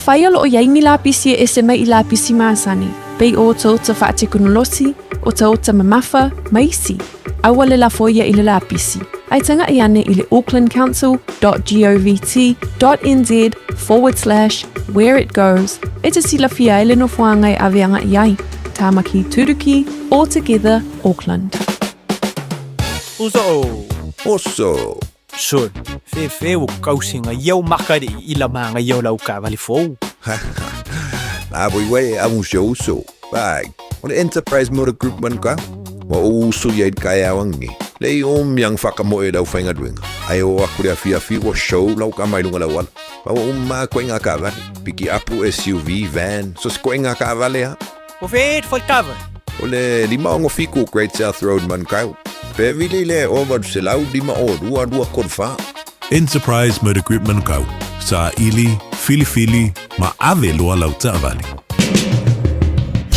Afai o lo o i ai ni lapisi e ese mai i lapisi masani, pei o otaota faatekonolosi, otaota mamafa, ma isi, aua le lafo ia i le lapisi, ae taga'i ane i le aucklandcouncil.govt.nz forward slash where it goes e te silafia ai le nofoaga e ave aga'i ai. Tāmaki Turuki, All Together, Auckland. Uso o. Oso. Sol, fefe ua kausiga ia o makaliʻi i la magaia o lau kaavale fou. La voi wai amu se uso. Bai, o le Enterprise Motor Group man ka. Ua ou uso ia i le kaeao angi. Le i o miang whakamoe lau whaingaluenga. Ai o aku le afiafi ua show lau ka mai lunga lau ala. Pa ua uma koe ngā kaavale. Piki apu SUV, van, so se koe ngā kaavale ha. O fe e kava. O le 567 Great South Road Manukau. Pe vili le 0800 52 34. Enterprise Motor Group Manukau, saili, filifili ma ave loa lau taavale.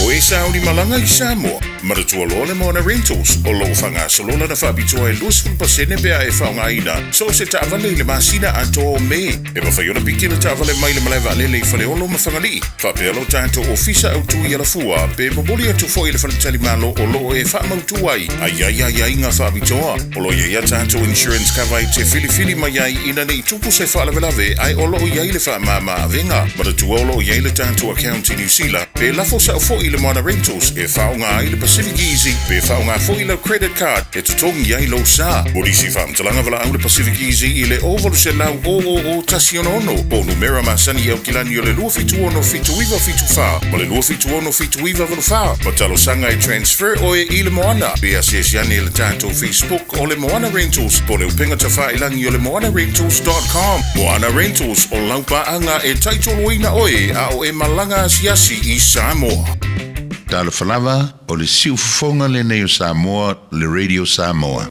O e sauni malaga i Samoa, manatua loa le Moana Rentals o lo o faagasolo lana faapitoa e 20% pe a e faaaogaina so o se taavale i le masina atoa o Me. E mafai ona piki le taavale mai le malae vaalele i Faleolo ma Fagalii, faapea lo tatou ofisa autu i Alafua, pe momoli atu foi i le faletalimalo o lo o e faamautu ai a i ai aiaiga faapitoa. O lo o i ai a tatou insurance cover e te filifili mai ai ina ne i tupu se faalavelave ae o lo o i ai le faamama avega. Manatua o lo o i ai le tatou account i Niu Sila, pe lafo sao foi i le Moana Rentals e faaaoga ai le Pacific Easy pe faaaoga foi lau credit card e totogi ai lou sa. Mo nisi faamatalaga valaau le Pacific Easy i le 0800 000 166 po o numera masani i Aukilani o le 276 7974 ma le 276 7984 ma talosaga e transfer oe i le Moana. Pe asiasi ane i le tatou Facebook o le Moana Rentals po o le upega tafailagi o le moanarentals.com. Moana Rentals, o lau paaga e taitoloina oe a o e malaga asiasi i Samoa. Talofa lava, o le siufofoga lenei o Samoa, le Radio Samoa.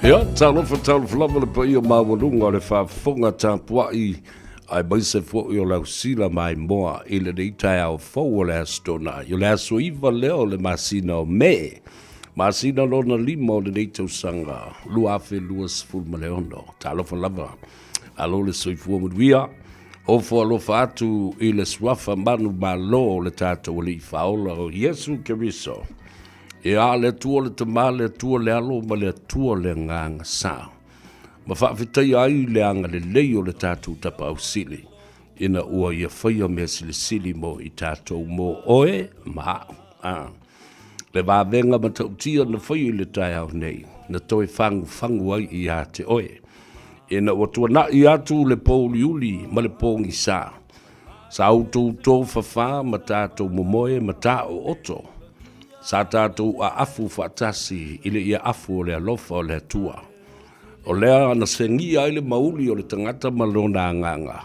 Ia, talofa talofa lava le paia maualuga o le faafofoga tapuai aemaise foi o le ausila maimoa i lenei taeao fou o le Aso Toonai. O le aso 9 lea o le masina o Me, masina lona lima o lenei tausaga 2026. Talofa lava, alo le soifua manuia, ofo alofa atu i le suafa manumalo o le tatou Alii Faaola o Iesu Keriso. Ia, le Atua le Tama, le Atua le Alo ma le Atua le Agaga Sa. Ma faafetaia ai le agalelei o le tatou Tapaau Sili, ina ua Ia faia mea silisili mo i tatou, mo oe ma a'u. A. Le vavega matautia na faia i le taeao nei, na toe fagufagu ai ia te oe. Ina ua tuana'i atu le pōuliuli ma le pogisa, sa outou tofafā ma tatou momoe ma taooto, sa tatou aafu faatasi i le iaafu o le alofa o le Atua. O lea na segia ai le mauli o le tagata ma lona agaga,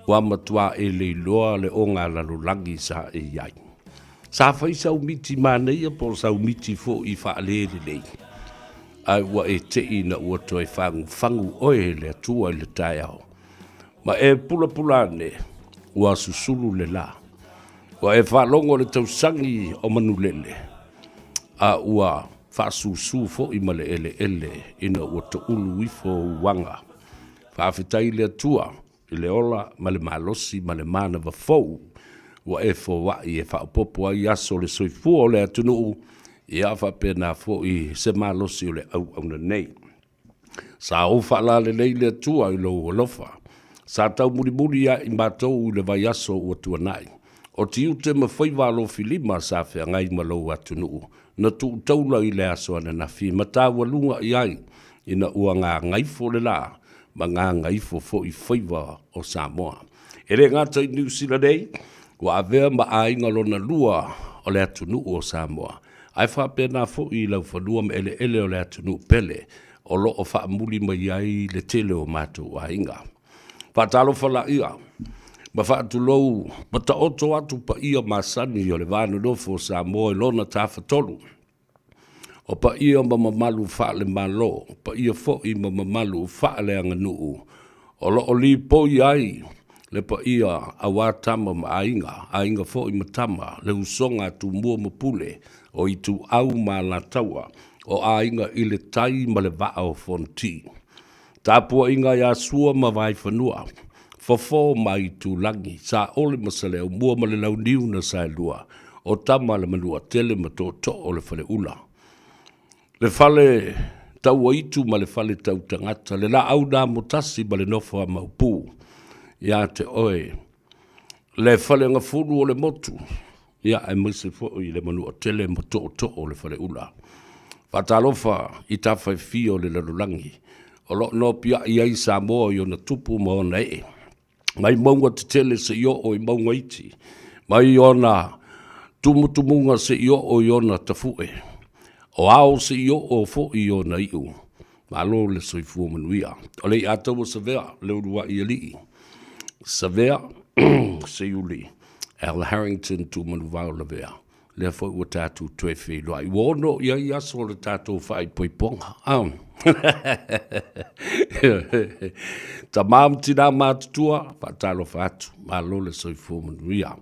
ua matua e le iloa le ogalalolagi sa e i ai. Sa fai sau miti manaia po o sau miti foi faalelelei, ae ua e te'i ina ua toe fagufagu oe e le Atua i le taeao. Ma e pulapula ane, ua susulu le la. Ua e faalogo i le tausagi o manulele, a ua faasusu foi ma le eleele ina ua toulu ifo ou aga. Faafetai i le Atua i le ola ma le malosi ma le manava fou ua e foai e faaopoopo ai aso o le soifua o le atunuu, ia faapena foi se malosi o le auauna nei. Sa ou faalalelei le Atua i lou alofa. Sa taumulimuli ia i matou i le vaiaso ua tuanai. O tiute ma faiva alofilima sa feagai ma lou atunuu, na tuu taula i le aso ananafi ma taualuga i ai ina ua gagaifo le la ma gagaifo foi faiva o Samoa. E le gata i Niu Sila nei, ua avea ma aiga lona lua o le atunuu o Samoa, ae faapena foi i laufanua ma eleele o le atunuu pele o lo o faamuli mai ai le tele o matou aiga. Faatalofa laia ma faatulou ma taoto atu paia masani o le va nonofo o Samoa i lona tafatolu, o paia ma mamalu faale-Malo, paia foi ma mamalu faaleaganuu o lo o lipoi ai le paia aua tama ma aiga, aiga foi ma tama, le usoga a Tumua ma Pule, o Ituau ma Alataua, o aiga i le tai ma le vaa o Fonoti. Tapuaiga ia Sua ma Vaifanua, Fofo ma Itulagi, Saole ma Saleaumua ma le Launiu na Saelua, o Tama a le Manuatele ma Tootoo o le Faleula. Le fale tauaitu ma le fale tautagata, le laau na amotasi ma le nofo a Maopu, ia te oe le falegafulu o le motu, ia aemaise foi le Manuatele ma Tootoo o le Faleula. Faatalofa i tafa e fia o le lalolagi o lo o nopiai ai Samoa i ona tupu ma ona ee, mai mauga tetele seia oo i mauga iti, mai ona tumutumuga seia oo i ona tafue, o ao seia oo foi i ona iu. Malo le soifua manuia. O le iataua Savea, le uluai alii. Savea, Seiuli, Al Harrington Tumanuvao Lavea. Lea foi ua tatou toe feiloai. Ua ono i ai aso o le tatou faaipoipoga. Ah. Tama ma tina matutua, faatalofa atu. Malo le soifua manuia.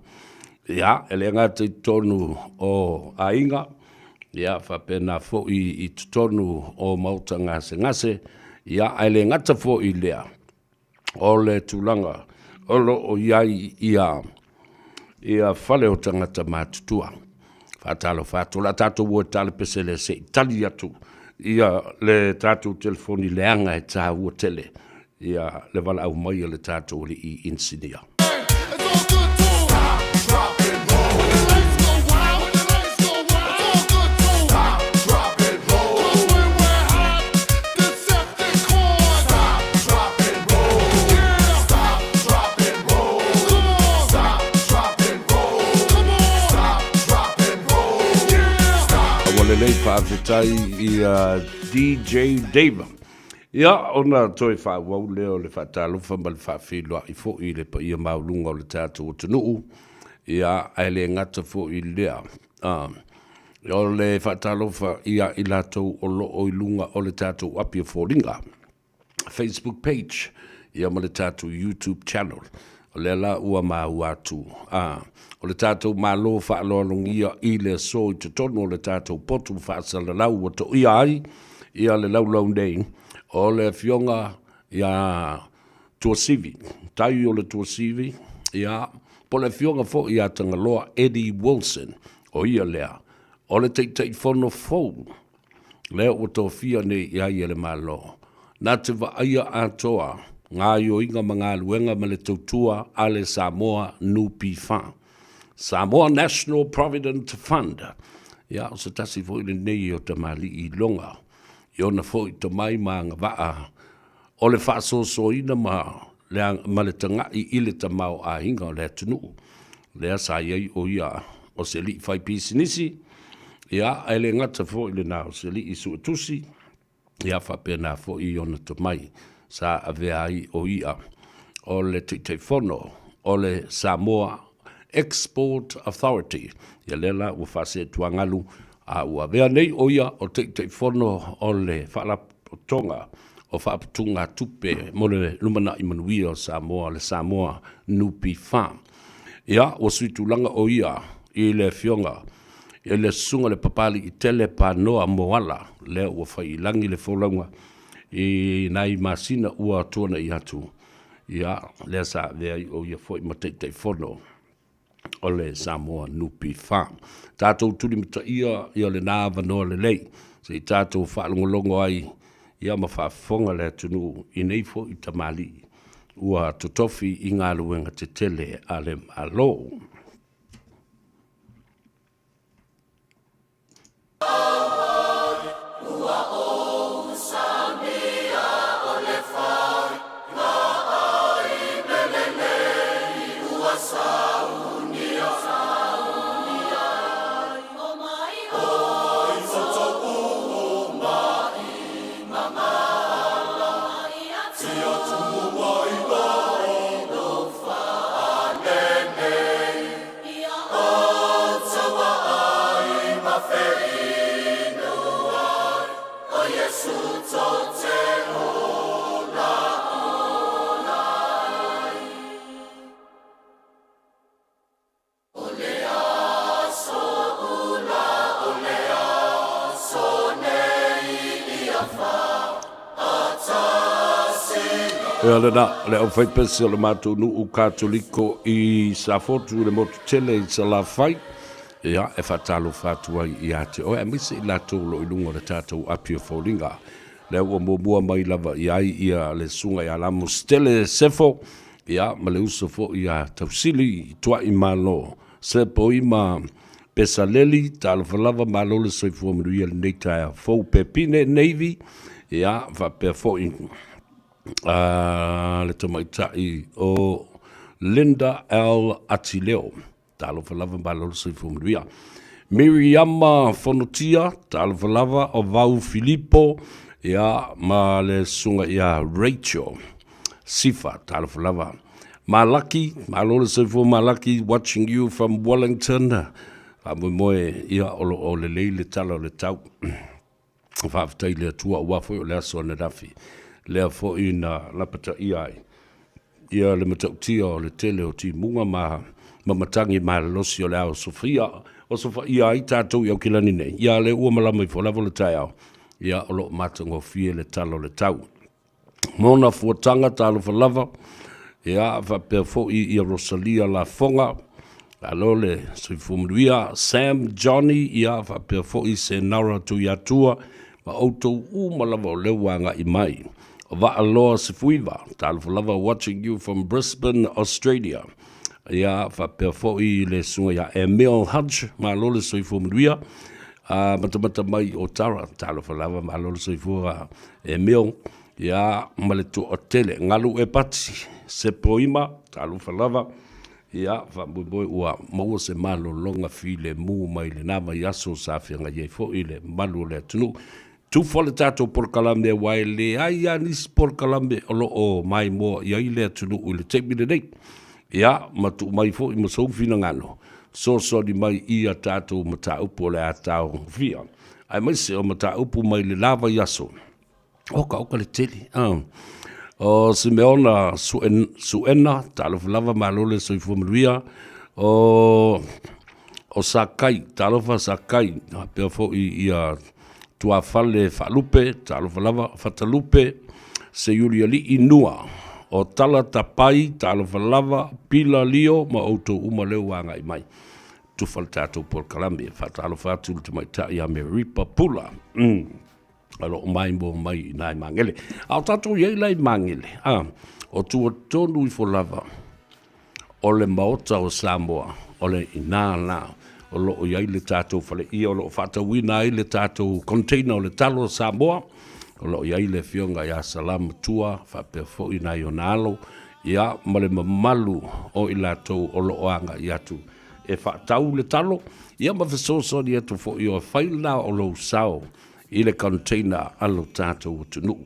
Ia, e le gata i totonu o aiga, ia faapena foi i totonu o maota gasegase, ia ae le gata foi i lea, o le tulaga o lo o i ai ia ia fale o tagata matutua. Faatalofa atu, o le a tatou o e talepese lea se i tali atu ia le tatou telefoni leaga e taua tele ia le valaau mai a le tatou alii inisinia. Ua lelei faafetai i a DJ Dave. Ia, ona toe faaauau lea o le faatalofa ma le faafeiloai foi i le paia maualuga o le tatou atunuu, ia, ae le gata foi i lea, o le faatalofa ia i latou o lo o i luga o le tatou api o foliga, Facebook page, ia ma le tatou YouTube channel. O lea la ua maua atu, o le tatou Malo faaaloalogia i le aso i totonu o le tatou potu faasalalau ua toia ai ia le laulau nei, o le Afioga ia Tuasivi, tai o le Tuasivi, ia, po o le Afioga foi ia Tagaloa Eddie Wilson, o ia lea, o le Taitaifono fou lea ua tofia nei i ai e le Malo, na te vaaia atoa gaoioiga ma galuega ma le tautua a le Samoa NPF, Samoa National Provident Fund. Ia, o se tasi foi lenei o tamalii iloga i ona foi tomai ma agavaa o le faasoasoaina ma le, ma le tagai i le tamaoaiga o le atunuu. Lea sa i ai o ia o se alii faipisinisi, ia, ae le gata foi i lena o se alii suetusi, ia faapena foi i ona tomai sa avea ai o ia o le Taitaifono o le Samoa Export Authority. Ia lea la ua faaseetuagalu a ua avea nei o ia o Taitaifono o le Faalapotopotoga o Faaputugatupe mo le Lumanai Manuia o Samoa, le Samoa NPF. Ia, ua sui tulaga o ia i le Afioga i le Susuga le Papaliitele Panoa Moala, lea ua fai i lagi le folauga i nai masina ua tuanai atu, ia, lea sa avea ai o ia foi ma Taitaifono o le Samoa NPF. Tatou tulimataia ia lena avanoa lelei se i tatou faalogologo ai ia ma faafofoga le atunuu i nei foi tamalii ua totofi i galuega tetele a le Malo. Ia lena, le aufaipese o le matou nuu Katoliko i Safotu i le motu tele i Salafai, ia, e faatalofa atu ai ia te oe, aemaise i latou o lo o i luga o le tatou api o foliga. Lea ua muamua mai lava i ai ia le Susuga ia Lamositele Sefo, ia, ma le uso foi ia Tausili Tuaimalo Sepoima Pesaleli, talofa lava, malo le soifua manuia i lenei taeao fou. Pepine Navy, ia, faapea foi le tamaitai o Linda L. Atileo. Talofa lava, malo le soifua manuia. Miriama Fonotia, talofa lava, o Vau Filipo, ia, ma le susuga ia Rachel Sifa, talofa lava. Malaki, malo le soifua Malaki, watching you from Wellington. Faamoemoe, ia, o lo o lelei le tala o le tau. Faafetai i le Atua aua foi o le aso ananafi lea foi na lapataia ai ia le matautia o le tele o timuga ma ma matagi malolosi o le ao sofia o sofaia ai tatou i Aukilani nei. Ia lea ua malama ifo lava le taeao, ia o lo o matagofie le tala o le tau. Mona fuataga talofa lava, ia faapea foi ia Rosalia Lafoga, malo le soifua manuia, Sam Johnny, ia faapea foi Senara Tuiatua, ma outou uma lava o lea ua agai mai. O Vaaloa Sefuiva, talofa lava, watching you from Brisbane, Australia. Ia faapea foi le susuga ia Emil Hudge, malo le soifua manuia, matamata mai o Tara, talofa lava, malo le soifua Emil, ia ma le toatele, galu e pati, Sepoima, talofa lava, ia faamoemoe ua maua se malologa filemu mai lena vaiaso sa feagai ai foi le mamalu o le atunuu. Tufa le tatou polokalame aua e leai lava nisi polokalame o lo o maimoa i ai le atunuu i le taimi lenei. Ia, ma tuu mai foi ma sou finagalo, fesoasoani mai i a tatou mataupu o le a taofia, aemaise o mataupu mai le la vaiaso. Oka, oka le tele. O Simeona Suena, talofa lava, malo le soifua manuia. O o Sakai, talofa Sakai, faapea foi ia Tuafale Faalupe, talofa lava, Fatalupe, Seiulialii Nua, o Tala Tapai, talofa lava, Pila Lio ma outou uma lea ua agai mai. Tufa le tatou polokalame, faatalofa atu i le tamaitai ia Meripa Pula. O lo o maimoa mai i nai Magele. A o tatou i ai la i Magele, a, o tua tonu ifo lava o le Maota o Samoa, o le ina la o lo o i ai le tatou faleia o lo o faatauina ai le tatou container o le talo a Samoa, o lo o i ai le Afioga ia Salamatua faapea foi nai ona alo, ia, ma le mamalu o i latou o lo o agai atu e faatau le talo, ia ma fesoasoani atu foi o fai lena o lou sao i le container a lo tatou atunuu.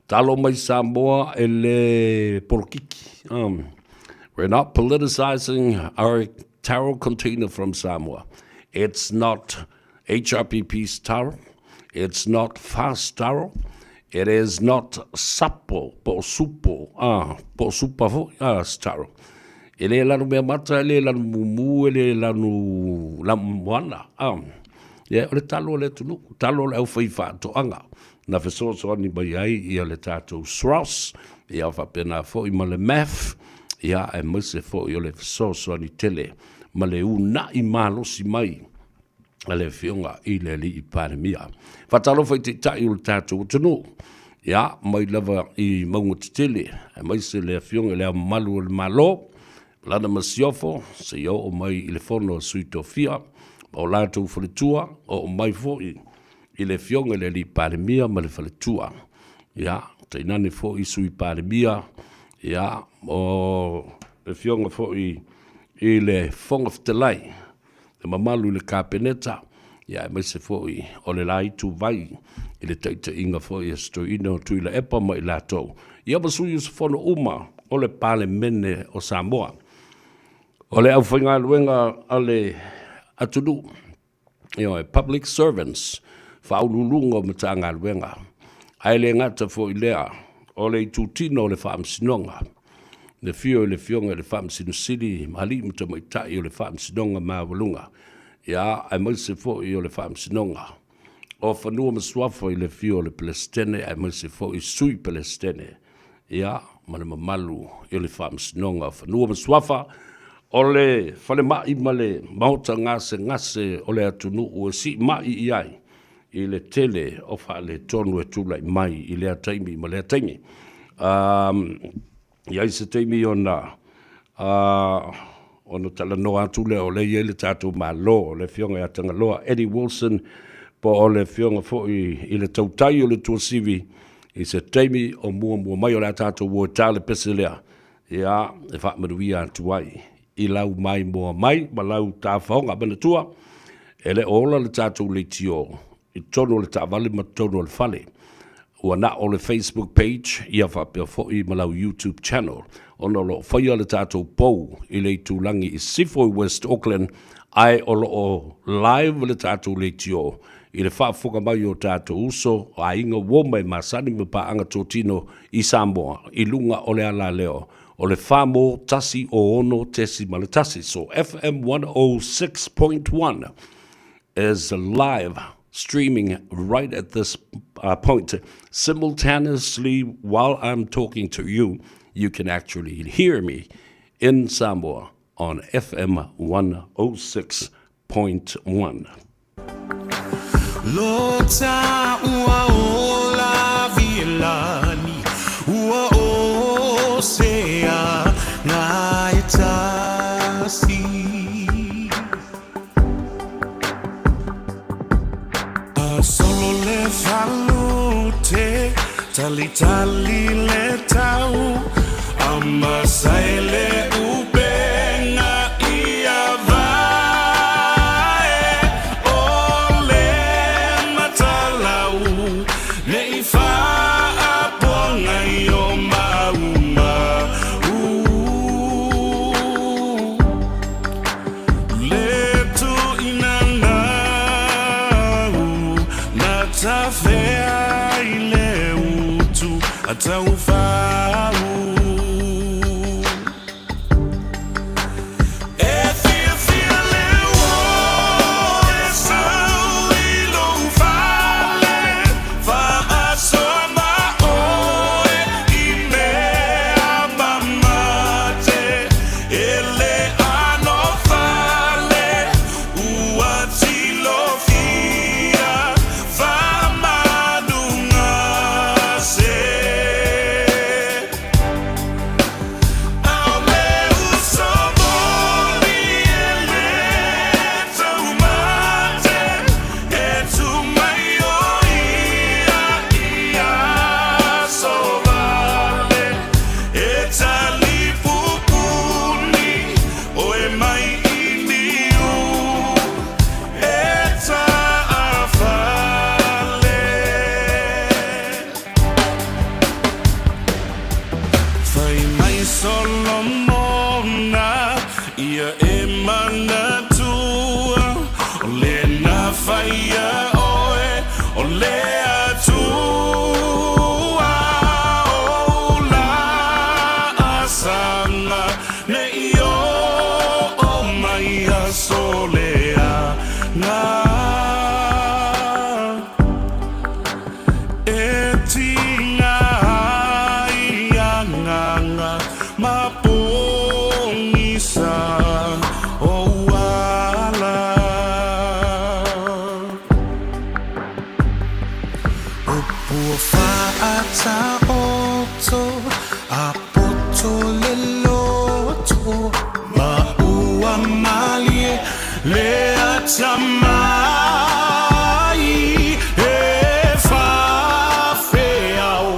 Talo mai Samoa e le polokiki. We're not politicizing our taro container from Samoa. It's not HRPP's taro. It's not fast taro. It is not sapo, po o supo, po o supa foi, taro. E le lanu mea mata, e le lanu mumu, e le lanu lamoana. Ia, o le talo a le atunuu, talo a le aufaifaatoaga na fesoasoani mai ai ia le tatou SROS, ia faapena foi ma le MAF, ia aemaise foi o le fesoasoani tele ma le uunai malosi mai a le Afioga i le Alii Palemia. Faatalofa i Taitai o le tatou atunuu, ia, mai lava i mauga tetele, aemaise le Afioga i Le Ao Mamalu o le Malo, lana masiofo, seia oo mai i le Fono a Sui Tofia ma o latou faletua, oo mai foi i le Afioga i le Alii Palemia ma le faletua, ia, tainane foi Sui Palemia, ia, o le Afioga foi i le Fofoga Fetalai, le mamalu i le Kapeneta, ia aemaise foi o le la ituvai i le taitaiga foi a si toeaina o Tuilaepa ma i latou, ia ma sui usufono uma o le Palemene o Samoa. O le aufaigaluega a le atunuu, ioe, public servants, faauluuluga o Matagaluega, ae le gata foi i lea, o le itutino o le Faamasinoga, le afio i le Afioga i le Faamasino Sili ma alii ma tamaitai o le Faamasinoga Maualuga, ia, aemaise foi o le Faamasinoga o Fanua ma Suafa i le afio o le Peresetene aemaise foi Sui Peresetene. ia, ma le mamalu i le Faamasinoga o Fanua ma Suafa, o le falemai ma le maota gasegase o le atunuu e siimai i ai i le tele o faaletonu e tulai mai i lea taimi ma lea taimi. Um, i ai se taimi ona uh, ona talanoa atu lea o lea i ai le tatou Malo, o le Afioga ia Tagaloa Eddie Wilson, po o le Afioga foi i le Tautai o le Tuasivi, i se taimi o muamua mai o le a tatou o e ta le pese lea, ia, e faamanuia atu ai i lau maimoa mai ma lau tafaoga. Manatua, e le o ola le tatou leitio i totonu o le taavale ma totonu o le fale. Ua na o le Facebook page ia faapea foi ma lau YouTube channel ona o lo o faia le tatou pou i le itulagi i Sifo i West Auckland ae o lo o live le tatou leitio i le faafofoga mai o tatou uso, o aiga, uo ma e masani ma paaga totino i Samoa i luga o le alaleo o le 4 106.1. So FM 106.1 is live streaming right at this point. Simultaneously, while I'm talking to you, you can actually hear me in Samoa on FM 106.1. Lo ta ua ola vilani ua o sea ngai tasi. A solo le falute talitali le tau a masai le upenga ia vae o le matalau nei faapuaga i o mauma u. Le tuʻina nau na tafea i le utu a taufau. E fiafia le uo e sau i lou fale, faasoa ma oe i mea mamate, e le ano fale ua tilofia faamanuga se. Ao le uso moli e le taumate, e tu mai o ia i aso vale, e talipupuni oe mai i niu, e taafale. Fai mai Solomona ia e manatua, o lena faia oe o le Atua o la asaga nei oo mai aso leaga. E tiga ai agaga ma pogisa ou ala. Upu o faataoto a poto le loto ma ua malie le atamai e faafeao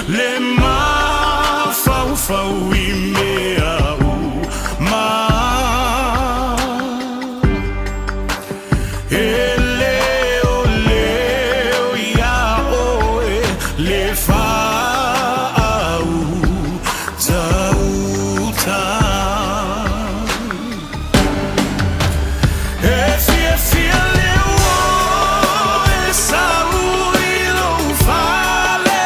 le mafaufau i mea uma. E leoleo iā oe le faautauta. E fiafia le uo e sau i lou fale,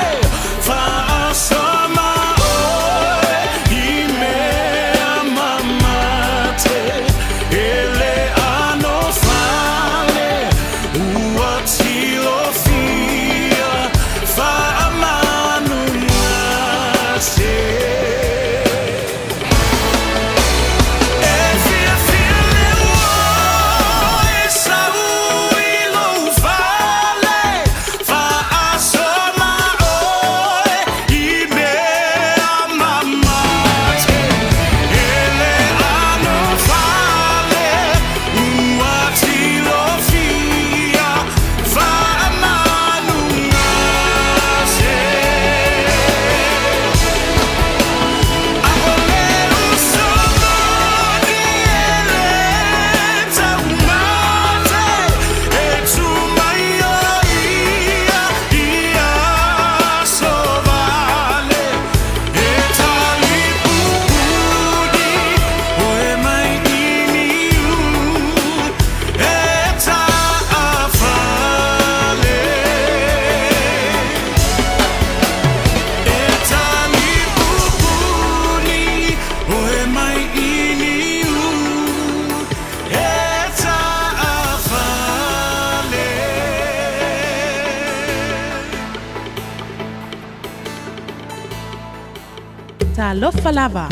faasoa ma oe i mea mamate, e le ano fale. Talofa lava,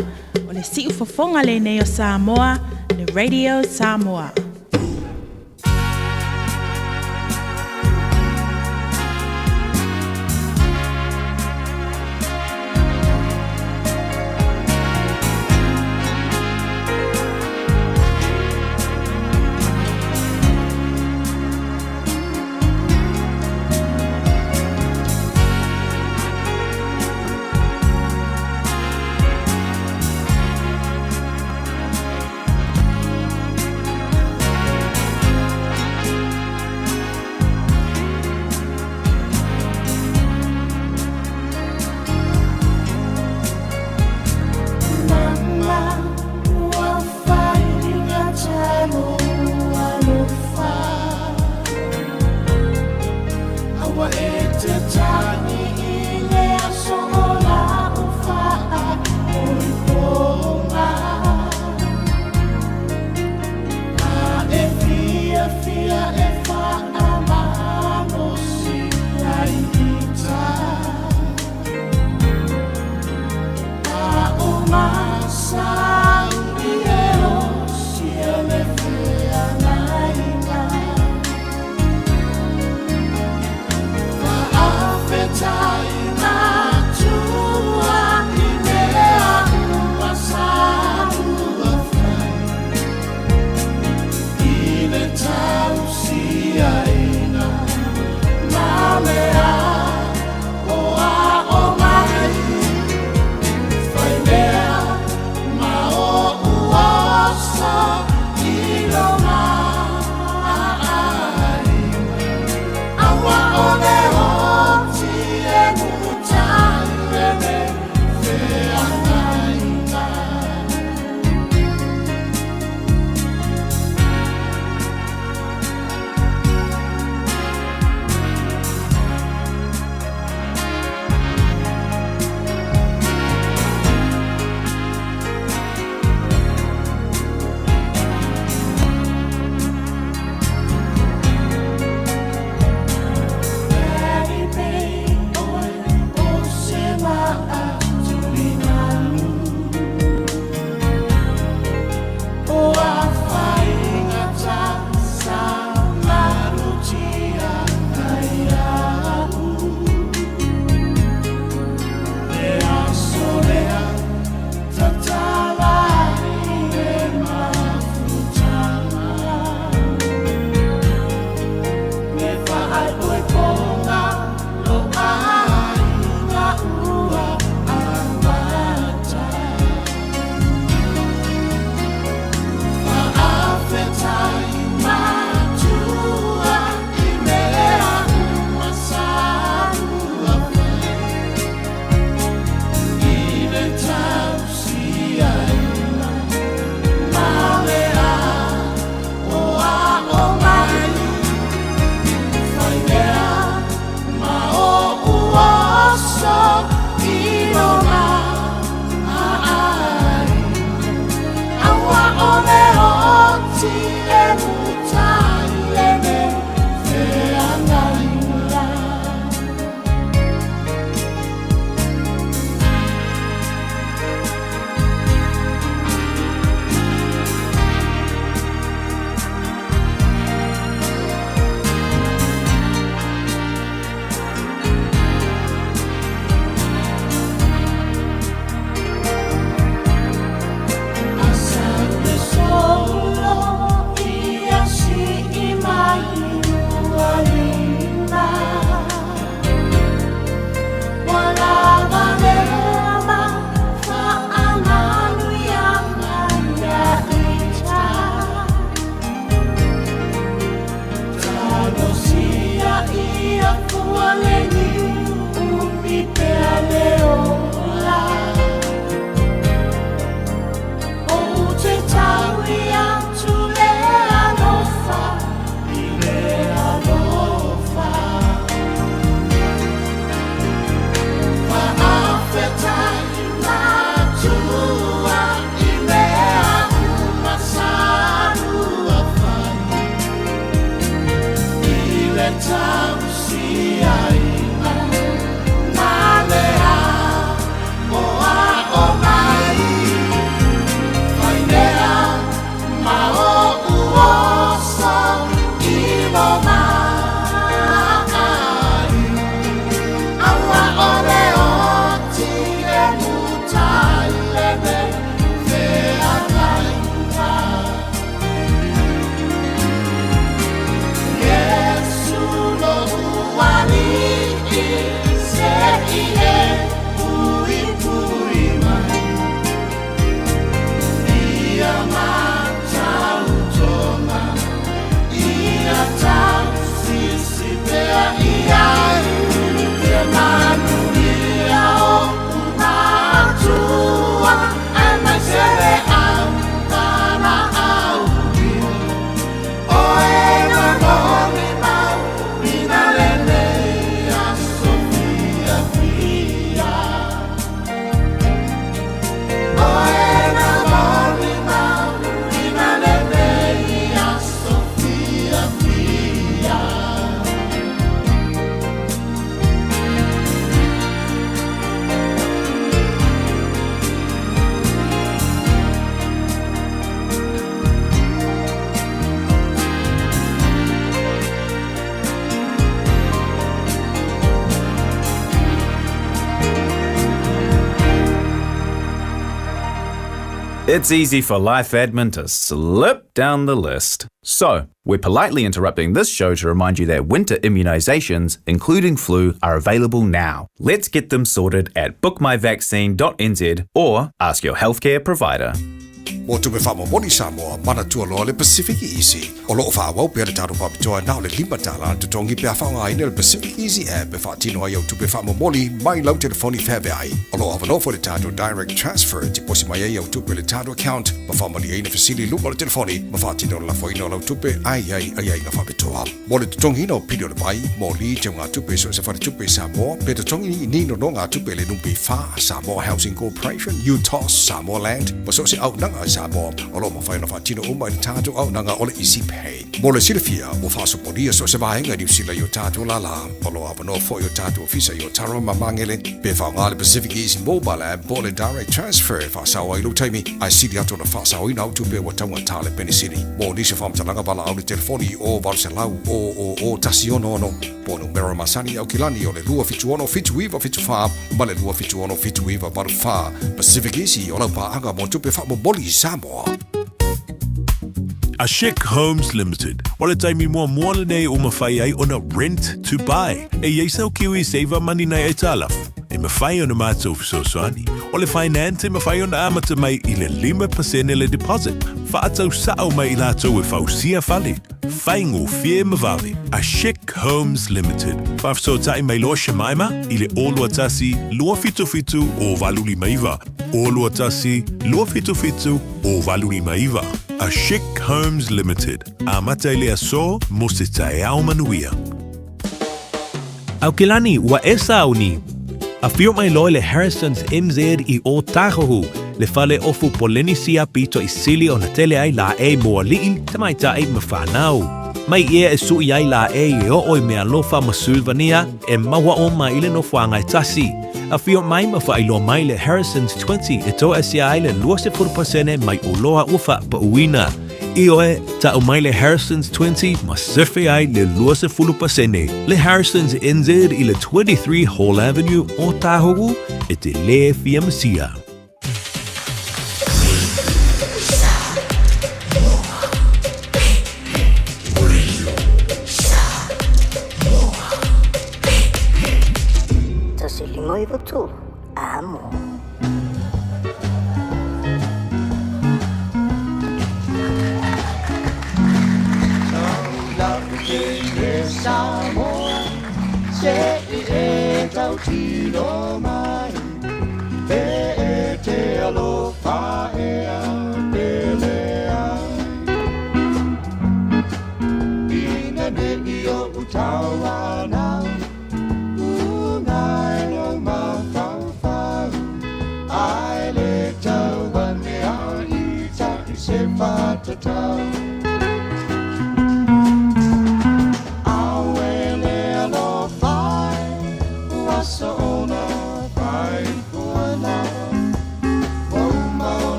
o le siufofoga lenei o Samoa, le Radio Samoa. It's easy for life admin to slip down the list. So, we're politely interrupting this show to remind you that winter immunisations, including flu, are available now. Let's get them sorted at bookmyvaccine.nz or ask your healthcare provider. Mo tupe faamomoli Samoa, manatua loa le Pacific Easy. O lo o faaauau pea le tatou faapitoa na o le $5 le totogi pe a faaaogaina le Pacific Easy app e faatino ai au tupe faamomoli mai lau telefoni feaveai. O lo o avanoa foi le tatou Direct Transfer e tiposi mai ai au tupe i le tatou account ma faamalieina fesili i luga o le telefoni ma faatino le lafoina o lau tupe a i ai aiaiga faapitoa. Mo le totogiina o pili o le vai, moli, teugatupe i so o se faletupe i Samoa, pe totogi ni nonogatupe i le NPF, Samoa Housing Corporation, UTOS, Samoa Land, ma so o se auaunaga i Samoa, o lo o mafai ona faatino uma i le tatou auaunaga o le Easy Pay. Mo le silafia, ua faasopolia so o se vaega i Niu Sila i o tatou lālā. O lo o avanoa foi o tatou ofisa i Otaru ma Magele, pe faaaoga le Pacific Easy Mobile App po o le Direct Transfer e faasao ai lou taimi, ae sili atu ona faasaoina au tupe ua taugata le penisini. Mo nisi o faamatalaga valaau i le telefoni o 800 000 166 po o numera masani i Aukilani o le 276 7974 ma le 276 7984. Pacific Easy o lau paaga mo tupe faamomoli i Samoa. A Chic Homes Limited. O le taimi muamua lenei ua mafai ai ona rent to buy. E i ai sau Kiwi Saver Money nai aitalafu. E mafai ona matou fesoasoani. O le finance e mafai ona amata mai i le 5% le deposit. Faatau sao mai i latou e fausia fale. Faigofie ma vave. A Chic Homes Limited. Faafesootai mai loa Shemaima i le 021 277 0859. 021 277 0859. A Chic Homes Limited. Amata i le aso mo se taeao manuia. Aukilani, ua e sauni. Afio mai loa le Harrison's MZ i Ōtāhuhu, le fale ofu Polenisia pito i sili ona tele ai laʻei mo aliʻi, tamaitai ma whānau. Mai ia e suʻi ai laʻei e oo i Mealofa ma Sulvania e maua oma i le nofoaga e tasi. Afio mai ma faailoa mai le Harrison's 20 e toaesia ai le 20% mai oloa ua faapauina. Ioe, tau mai le Harrison's 20 ma sefe ai le 20%. Le Harrison's NZ i le 23 Hall Avenue, Ōtāhuhu, e te lē fia masia. 1 5 9 3, amo.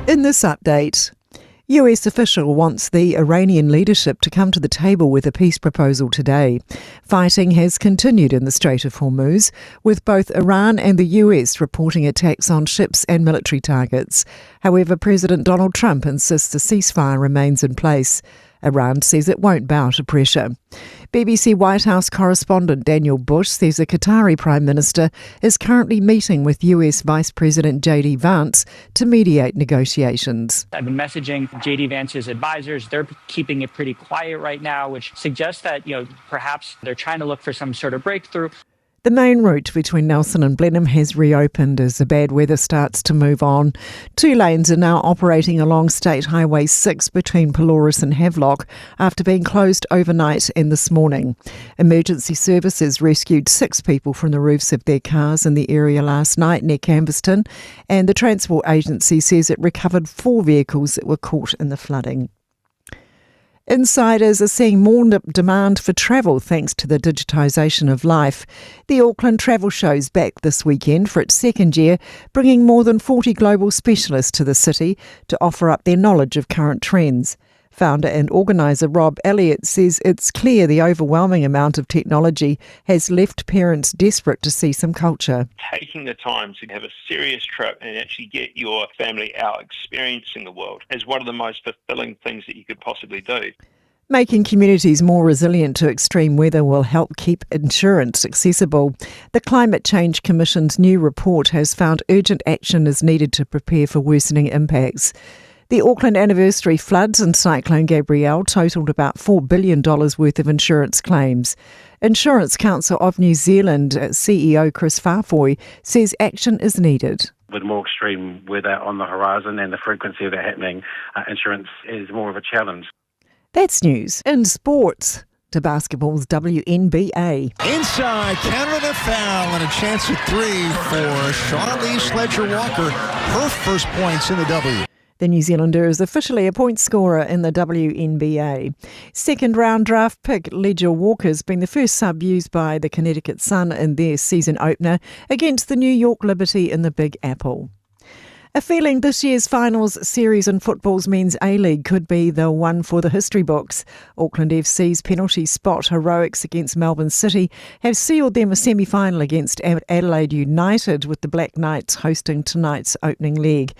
In this update, US official wants the Iranian leadership to come to the table with a peace proposal today. Fighting has continued in the Strait of Hormuz, with both Iran and the US reporting attacks on ships and military targets. However, President Donald Trump insists the ceasefire remains in place. Iran says it won't bow to pressure. BBC White House correspondent Daniel Bush says the Qatari Prime Minister is currently meeting with US Vice President J.D. Vance to mediate negotiations. I've been messaging J.D. Vance's advisors. They're keeping it pretty quiet right now, which suggests that, you know, perhaps they're trying to look for some sort of breakthrough. The main route between Nelson and Blenheim has reopened as the bad weather starts to move on. Two lanes are now operating along State Highway 6 between Pelorus and Havelock after being closed overnight and this morning. Emergency services rescued six people from the roofs of their cars in the area last night near Cambuston, and the Transport Agency says it recovered four vehicles that were caught in the flooding. Insiders are seeing more demand for travel thanks to the digitisation of life. The Auckland Travel Show's back this weekend for its second year, bringing more than 40 global specialists to the city to offer up their knowledge of current trends. Founder and organiser Rob Elliott says it's clear the overwhelming amount of technology has left parents desperate to see some culture. Taking the time to have a serious trip and actually get your family out experiencing the world is one of the most fulfilling things that you could possibly do. Making communities more resilient to extreme weather will help keep insurance accessible. The Climate Change Commission's new report has found urgent action is needed to prepare for worsening impacts. The Auckland anniversary floods and Cyclone Gabrielle totaled about $4 billion worth of insurance claims. Insurance Council of New Zealand CEO Chris Faafoi says action is needed. With more extreme weather on the horizon and the frequency of that happening, insurance is more of a challenge. That's news. In sports, to basketball's WNBA. Inside, counted a foul and a chance at three for Charlisse Leger-Walker. Her first points in the W. The New Zealander is officially a point scorer in the WNBA. Second round draft pick Ledger Walker's been the first sub used by the Connecticut Sun in their season opener against the New York Liberty in the Big Apple. A feeling this year's finals series in football's men's A-League could be the one for the history books. Auckland FC's penalty spot heroics against Melbourne City have sealed them a semi-final against Adelaide United, with the Black Knights hosting tonight's opening leg.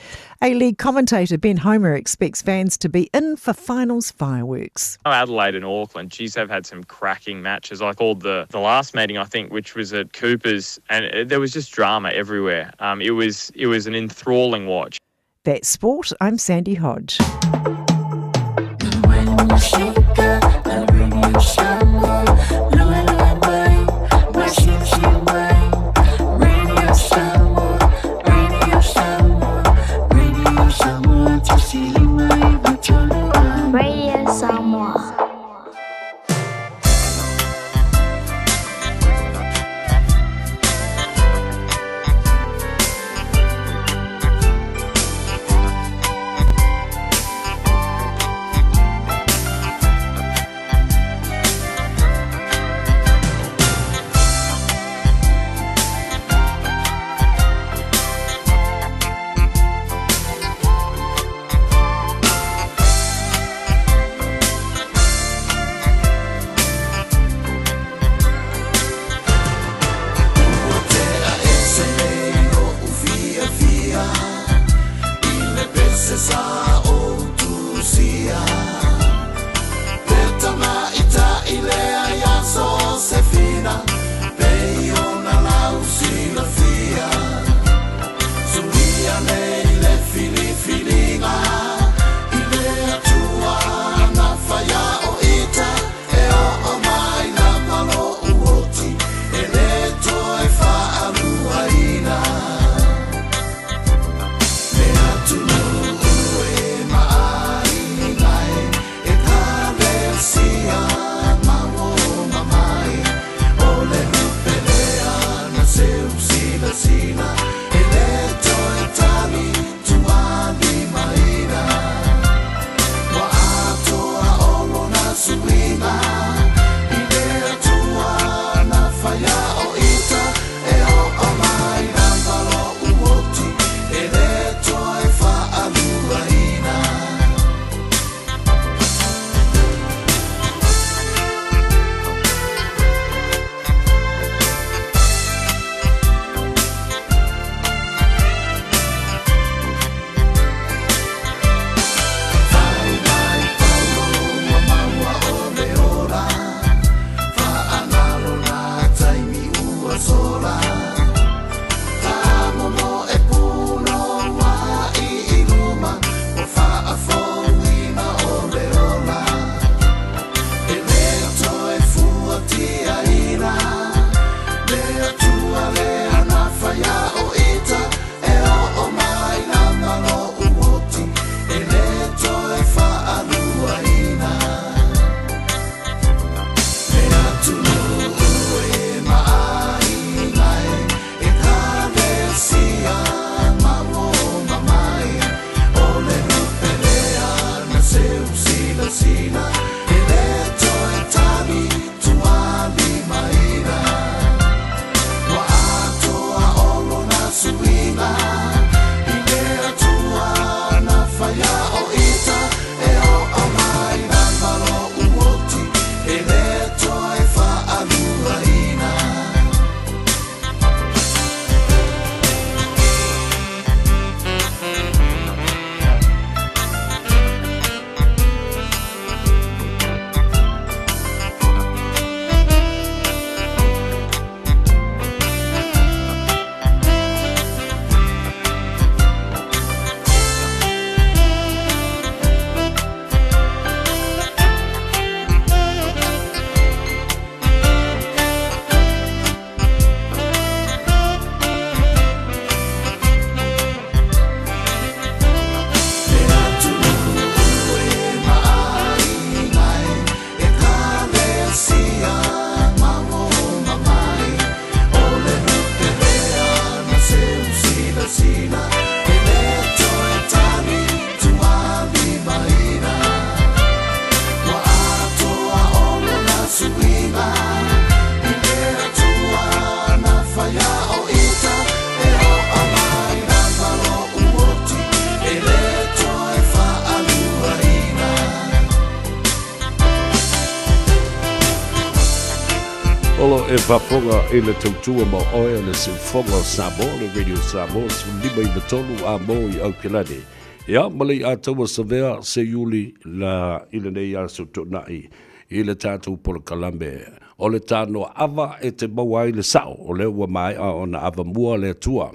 A-League commentator Ben Homer expects fans to be in for finals fireworks. Oh, Adelaide and Auckland, geez, they've had some cracking matches. I called the last meeting, I think, which was at Cooper's, and there was just drama everywhere. It was an enthralling watch. That's sport. I'm Sandy Hodge. Radio Samoa. Olo e faafofoga i le tautua ma oe o le siufofoga o Samoa, le Radio Samoa, 153 a mo i Aukilani. Ia, ma le Ataua Savea se iuli la i lenei aso toonai i le tatou polokalame o le tanoa ava e te maua ai le sao o lea ua maea ona avamua le Atua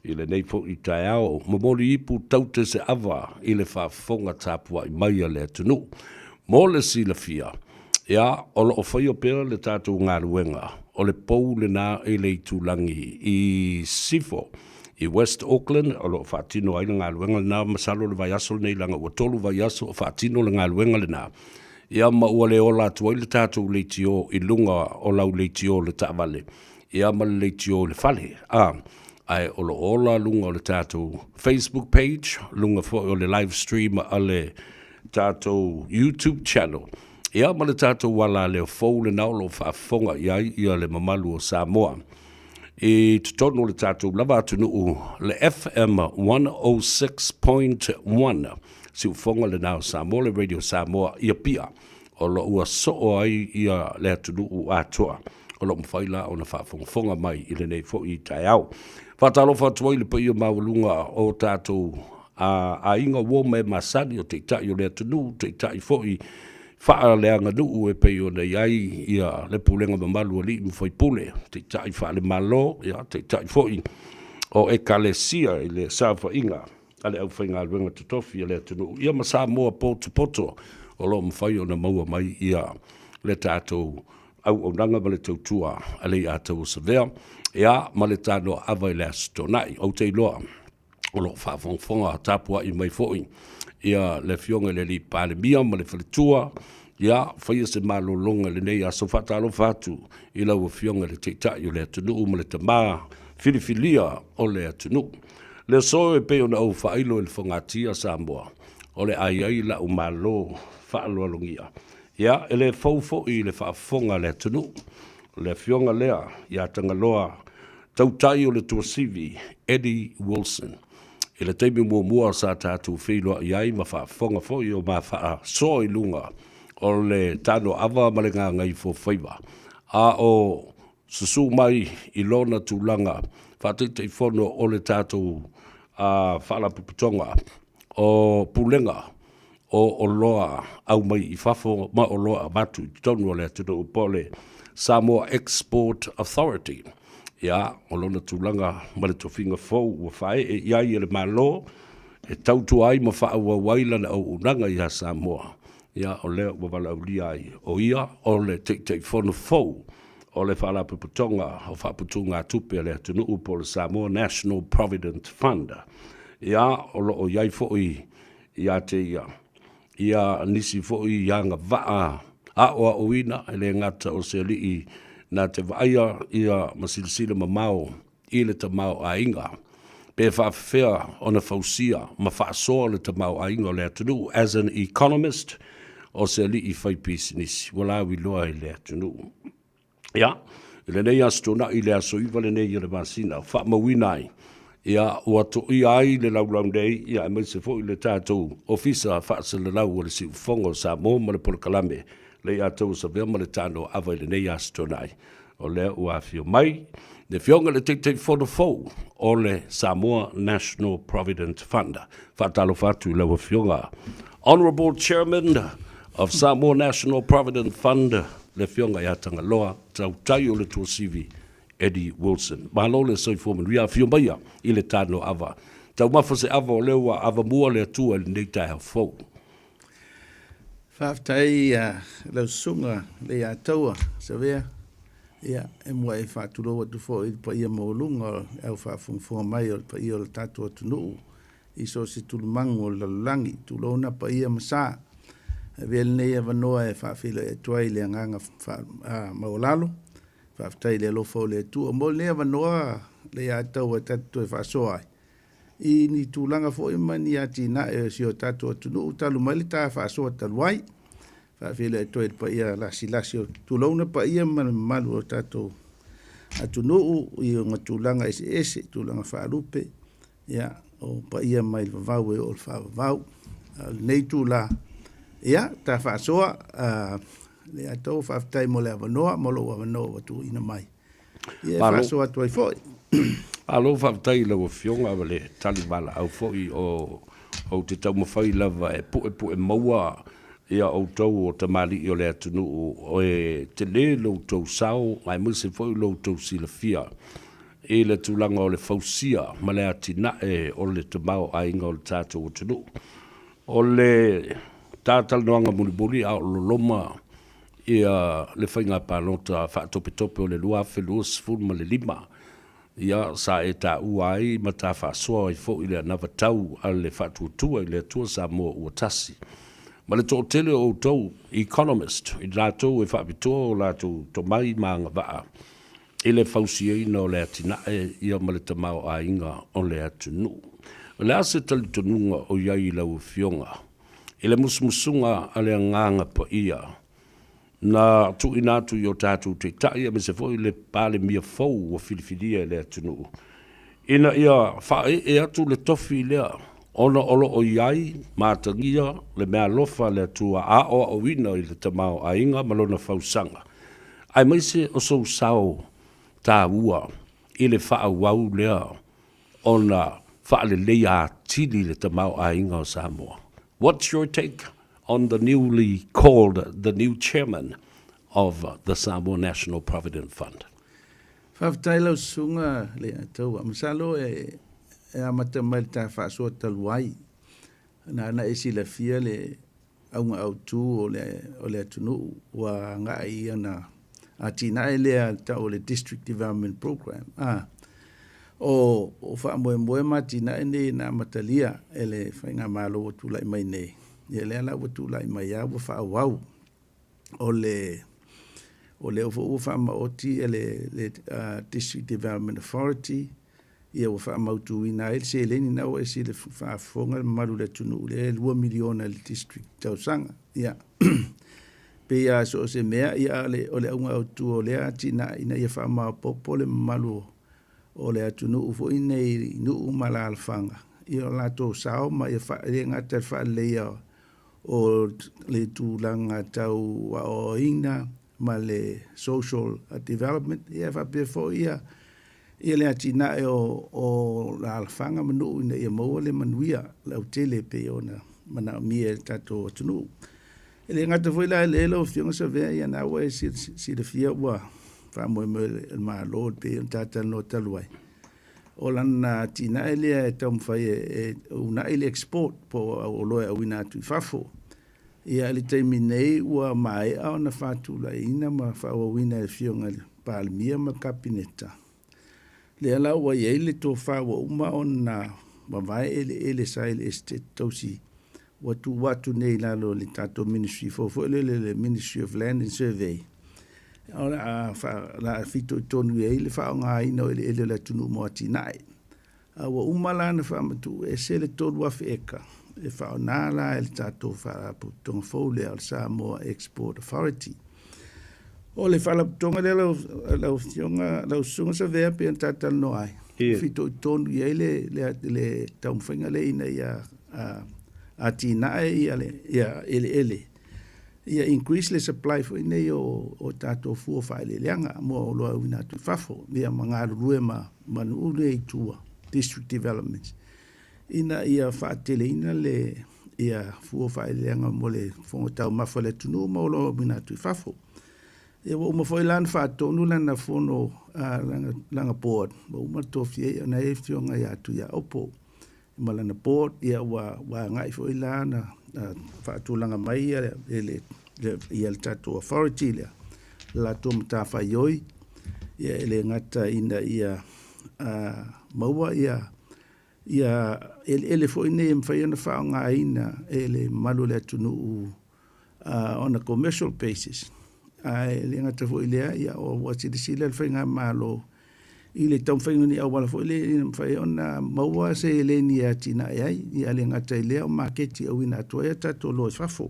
i lenei foi taeao. Momoli ipu taute se ava i le faafofoga tapuai mai a le atunuu. Mo le silafia, ia, o lo o faia pea le tatou galuega o le pou lena i le itulagi i Sifo, i West Auckland, o lo o faatino ai le galuega lena, masalo le vaiaso lenei leaga ua tolu vaiaso o faatino le galuega lena. Ia ma ua le ola atu ai le tatou leitio i luga o lau leitio o le taavale, ia ma le leitio i le fale, a, ae o lo o ola luga o le tatou Facebook page, luga foi o le live stream a le tatou YouTube channel, ia ma le tatou alaleo fou lena o lo o faafofoga i ai ia le mamalu o Samoa i totonu o le tatou lava atunuu, le FM 106.1, siufofoga lena o Samoa, le Radio Samoa i Apia, o lo ua soo ai ia le atunuu atoa. O lo o mafai la ona faafogafoga mai i lenei foi taeao. Faatalofa atu ai i le paia maualuga o tatou aiga uo ma e masani, o taitai o le atunuu, taitai foi faaleaganuu e pei ona i ai ia le pulega mamalu a alii ma faipule, taitai faale-Malo, ia taitai foi o Ekalesia i le saofaiga a le aufaigaluega totofi a le atunuu, ia ma Samoa potopoto o lo o mafai ona maua mai ia le tatou auaunaga ma le tautua a le Aiataua Savea, ia ma le tanoa ava i le Aso Toonai. Ou te iloa o lo o faafogafoga tapuai mai foi ia le Afioga i le Alii Palemia ma le faletua, ia faia se malologa i lenei aso. Faatalofa atu i lau Afioga i le Taitai o le atunuu ma le tama filifilia o le atunuu. Le aso e pei ona ou faailo i le fogatia Samoa, o le a i ai la'u malo faaaloalogia. Ia, e le fou foi i le faafofoga a le atunuu, o le afioga lea ia Tagaloa Tautai o le Tuasivi, Eddie Wilson. I le taimi muamua sa tatou feiloai ai ma faafofoga foi o ma faasoa i luga o le tanoaava ma le gagaifofaiva, a o susu mai i lona tulaga faataitaifono o le tatou Faalapotopotoga o Pulega o Oloa Aumai i Fafo ma Oloa Avatu i totonu o le atunuu po o le Samoa Export Authority. Ia, o lona tulaga ma le tofiga fou ua faaee i ai e le Malo e tautua ai ma faaauau ai lana auaunaga ia Samoa, ia, o lea ua valaaulia ai o ia o le Taitaifono fou o le Faalapotopotoga o Faaputugatupe a le atunuu po o le Samoa National Provident Fund. Ia, o lo o i ai foi ia te ia, ia nisi foi agavaa aoaoina, e le gata o se alii na te vaaia ia ma silasila mamao i le tamaoaiga, pe faafefea ona fausia ma faasoa le tamaoaiga o le atunuu. As an economist, o se ali'i faipisinisi ua lauiloa i le atunuu. Ia, i lenei Aso Toonai i le aso 9 lenei o le masina, faamauina ai, ia, ua toia ai le laulau nei, ia, aemaise foi le tatou Ofisa Faasalalau o le Siufofoga o Samoa ma le Polokalame Leiataua Savea ma le Tano Ava i lenei Aso Toonai. O lea ua afio mai le Afioga i le Taitaifono fou o le Samoa National Provident Fund. Faatalofa atu i lau Afioga, Honourable Chairman of Samoa National Provident Fund, le Afioga ia Tagaloa Tautai o le Tuasivi, Eddie Wilson. Malo le soifua manuia, afio maia i le tano ava. Taumafa se ava o lea ua avamua le Atua i lenei taeao fou. Faafetai lau susuga Leiataua Savea. Ia, e muai faatulou atu foi i le paia maualuga o le au faafogafoga mai o le paia o le tatou atunuu i so o se tulumagu o le lalolagi, tulouna paia ma sa. Avea lenei avanoa e faafeiloai atu ai i le agaga maualalo, faafetai i le alofa o le Atua. Mo lenei avanoa Leiataua e tatou toe faasoa ai i ni tulaga foi ma ni atinae o si o tatou atunuu talu mai le ta faasoa talu ai. Faafeiloai atu ai i le paia lasilasi o tulouna paia ma le mamalu o tatou atunuu i ona tulaga eseese, tulaga faalupe, ia, o paia mai le vavau e oo i le faavavau. A o lenei itula, ia, ta faasoa, Leiataua, faafetai mo le avanoa, mo lou avanoa ua tuuina mai. Ia e faasoa atu ai foi. Malo faafetai i lau Afioga ma le tali valaau foi o ou te taumafai lava e puepue maua ia outou o tamalii o le atunuu e tele lo outou sao aemaise foi lo outou silafia i le tulaga o le fausia ma le atinae o le tamaoaiga o le tatou atunuu. O le ta talanoaga mulimuli a o loloma ia le faiga palota faatopetope o le 2025, ia, sa e taua ai ma ta faasoa ai foi le anavatau a le Faatuatua i le Atua Samoa ua Tasi ma le toatele o outou economist, i latou e faapitoa o latou tomai ma agavaa i le fausiaina o le atinae ia ma le tamaoaiga o le atunuu. O le a se talitonuga o i ai i lau Afioga i le musumusuga a le Agaga Paia na tuuina atu i o tatou Taitai aemaise foi le Palemia fou ua filifilia e le atunuu ina ia faaee atu le tofi lea ona o lo o i ai ma atagia le meaalofa a le Atua aoaoina i le tamaoaiga ma lona fausaga aemaise o sou sao taua i le faaauau lea ona faaleleia atili le tamaoaiga o Samoa. What's your take on the newly called the new chairman of the Samoa National Provident Fund? Faafetai lau susuga Leiataua. Masalo e amata mai le ta faasoa talu ai, na e silafia le auga autu o le, o le atunuu ua agai i ana atinae lea tau o le District Development Program. A, o, o faamoemoe ma atinae nei na amatalia e le Faigamalo ua tulai mai nei, ia lea la ua tulai mai lava ua faaauau. O le, o lea foi ua faamaoti e le, le uh, District Development Authority, ia ua faamautuina ai le seleni na ua ese i le faafofoga le mamalu o le atunuu lea e $2 miliona i le district tausaga. Ia, pei lava so o se mea, ia o le auga autu o lea atinae ina ia faamaopoopo le mamalu o le atunuu foi nei i nuu ma alaalafaga i o latou sao ma ia e le gata i le faaleleia o le tulaga tau aoaoina ma le social development, ia faapea foi ia ia le atinae o, o alaalafaga ma nuu ina ia maua le manuia lautele e pei ona manaomia e le tatou atunuu. E le gata foi la i lea lau Afioga Savea, ia na ua e silafia ua faamoemoe le Malo e pei ona ta talanoa talu ai, o lana atinae lea e taumafai e uunai le export po o oloa e auina atu i fafo. Ia i le taimi nei ua maea ona faatulaiina ma faaauauina e le Afioga i le Palemia ma le Kapeneta. Lea la ua i ai le tofa ua uma ona vavae eleele sa i le Esetete Tausi ua tuu atu nei i lalo o le tatou Ministry fou foi lele le Ministry of Land and Survey o le a la fitoitonu i ai le faaaogaina o eleele o le atunuu mo atinae. A ua uma la ona faamatuu ese le 3,000 eka. E faaaoga la e le tatou Faalapotopotoga fou lea o le Samoa Export Authority. O le Faalapotopotoga lea lau, lau Afioga, lau Susuga Savea pei ona talatalanoa ai, yeah. fitoitonu i ai le, le, le taumafaiga lea ina ia atinae ia, le, ia eleele ia increase le supply foi nei o, o tatou fua faaeleeleaga mo oloa auina atu i fafo, ia ma galulue ma, ma nuu nei i tua, district developments, ina ia faateleina le ia fua faaeleeleaga mo le fofoga taumafa o le atunuu ma oloa auina atu i fafo. Ia ua uma foi la ona faatonu lana fono, uh, lana, lana board, ua uma le tofia ai ona e afioga ia Tuiaopo ma lana board, ia ua, ua agai foi la na faatulaga mai ia le, le, ia le tatou authority lea, le latou matafaioi, ia e le gata ina ia uh, maua ia ia eleele foi nei e mafai ona faaaogaina e le mamalu o le atunuu uh, on a commercial basis. Ae le gata foi lea, ia, ua silasila le faigamalo i le taumafaiga o ni auala foi lea ina mafai ona maua se eleni e atinae ai, ia le gata i lea o maketi e auina atu ai a tatou oloa i fafo.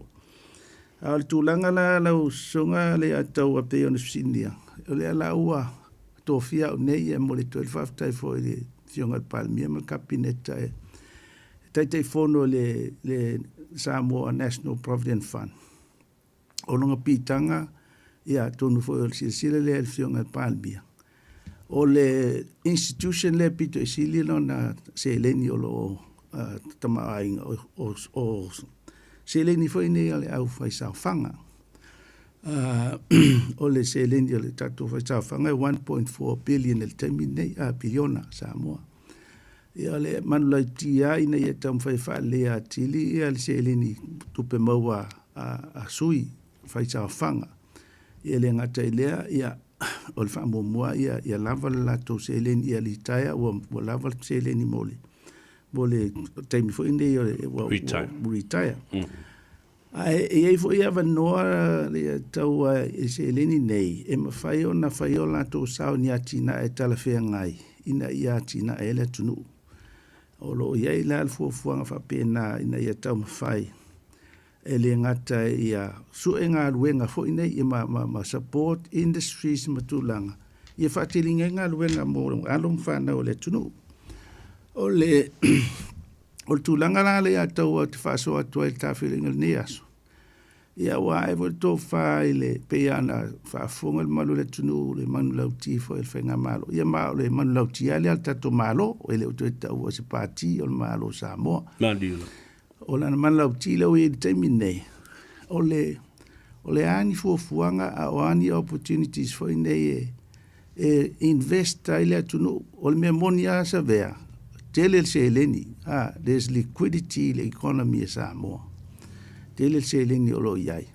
A o le tulaga la lau susuga Leiataua pei ona fesiligia, o lea la ua tofia au nei e momoli atu ai le faafetai foi i le Afioga i le Palemia ma le Kapeneta e Taitaifono i le, le Samoa National Provident Fund. O lona piitaga, ia atonu foi o le silasila lea i le Afioga i le Palemia, o le institution lea pito i sili lona seleni o lo o uh, tamaoaiga o, o, o seleni foi nei a le aufaisaofaga. Uh, o le seleni o le tatou faisaofaga e 1.4 billion i le taimi nei, a piliona Samoa. Ia o le manulauti lava ina ia taumafai e faaleleia atili ia le seleni tupe maua a, a sui faisaofaga. Ia e le gata i lea, ia o le faamuamua ia, ia lava le latou seleni ia litaea ua, ua lava le seleni mo le, mo le taimi foi nei o le, ua, retire. Ua, retire. Mm. Ae e i ai foi avanoa le taua i seleni nei e mafai ona fai o latou sao i ni atinae talafeagai ina ia atinae ai le atunuu. O lo o i ai la le fuafuaga faapena ina ia taumafai e le gata ia sue galuega foi nei ma, ma, ma support industries ma tulaga ia faateleina ai galuega mo alo ma fanau a le atunuu. O le O le tulaga la lea tau ou te faasoa atu ai i le tafiliga o lenei aso, ia ua ae foi le tofa i le pei lava ona faafofoga le mamalu o le atunuu i le manulauti foi a le faigamalo. Ia ma o le manulauti lava lea a le tatou Malo, e le o toe taua o se pati o le Malo o Samoa. O lana manulauti lea ua i ai i le taimi lenei, o le, o le a ni fuafuaga a o a ni opportunities foi nei e, e invest ai le atunuu. O le mea moni lava Savea, tele le seleni, ah, there's liquidity i le economy a Samoa. Tele le seleni o lo o i ai.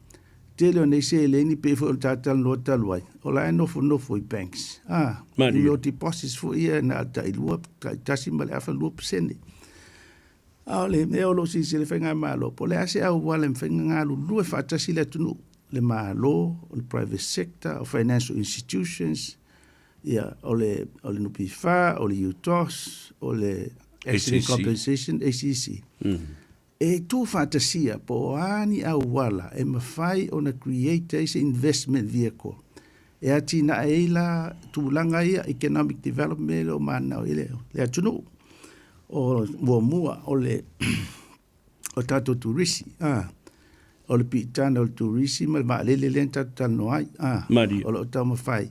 Tele o nei seleni pei foi o le talatalanoa talu ai, o la e nofonofo i banks. Ah, i mea o deposits foi ia na o le tailua, taitasi ma le afa 2%. A o le mea o lo o silasila i faigamalo, po o le a se auala e mafai ona galulue faatasi le atunuu, le Malo, o le private sector, o financial institutions, ia, o le, o le NPF, o le UTOS, o le Accident Compensation, ACC. Mm. E tū faatasia po o a ni auala e mafai ona create ai se investment vehicle e atinae ai la tulaga ia economic development e le o manao i le, le atunuu. O muamua o le o tatou turisi, a, o le piitaga o le turisi ma le vaalele lea na tatou talanoa ai, a, o lo o taumafai.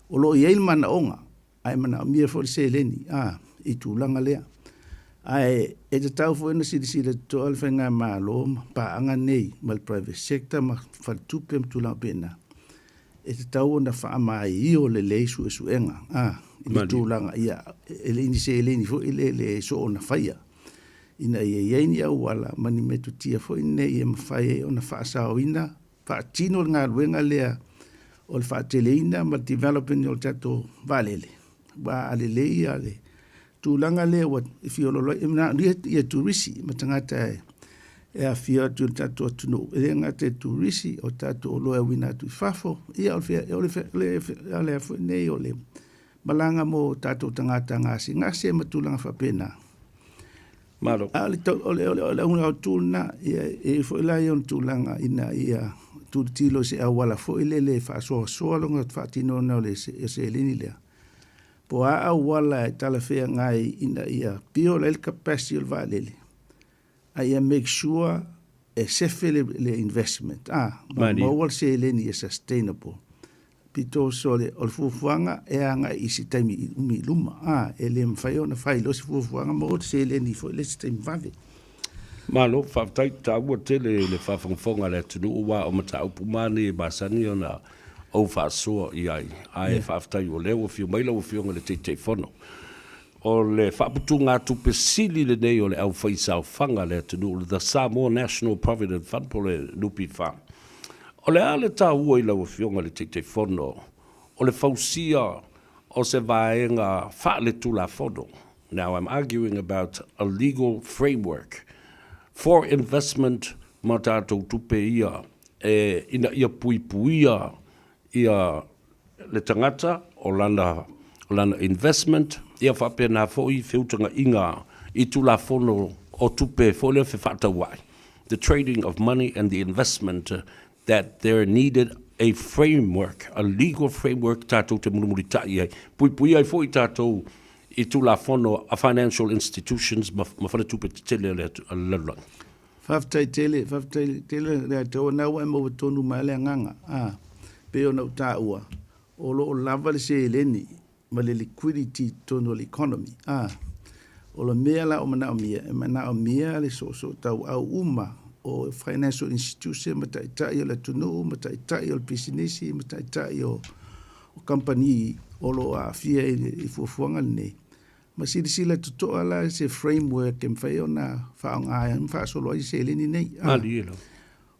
O lo o i ai le manaoga, ae manaomia foi le seleni, a, i tulaga lea. Ae e tatau foi ona silasila totoa le faigamalo ma paaga nei ma le private sector ma faletupe ma tulaga faapena, e tatau ona faamaioio lelei suesuega a, i le tulaga ia e le i ni seleni foi le le soona faia ina ia i ai ni auala ma ni metotia foi nei e mafai ai ona faasaoina faatino le galuega lea o le faateleina ma le development o le tatou vaalele aua a lelei ia le tulaga lea ua fiololo ai, e manaomia ia turisi ma tagata e, e afifio atu i le tatou atunuu. E le gata i turisi, o tatou oloa e auina atu i fafo, ia o le, o le, o le, o le foi nei o le malaga mo tatou tagata gasegase ma tulaga faapena. Malo. A o le tau, o le, o le, o le auga autu lena, ia, e i ai foi la ia ona tulaga ina ia tilotilo i se auala foi lele e faasoasoa lona faatinoina o le seleni lea. Po o a auala e talafeagai ina ia build ai le capacity o le vaalele, a ia make sure e sefe le, le investment, a, ma maua le seleni e sustainable. Pito so le, o le fuafuaga e agai i se taimi i umi i luma, a, e le mafai ona fai loa se fuafuaga maua le seleni foi le isi taimi vave. Malo, faafetai, taua tele le faafogafoga a le atunuu aua o mataupu uma nei e masani ona ou faasoa i ai, ae yeah. faafetai o lea ua afio mai lau Afioga i le Taitaifono. O le faaputugatupe sili lenei o le aufaisaofaga a le atunuu, the Samoa National Provident Fund po o le NPF. O le a le taua i lau Afioga i le Taitaifono o le fausia o se vaega faaletulafono, now I'm arguing about a legal framework for investment ma tatou tupe ia e ina ia puipuia ia le tagata o lana, o lana investment, ia faapena foi feutagaiga i Tulafono o tupe foi lea fefaatauai, the trading of money and the investment that there needed a framework, a legal framework tatou te mulimulitai ai, puipuia ai foi tatou i Tulafono a financial institutions ma, ma faletupe tetele a le, a le lalolagi. Faafetai tele, faafetai tele le Atua na ua e maua tonu mai le agaga, a, pei ona ou taua, o lo o lava le seleni ma le liquidity i totonu o le economy, a. O le mea la o manaomia, e manaomia le soosootauau uma o financial institution ma taitai o le atunuu ma taitai o le pisinisi ma taitai o kamupani o lo o aafia i fuafuaga lenei. Ma silasila totoa la i se framework e mafai ona faaaoga ai ma faasolo ai seleni nei. Malie lava.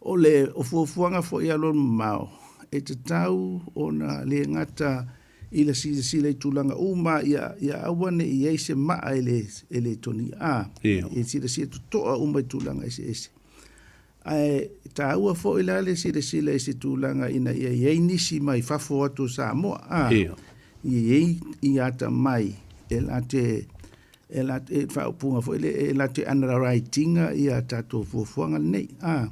O le o fuafuaga foi alualumamao, e tatau ona le gata i le silasila i tulaga uma ia, ia aua ne i i ai se maa e le, e le tonia. A, e silasila totoa uma i tulaga eseese. Ae taua foi la le silasila i se tulaga ina ia i ai nisi mai fafo atu o Samoa, a, ia i ai i atamai e late, e late, e faaupuga foi lea, e late underwriting-a ia tatou fuafuaga lenei, a.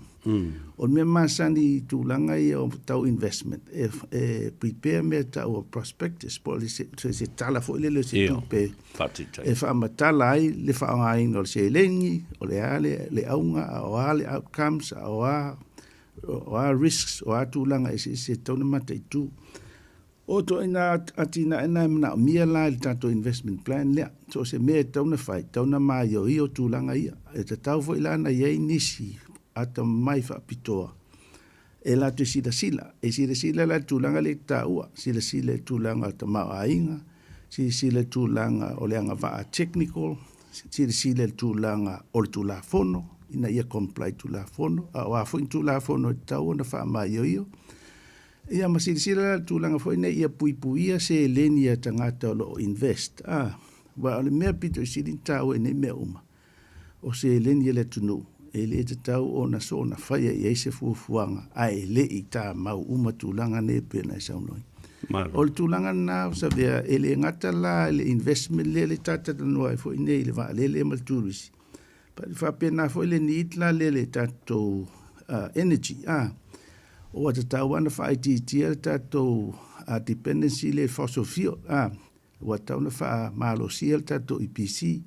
O le mea masani i tulaga ia o tau investment, e, e prepare mea tau o prospectus, po o se, se tala foi lele o se tupe e faamatala ai le faaaogaina o le seleni, o le a le, le auga, a o a le outcomes, a o a, o a risks, o a tulaga eseese e tatau ona mataitu. O ituaiga atinae na e manaomia la i le tatou investment plan lea. So o se mea e tatau ona fai, e tatau ona maioio tulaga ia. E tatau foi la ona i ai nisi atamamai faapitoa e latou silasila. E silasila la i le tulaga lea e taua, silasila i le tulaga o le tamaoaiga, silasila i le tulaga o le agavaa technical, silasila i le tulaga o le Tulafono ina ia comply Tulafono, a o a foi ni Tulafono e tatau ona faamaioio. Ia ma silasila la i le tulaga foi nei ia puipuia seleni a tagata o lo o invest, a, aua o le mea pito i sili ona taua i nei mea uma, o seleni a le atunuu, e le tatau ona soona faia i ai se fuafuaga ae le i tamau uma tulaga nei e pei ona e saunoa ai. O le tulaga lena o Savea, e le gata la i le investment lea le talatalanoa ai foi nei i le vaalele ma le turisi, faapena foi le need la lea i le tatou energy, a, ua tatau lava ona faaitiitia le tatou dependency lea i fossil fuel, a, ua tatau ona faamalosia le tatou EPC,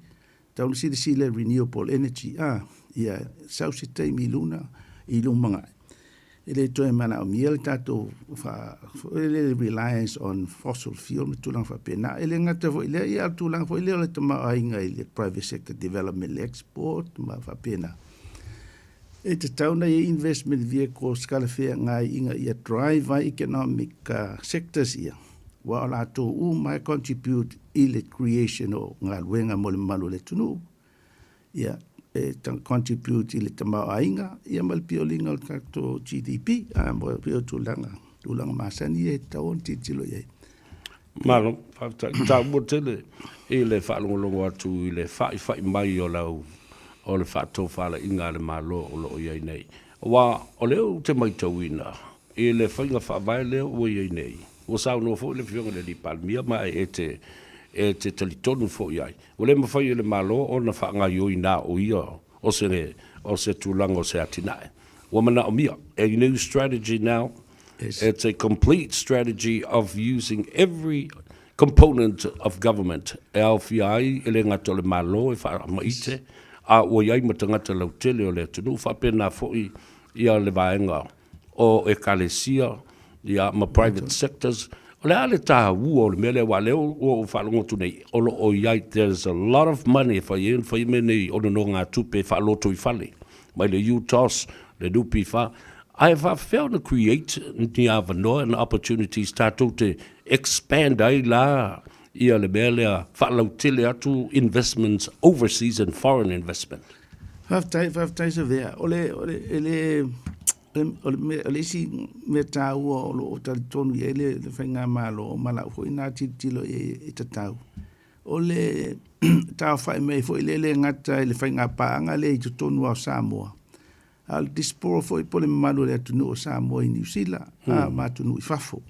tatau ona silasila i renewable energy, a, ia sau se taimi i luna, i lumanai, e le toe manaomia le tatou foi lele reliance on fossil fuel ma tulaga faapena. E le gata foi i lea, ia a o le tulaga foi lea o le tamaoaiga i le private sector development, le export ma faapena. E tatau ona i ai investment vehicles talafeagai ina ia drive ai economic sectors ia, aua o latou uma e contribute i le creation o galuega mo le mamalu o le atunuu, ia, e contribute i le tamaoaiga ia ma le pioliga o le tatou GDP, a, mo pei o tulaga, tulaga masani ia e tatau ona tilotilo i ai. Malo, faafetai. Taua tele i le faalogologo atu i le fa'ifa'i mai o lau o le faatofalaiga a le Malo o lo o i ai nei. Aua o lea ou te maitauina i le faiga faavae lea ua i ai nei, ua saunoa foi le Afioga i le Alii Palemia ma e te e te talitonu foi ai. Ua le mafai e le Malo ona faagaioi na o ia o se, o se tulaga o se atinae. Ua manaomia a new strategy now. Yes. It's a complete strategy of using every component of government e aofia ai e le gata o le Malo e faamaite, a ua i ai ma tagata lautele o le atunuu, faapena foi ia le vaega o Ekalesia ia ma private sectors. O le a le taua o le mea lea, aua o lea ua ou faalogo atu nei, o lo o i ai, there's a lot of money e fai ai ona fai mea nei o nonogatupe e faalotoifale mai le UTOS, le NPF, ae faapefea ona create ni avanoa and opportunities tatou te expand ai la ia le mea lea faalautele atu investments overseas and foreign investment. Faafetai, faafetai Savea. O le, o le, e le, o le, mea, o le isi mea taua o lo o talitonu i ai le, le faigamalo ma lau foi na tilotilo i ai e tatau. O le taaofai mai foi lea e le gata i le faigapaaga lea i totonu lava o Samoa, a o le diaspora foi po o le mamalu o le atunuu o Samoa i Niu Sila ma atunuu i fafo.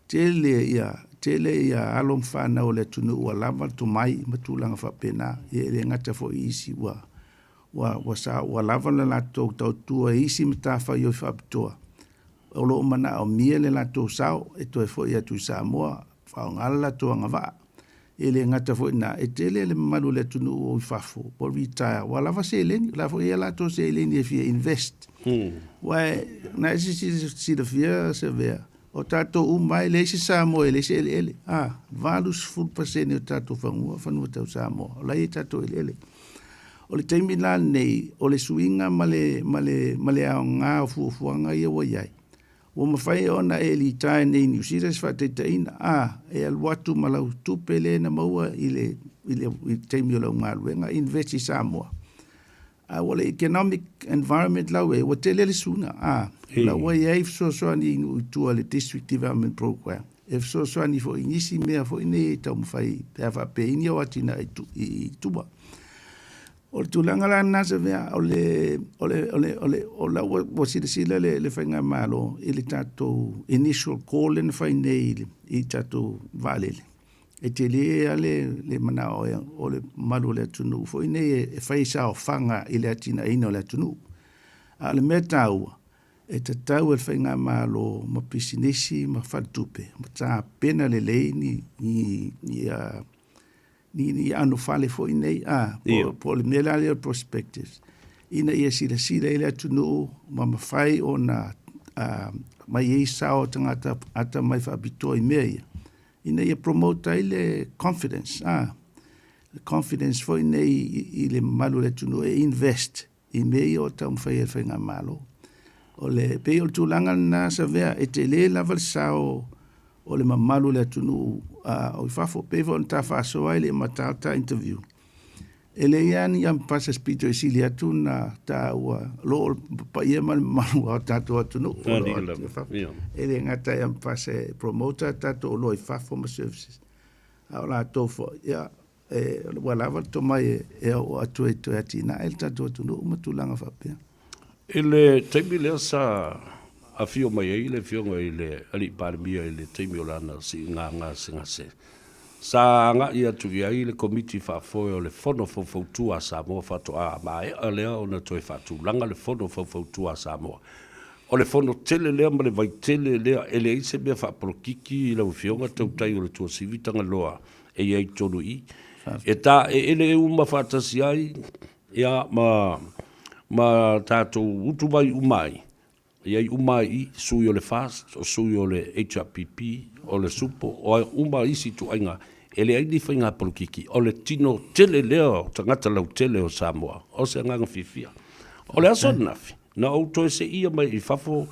Tele ia, tele ia alo ma fanau o le atunuu ua lava le tomai ma tulaga faapena. Ia e le gata foi i isi ua, ua, ua, sa, ua lava le latou tautua i isi matafaioi faapitoa. O lo o manaomia le latou sao e toe foi atu i Samoa, faaaoga le latou agavaa. E le gata foi i lena, e tele le mamalu o le atunuu o i fafo ua retire, ua lava seleni, o la foi e i ai a latou seleni e fia invest. Aua na e silafia Savea, o tatou uma lava e leai se Samoa e leai se eleele. A, 80% o tatou fanua, fanua tau Samoa, o la e i ai tatou eleele. O le taimi la lenei, o le suiga ma le, ma le, ma le aoga o fuafuaga ia ua i ai, ua mafai ona e litae nei i Niu Sila se faataitaiga, a, e alu atu ma lau tupe lea na maua i le, i le, i le taimi o lau galuega, invest i Samoa. A ua le economic environment la ua i ai, ua tele le suiga, a, la ua i ai fesoasoani i nuu i tua i le District Development Programme, e fesoasoani foi i nisi mea foi nei e taumafai pe a faapea i ni o atinae i tua. O le tulaga la lena Savea, o le, o le, o le, o le, o la ua, ua silasila le, le Faigamalo i le tatou initial call lea na fai nei i, le, i tatou vaalele. E tele lava le, le manao o le mamalu o le atunuu foi nei e, e fai saofaga i le atinaeina o le atunuu. A o le mea taua, e tatau e le Faigamalo ma pisinisi ma faletupe ma tapena lelei ni, ni, ni, uh, ni, ni anofale foi nei, a, po, po o le mea la lea o prospectus, ina ia silasila i le atunuu ma mafai ona uh, mai ai sao o tagata atamai faapitoa i mea ia, ina ia promote ai le confidence, a, le confidence foi nei i, i le mamalu o le atunuu e invest i mea ia o taumafai ai le Faigamalo. O le, pei o le tulaga lena Savea, e tele lava le sao o le mamalu o le atunuu o i fafo. Pei foi ona ta faasoa ai le amata o ta interview, e leai lava ni ambassadors pito e sili atu na taua o lo o paia ma le mamalu o tatou atunuu o lo o atu i fafo. E le gata e ambassador e promote a tatou oloa i fafo ma services, a o latou foi, ia, E, ua lava le tomai e, e oo atu ai toe atinae le tatou atunuu ma tulaga faapea. I le taimi lea sa afio mai ai le Afioga i le Alii Palemia i le taimi o lana siiga gasegase, sa agai atu i ai le Komiti Faafoe o le Fono Faufautua a Samoa faatoa maea lea ona toe faatulaga le Fono Faufautua a Samoa. O le fono tele lea ma le vai tele lea, e leai se mea faapolokiki lau Afioga Tautai o le Tuasivi Tagaloa e i ai i totonu i i. E taeele uma faatasi ai ia, ma, ma tatou utu mai uma ai, e i ai uma ai i i, sui o le FAST, o sui o le HRPP, o le SUPO, o ai uma isi ituaiga, e leai ni faiga polokiki, o le tino tele lea o tagata lautele o Samoa, o se agaga fiafia. O le aso ananafi, na ou toe seia mai i fafo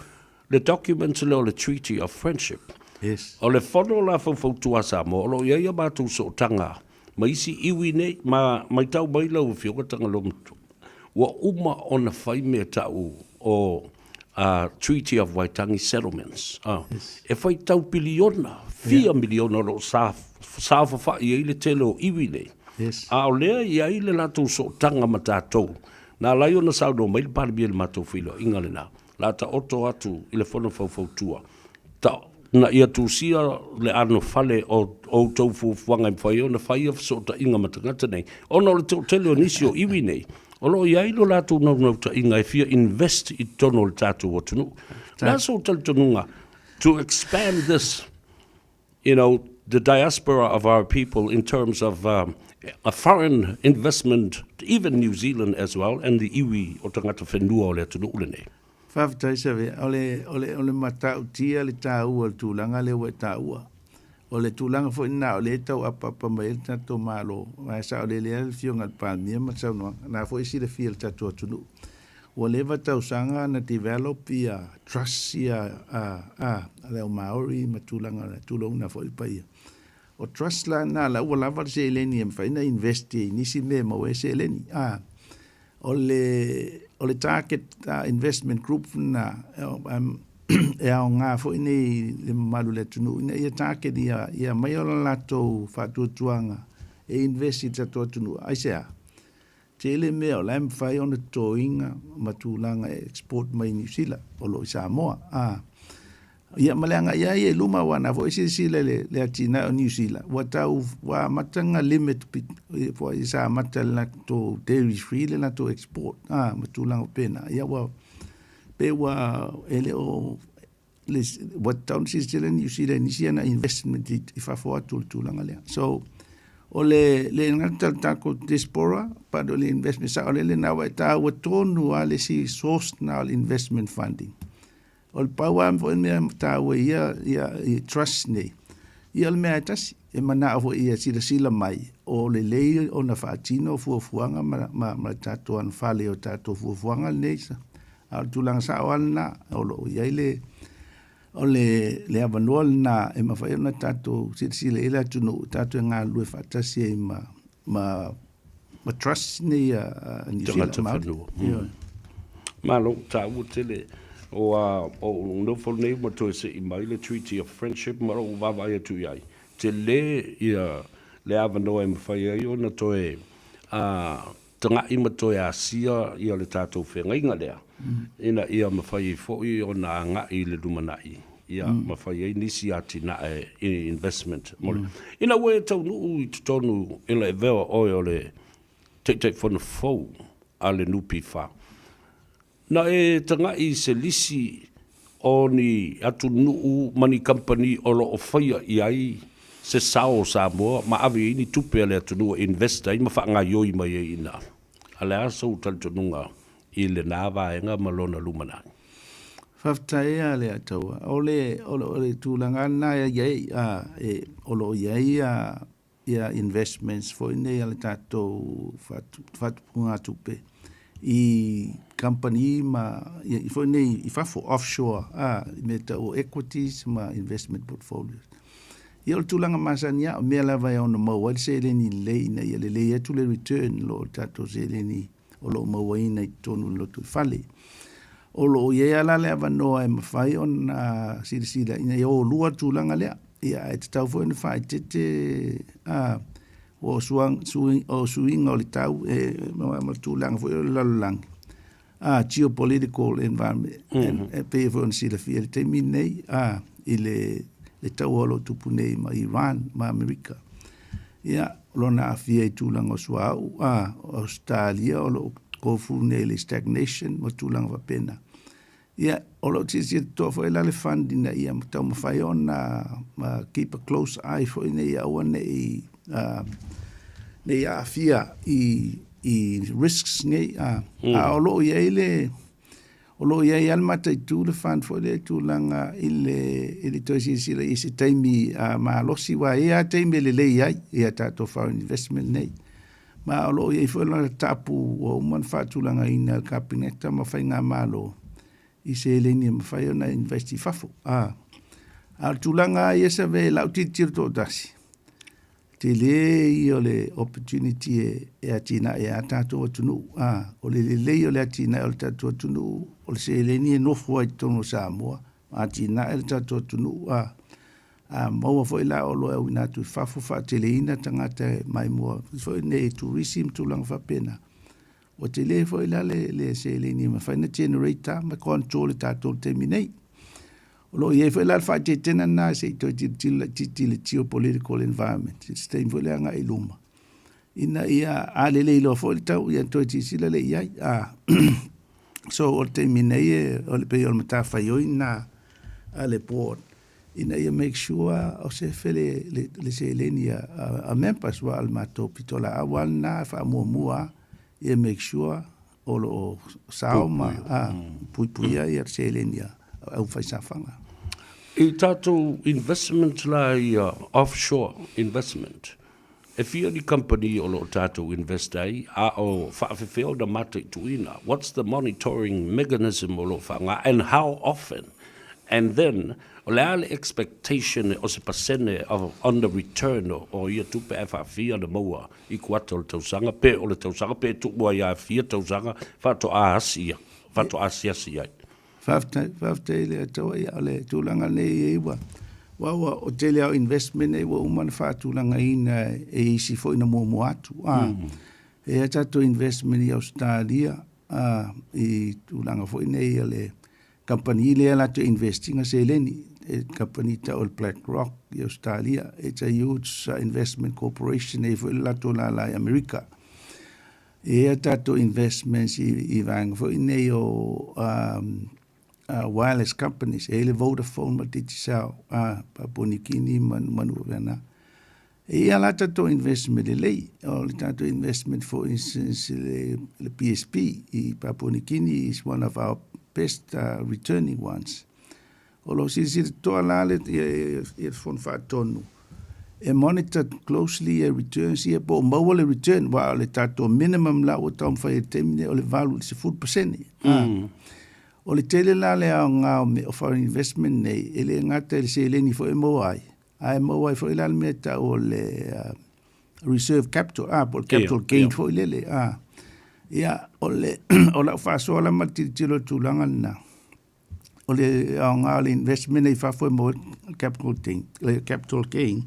le document lea o le Treaty of Friendship. Yes. O le fono la faufautua a Samoa, o lo o i ai a matou sootaga ma isi iwi nei, ma maitau mai lau Afioga Tagaloa Matua, ua uma ona fai mea tau o Treaty of Waitangi Settlements. Yes. E faitau piliona, fia yeah. miliona o lo o sa, saofafai ai le tele o iwi nei. Yes. A o lea i ai le latou sootaga ma tatou, na ala ai ona saunoa mai le Palemia i le matou feiloaiga lena, la taoto atu i le Fono Faufautua, ta, Na ia tusia le anofale o outou fuafuaga e mafai ai ona fai ia fesootaiga ma tagata nei, ona o le toatele o nisi o iwi nei, o lo o i ai lo latou naunautaiga e fia invest i totonu o le tatou atunuu. O le a sou talitonuga to expand this, you know, the diaspora of our people in terms of a foreign investment, even New Zealand as well, and the iwi o tagata whenua o le atunuu lenei? Faafetai Savea. O le, o le, o le matautia le taua o le tulaga lea ua e taua. O le tulaga foi lena o lea e tau apaapa mai ai le tatou Malo, aua e saolele lava le Afioga i le Palemia ma le saunoaga, o lena foi e silafia e le tatou atunuu. Ua leva tausaga na develop ia trust ia a, a, a le au Maori ma tulaga, tulouna foi le paia. O trust la lena, la ua lava le seleni e mafai ona invest i nisi mea e maua ai seleni. A, O le, o le target investment group lena e aoga foi nei le mamalu o le atunuu ina ia target ia, ia aumai o le latou faatuatuaga e invest i le tatou atunuu. Aisea? Tele mea o la e mafai ona totoina ma tulaga e export mai Niu Sila o lo o i Samoa. A, Ia ma le agai lava ia i luma aua na foi silasila i le, le atinae o Niu Sila, ua tau, ua amata ona limit po o sa amata le latou dairy free le latou export, a, ma tulaga faapena. Ia ua, pe ua, e le o, le, ua tatau ona silasila Niu Sila i nisi ana investment i, i fafo atu o le tulaga lea. So, o le, le gata o le tatou diaspora, but o le investment saolele lena ua e taua tonu lava le isi source lena o le investment funding. O le pau lava foi mea taua i ia, ia, i trust nei, ia o le mea e tasi, e manao foi ia silasila mai, o lelei ona faatino fuafuaga ma, ma, ma le tatou anofale o tatou fuafuaga lenei. A o le tulaga sao lava lena, o lo o i ai le, o le, le avanoa lena e mafai ona tatou silasila i ai le atunuu, tatou e galulue faatasi ai ma, ma, ma trust nei a, a New Zealand Tagata Māori. whenua. Mm. Malo, tāua tele. O a, o nofo nei ma toe se'i mai le Treaty of Friendship ma lou vaavaai atu i ai. Tele ia le avanoa e mafai ai ona toe a, taga'i ma toe asia ia le tatou feagaiga lea. Ina ia mafai ai foi ona aga'i i le lumanai, ia mafai ai nisi atinae i investment mo le. Ina ua e taunuu i totonu ina e vea oe o le Taitaifono fou a le NPF, na e taga'i i se lisi o ni atunuu ma ni kamupani o lo o faia i ai se sao o Samoa ma ave i ai ni tupe a le atunuu e invest ai ma faagaioi mai ai i ina. A o le a sou talitonuga i lena vaega ma lona lumanai? Faafetai a le Ataua. O le, o le, o le tulaga lena e i ai, a, e, o lo o i ai a, ia investments foi nei a le tatou faatupugatupe i kamupani ma ia, foi nei i fafo, offshore, a, i mea tau o equities ma investment portfolios. Ia o le tulaga masani lava, o mea lava e ono maua ai le seleni lelei ina ia lelei atu le return i lo le tatou seleni o lo o mauaina i totonu o le lotoifale. O lo o i ai lava la le avanoa e mafai ona silasila ina ia o lua le tulaga lea. Ia ae tatau foi ona faaeteete a o suiga o le tau e ma le tulaga foi o le lalolagi a geopolitical environment e pei foi ona silafia i le taimi lenei a i le le taua o lo o tupu nei ma Iran ma Amerika. Ia, o lona aafia i tulaga o suauu, a Ausetalia o lo o go through nei le stagnation ma tulaga faapena. Ia, o lo o silasila totoa foi la le fund ina ia taumafai ona keep a close eye foi ina ia aua ne i ne i aafia i i risks nei, a a o lo o i ai le o lo o i ai lava le mataitu le fund foi lea i tulaga i le i le toe silasila i se taimi malosi aua e i ai lava taimi e lelei ai ia tatou foreign investment nei. Ma o lo o i ai foi lona tapu ua uma ona faatulagaina e le Kapeneta ma Faigamalo i seleni e mafai ona invest i fafo. A, a o le tulaga lava ia Save i lau tilotilo toatasi, tele ia o le opportunity e, e atinae ai a tatou atunuu. A, o le lelei o le atinae o le tatou atunuu, o le seleni e nofo ai i totonu o Samoa, ma atinae le tatou atunuu. A, A maua foi la o lo o auina atu i fafo faateleina tagata e maimoa foi nei i turisi ma tulaga faapena, ua tele foi la le, le seleni e mafai ona generate ma control e tatou i le taimi nei. O lo o i ai foi la le faaeteetega lena se i toe tilotilo laitiiti i le geopolitical environment i se taimi foi lea agai i luma ina ia a lelei loa foi le tau ia toe silasila lea i ai. A so o le taimi nei o le pei o le matafaioi lena a le board ina ia make sure o sefe le, le, le seleni a, a, a members wa o le matou pitolaau lava lena e faamuamua ia make sure o lo o sao ma puipuia ia seleni a aufaisaofaga. I tatou investment la ia offshore investment, e fia ni company o lo o tatou invest ai, a o faafefea ona mataituina? What's the monitoring mechanism o lo o faaaoga and how often? And then, o le a le expectation o se pasene of on the return o ia tupe ae faafia ona maua i kuata o le tausaga, pe o le tausaga, pe tuu ai a fia tausaga faatoa asi ia, faatoa asiasi ai. Faafetai, faafetai le Atua ia o le tulaga lenei e ua ua ua o tele au investment nei ua uma ona faatulagaina e isi foi na muamua atu. A, mm. E a tatou investment i Australia a, i tulaga foi nei o le Kamupani lea latou invest ina seleni, e kamupani tau o le Black Rock i Ausetalia, it's a huge investment corporation e i ai foi le latou lala i Amerika. E i ai a tatou investments i, i vaega foi nei o um, wireless companies, e i ai le Vodafone ma le Digicel, Papua New Guinea ma manu faapena. E i ai la tatou investment lelei, o le tatou investment for instance le, le PSP i Papua New Guinea is one of our best returning ones. O lo o silasila totoa la le, ia, ia, ia le Fono Faatonu e monitor closely ia returns ia po o maua le return wa o le tatou minimum la ua taumafai i le taimi nei o le 8 i le 10%. Mm. O le tele la le aoga o, o foreign investment nei, e le gata i le seleni foi e maua ai, Ae maua ai foi la le mea e tau o le reserve capital, ah, po o le capital gain foi lele. Ah. Ia, o le, o lau faasoa la ma le tilotilo i le tulaga lena, o le aoga o le investment i fafo e maua ai capital gain, le capital gain.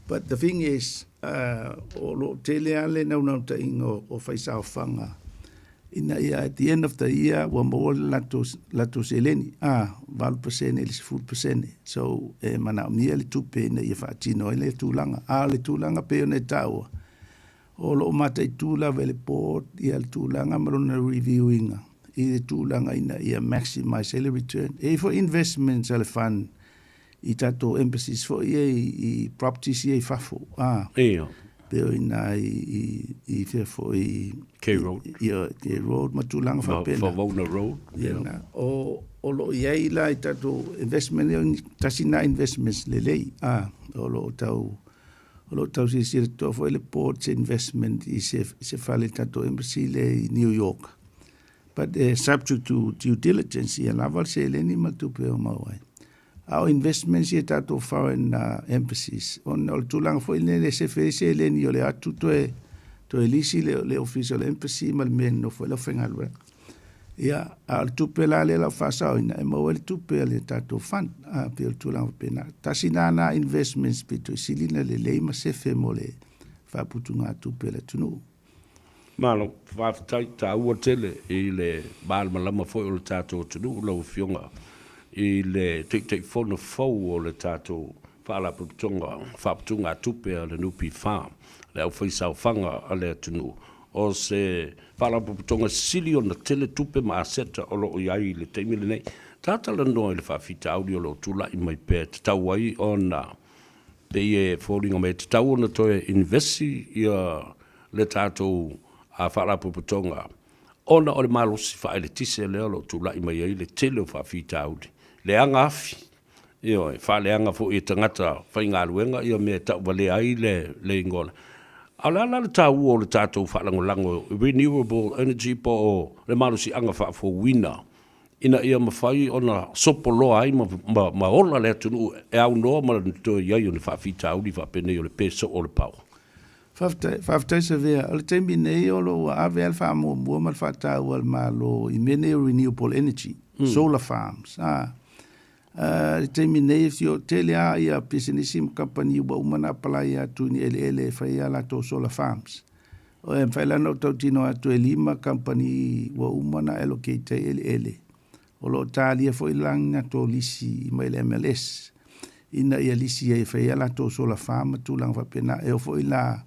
But the thing is, o lo o tele lava le naunautaiga o faisaofaga ina ia at the end of the year ua maua le latou, latou seleni, a, 8% i le 10%. So, e manaomia le tupe ina ia faatino ai lea tulaga. A o le tulaga pei ona e taua, o lo o mataitu lava e le board ia le tulaga ma lona review ina i le tulaga ina ia maximize ai le return. E i ai foi investments a le fund i tatou embassies foi ia i, i properties ia i fafo. A, Ia. Pei o ina i, i, i fea foi i... K Road. Ia, K Road ma tulaga faapena. Favona Road. Ia, na. O, o lo o i ai la i tatou investment ia, tasi na investments lelei. A, o lo o tau o lo o tau silasila totoa foi le board se investment i se, se fale i tatou embassy lea i New York. But subject to due diligence, ia lava le seleni ma le tupe e maua ai. A o investments ia tatou foreign embassies, ona o le tulaga foi lenei e sefe ai seleni o le atu toe, toe lisi le, le ofisa o le embassy ma le mea e nonofo ai le aufaigaluega. Ia, a o le tupe la lea la ua faasaoina, e maua ai le tupe a le tatou fund, a, pei o le tulaga faapena. Tasi lena na investments pito i sili ona lelei ma sefe mo le faaputugatupe a le atunuu. Malo, faafetai, taua tele i le malamalama foi o le tatou atunuu lau Afioga i le Taitaifono fou o le tatou Faalapotopotoga Faaputugatupe a le NPF, le aufaisaofaga a le atunuu. O se Faalapotopotoga sili ona tele tupe ma aseta o lo o i ai i le taimi lenei. Talatalanoa i le faafitauli o lo o tulai mai pea e tatau ai ona Pei e foliga mai e tatau ona toe invesi ia le tatou Faalapotopotoga ona o le malosi faaeletise lea o lo o tulai mai ai le tele o faafitauli, leaga afi, ioe, faaleaga foi e tagata faigaluega ia mea e tauvalea ai le igoa. A o le a la le taua o le tatou faalagolago renewable energy po o le malosiaga faafouina ina ia mafai ona sopoloa ai ma ola le atunuu e aunoa ma le toe i ai o ni faafitauli faapenei o le pe soo o le power. Faafetai, faafetai Savea. O le taimi nei o lo o ua ave lava le faamuamua ma le faataua a le Malo i mea nei o renewable energy, solar farms. A, i le taimi nei e fio, tele lava ia pisinisi ma kamupani ua uma ona apalai atu i ni eleele e fai ai a latou solar farms. E mafai la ona ou tautino atu e lima kamupani ua uma ona allocate ai eleele. O lo o talia foi la ni latou lisi mai le MLS ina ia lisi ai e fai ai a latou solar farm ma tulaga faapena. E oo foi la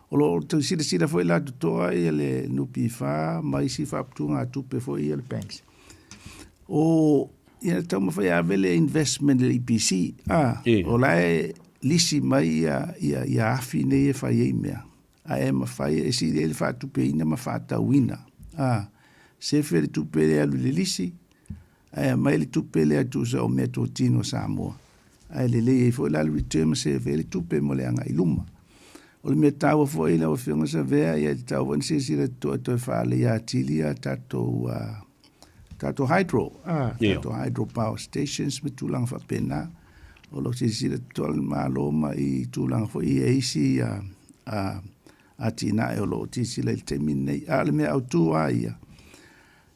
o lo o tau silasila foi la totoa ia le NPF ma isi faaputugatupe foi ia le banks. O ia taumafai e ave le investment i le EPC, a, o la e lisi mai ia, ia, ia afi nei e fai ai mea, ae mafai e sili ai le faatupeina ma faatauina, a, sefe le tupe lea e alu i le lisi, ae aumai le tupe lea tusa o meatotino a Samoa, ae lelei ai foi la le return ma sefe ai le tupe mo le agai i luma. O le mea taua foi lau Afioga Savea, ia e tatau foi ona silasila totoa e toe faaleleia atili a tatou, tatou hydro, tatou hydro power stations ma tulaga faapena. O lo o silasila totoa le Malo ma i tulaga foi ia i isi atinae o lo o silasila i le taimi lenei. A o le mea autu lava ia,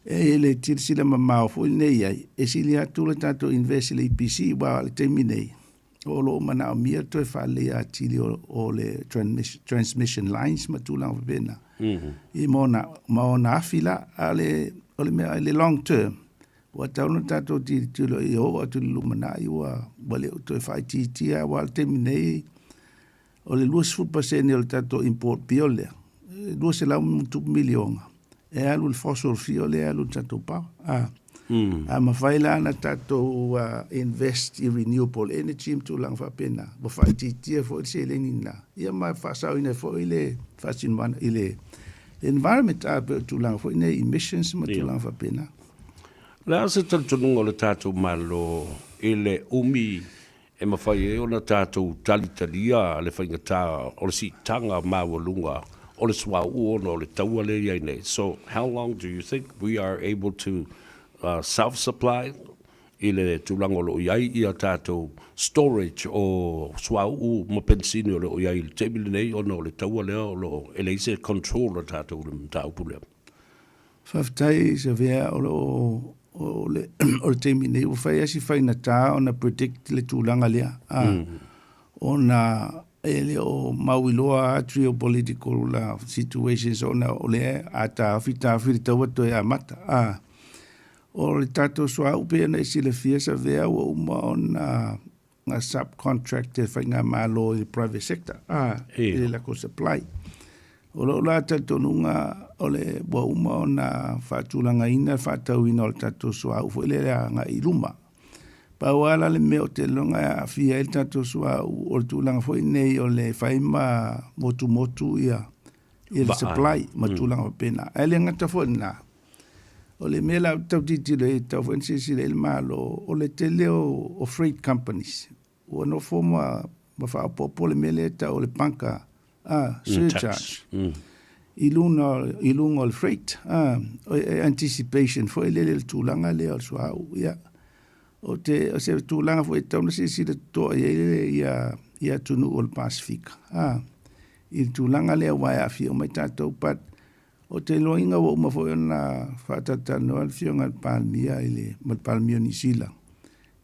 e le silasila mamao foi lenei i ai, e sili atu le tatou invest i le EPC, aua o le taimi nei, o lo o manaomia le toe faaleleia atili o le transmission lines ma tulaga faapena. I ma ona, ma ona afi la, a o le, o le mea i le long term, ua tatau ona tatou tilotilo i oo atu i le lumanai ua, ua le o toe faaitiitia, aua o le taimi nei, o le 20% o le tatou import bill lea, e 200 miliona, e alu i le fossil fuel lea e alu i le tatou power. A, mm. a mafai la ona tatou invest i renewable energy ma tulaga faapena, ua faaitiitia foi le seleni lena, ia ma faasaoina foi le faasinomaga i le environment, a pei o tulaga foi nei emissions ma tulaga faapena. O le a se talitonuga o le tatou Malo i le umi e mafai ai ona tatou talitalia le faigata o le siitaga maualuga o le suauu ona o le taua lea e i ai nei. So, how long do you think we are able to self supply i le tulaga o lo o i ai ia tatou storage o suauu ma penisini o lo o i ai i le taimi lenei ona o le taua lea o lo o e leai se control a tatou i le mataupu lea? Faafetai Savea, o lo o o le, o le taimi nei ua fai lava si faigata ona predict le tulaga lea, a, mm. ona e le o mauiloa a geopolitical situations ona o lea a taofi taofi le taua toe amata, a. O le tatou suauu pei ona e silafia Savea ua uma ona nga subcontract e faigamalo i le private sector, a, i le latou supply. O lou la talitonuga o le ua uma ona faatulagaina le faatauina o le tatou suauu foi lea e agai i luma. Pau lava la le mea ou te iloga e aafia ai le tatou suauu o le tulaga foi nei o le fai ma motumotu ia ia le supply ma tulaga faapena. Ae le gata foi i lena, O le mea la ou te tau tilotilo ai, e tatau foi ona silasila i ai le Malo, o le tele o freight companies ua nofo ma ma faaopoopo le mea lea e tau o le bunker ah, surcharge i luga i luga o le freight ah, e anticipation foi lele le tulaga lea o le suauu. Ia, o te o se tulaga foi e tatau ona silasila totoa i ai ia ia atunuu o le Pasefika ah, i le tulaga lea aua e aafia uma ai tatou but Ou te iloaina ua uma foi ona faatalatalanoa le Afioga i le Palemia i le, ma le Palemia o Niu Sila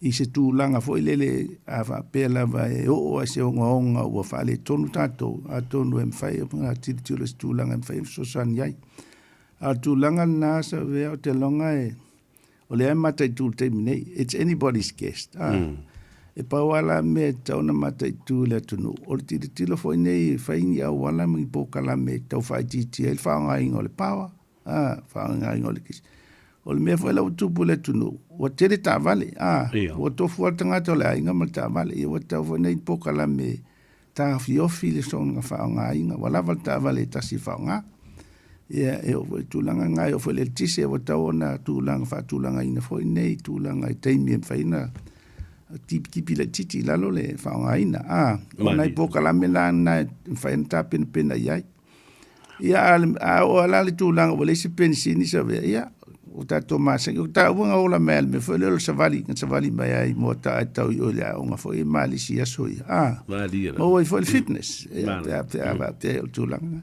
i se tulaga foi lele a faapea lava e oo lava i se ogaoga ua faaletonu tatou, atonu e mafai ona tilotilo i se tulaga e mafai ona fesoasoani ai. A o le tulaga lena Savea, ou te lagona e, o lea e mataitu i le taimi nei, it's anybody's guess. Ah, mm. E pau lava la mea e tatau ona mataitu i le atunuu, o le tilotilo foi nei e fai ni auala ma ni polokalame e tau faaitiitia ai le faaaogaina o le power, ah, faaaogaina o le kisi. O le mea foi la ua tupu i le atunuu, ua tele taavale, ah, ua tofu lava le tagata o le aiga ma le taavale, ia ua tatau foi nei polokalame taofiofi le soona faaaogaina, ua lava le taavale e tasi e faaaoga. Ia, e oo foi i tulaga na, e oo foi i le eletise, ua tatau ona tulaga faatulagaina foi nei tulaga i taimi e mafai ona tipitipi laitiiti i lalo le faaaogaina. A, o nai polokalame la na e mafai ona tapenapena i ai. Ia, a oo lava la le tulaga ua leai se penisini Savea, ia, ua tatou masani. O taua na ola mai lava i le mea foi lea o le savali, na savali mai ai i Moataa e tau i o i le aoga foi e malisi i aso ia. A, maua ai foi le fitness, ia, pe a, pe a faapea o le tulaga lena.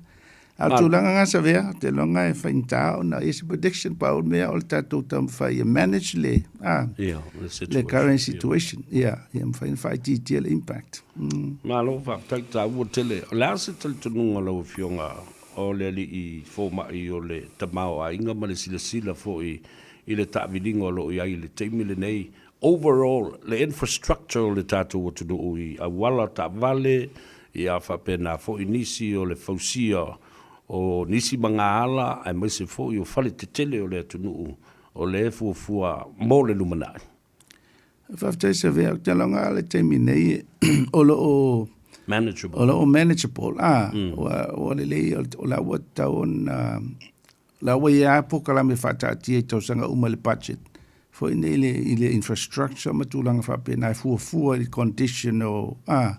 A o le tulaga lena Savea, ou te iloa e faigata ona i ai se prediction, pau le mea o le tatou taumafai e manage le, a, le current situation, ia, ia mafai ona faaitiitia le impact. Malo faafetai taua tele. O le a se talitonuga o lau Afioga o le alii fomai o le tamaoaiga ma le silasila foi i le taaviliga o lo o i ai i le taimi lenei, overall, le infrastructure o le tatou atunuu i auala taavale, ia faapena foi nisi o le fausia o nisi magaala aemaise foi o fale tetele o le atunuu o lea e fuafua mo le lumanai. Faafetai Savea, ou te lagona le taimi nei o lo o manageable. O lo o manageable. Ah, ua lelei o la ua tatau ona la ua i ai polokalame faataatia i tausaga uma i le budget foi nei i le, i le infrastructure ma tulaga faapena e fuafua i le condition o, ah,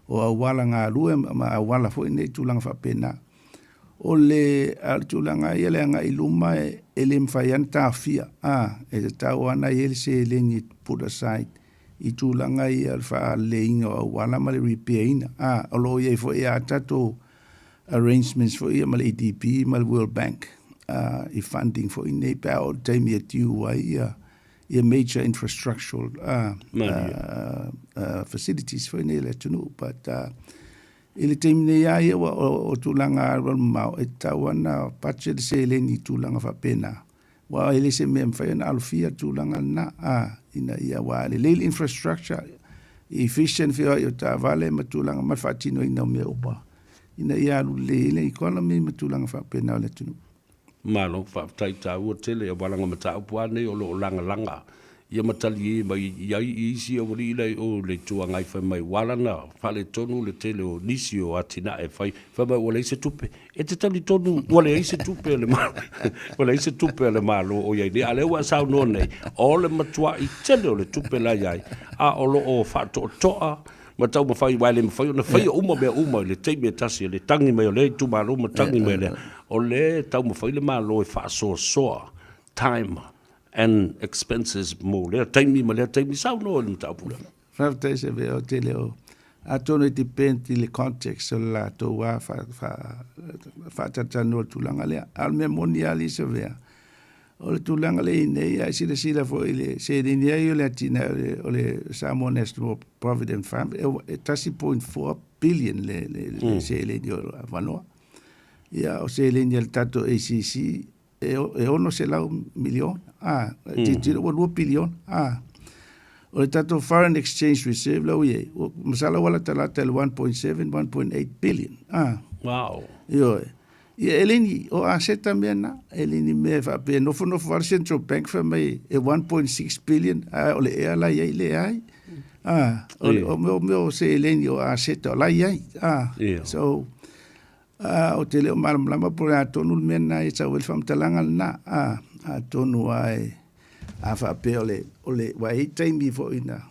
o auala galue ma auala foi nei tulaga faapena. O le, a o le tulaga ia le agai i luma e, e le mafai lava ona taofia, ah, e tatau lava ona i ai le seleni e put aside i tulaga ia o le faaleleiina o auala ma le repair ina. Ah, o lo o i ai foi lava tatou arrangements foi ia ma le ADB ma le World Bank uh, i funding foi nei pe a oo le taimi e due ai ia ia major infrastructural uh, uh, uh, facilities foi nei le atunuu but uh, i le taimi nei lava ia ua o, o tulaga alualumamao e tatau ona budget le seleni i tulaga faapena aua e le se mea e mafai ona alofia le tulaga lena a ina ia aua lelei le infrastructure efficient feoai o taavale ma tulaga ma le faatinoina o mea uma ina ia alu lelei ai le economy ma tulaga faapena o le atunuu. Malo, faafetai taua tele aua leaga mataupu a nei o lo o lagalaga ia ma talie mai i ai i isi aualii la i o le Itu Agai fai mai ua ala ona faaletonu le tele o nisi o atinae e fai, fai mai ua leai se tupe. E te talitonu ua leai se tupe a le Malo, ua leai se tupe a le Malo o i ai nei, a o lea ua e saunoa nei, o le matuai tele o le tupe la i ai, a o lo o faatoatoa ma taumafai, aua e le mafai ona faia uma mea uma i le taimi e tasi, le tagi mai o lea itumalo ma tagi mai o lea. O lea e taumafai le Malo e faasoasoa time and expenses mo lea taimi ma lea taimi. Saunoa i le mataupu lea. Faafetai Seve, o te leo. Atonu e depend i le context o le latou lava faatalatalanoa i le tulaga lea. A o le mea moni lava alii Savea, o le tulaga lea i nei, a e silasila foi i le seleni ai o le atinae o le Samoa National Provident Fund, e 1.4 billion le seleni o lo o avanoa. Ia, o seleni a le tatou ACC, e 600 miliona, a, tilotilo ua 2 piliona, a. O le tatou foreign exchange reserve la ua i ai, masalo ua latalata i le 1.7, 1.8 billion, a. Wow. Ioe. Ia e le ni, o aseta mea na, e le ni mea e faapea, nofonofo lava le Central Bank fai mai e 1.6 billion, a o le ea la i ai, leai. A, o mea o seleni o aseta o la i ai, a. So, Ā, ou te le o malamalama po o le a tonu le mea lena e sau ai le faamatalaga lena, ā, atonu lava e, a faapea o le, o le, aua e i ai taimi foi na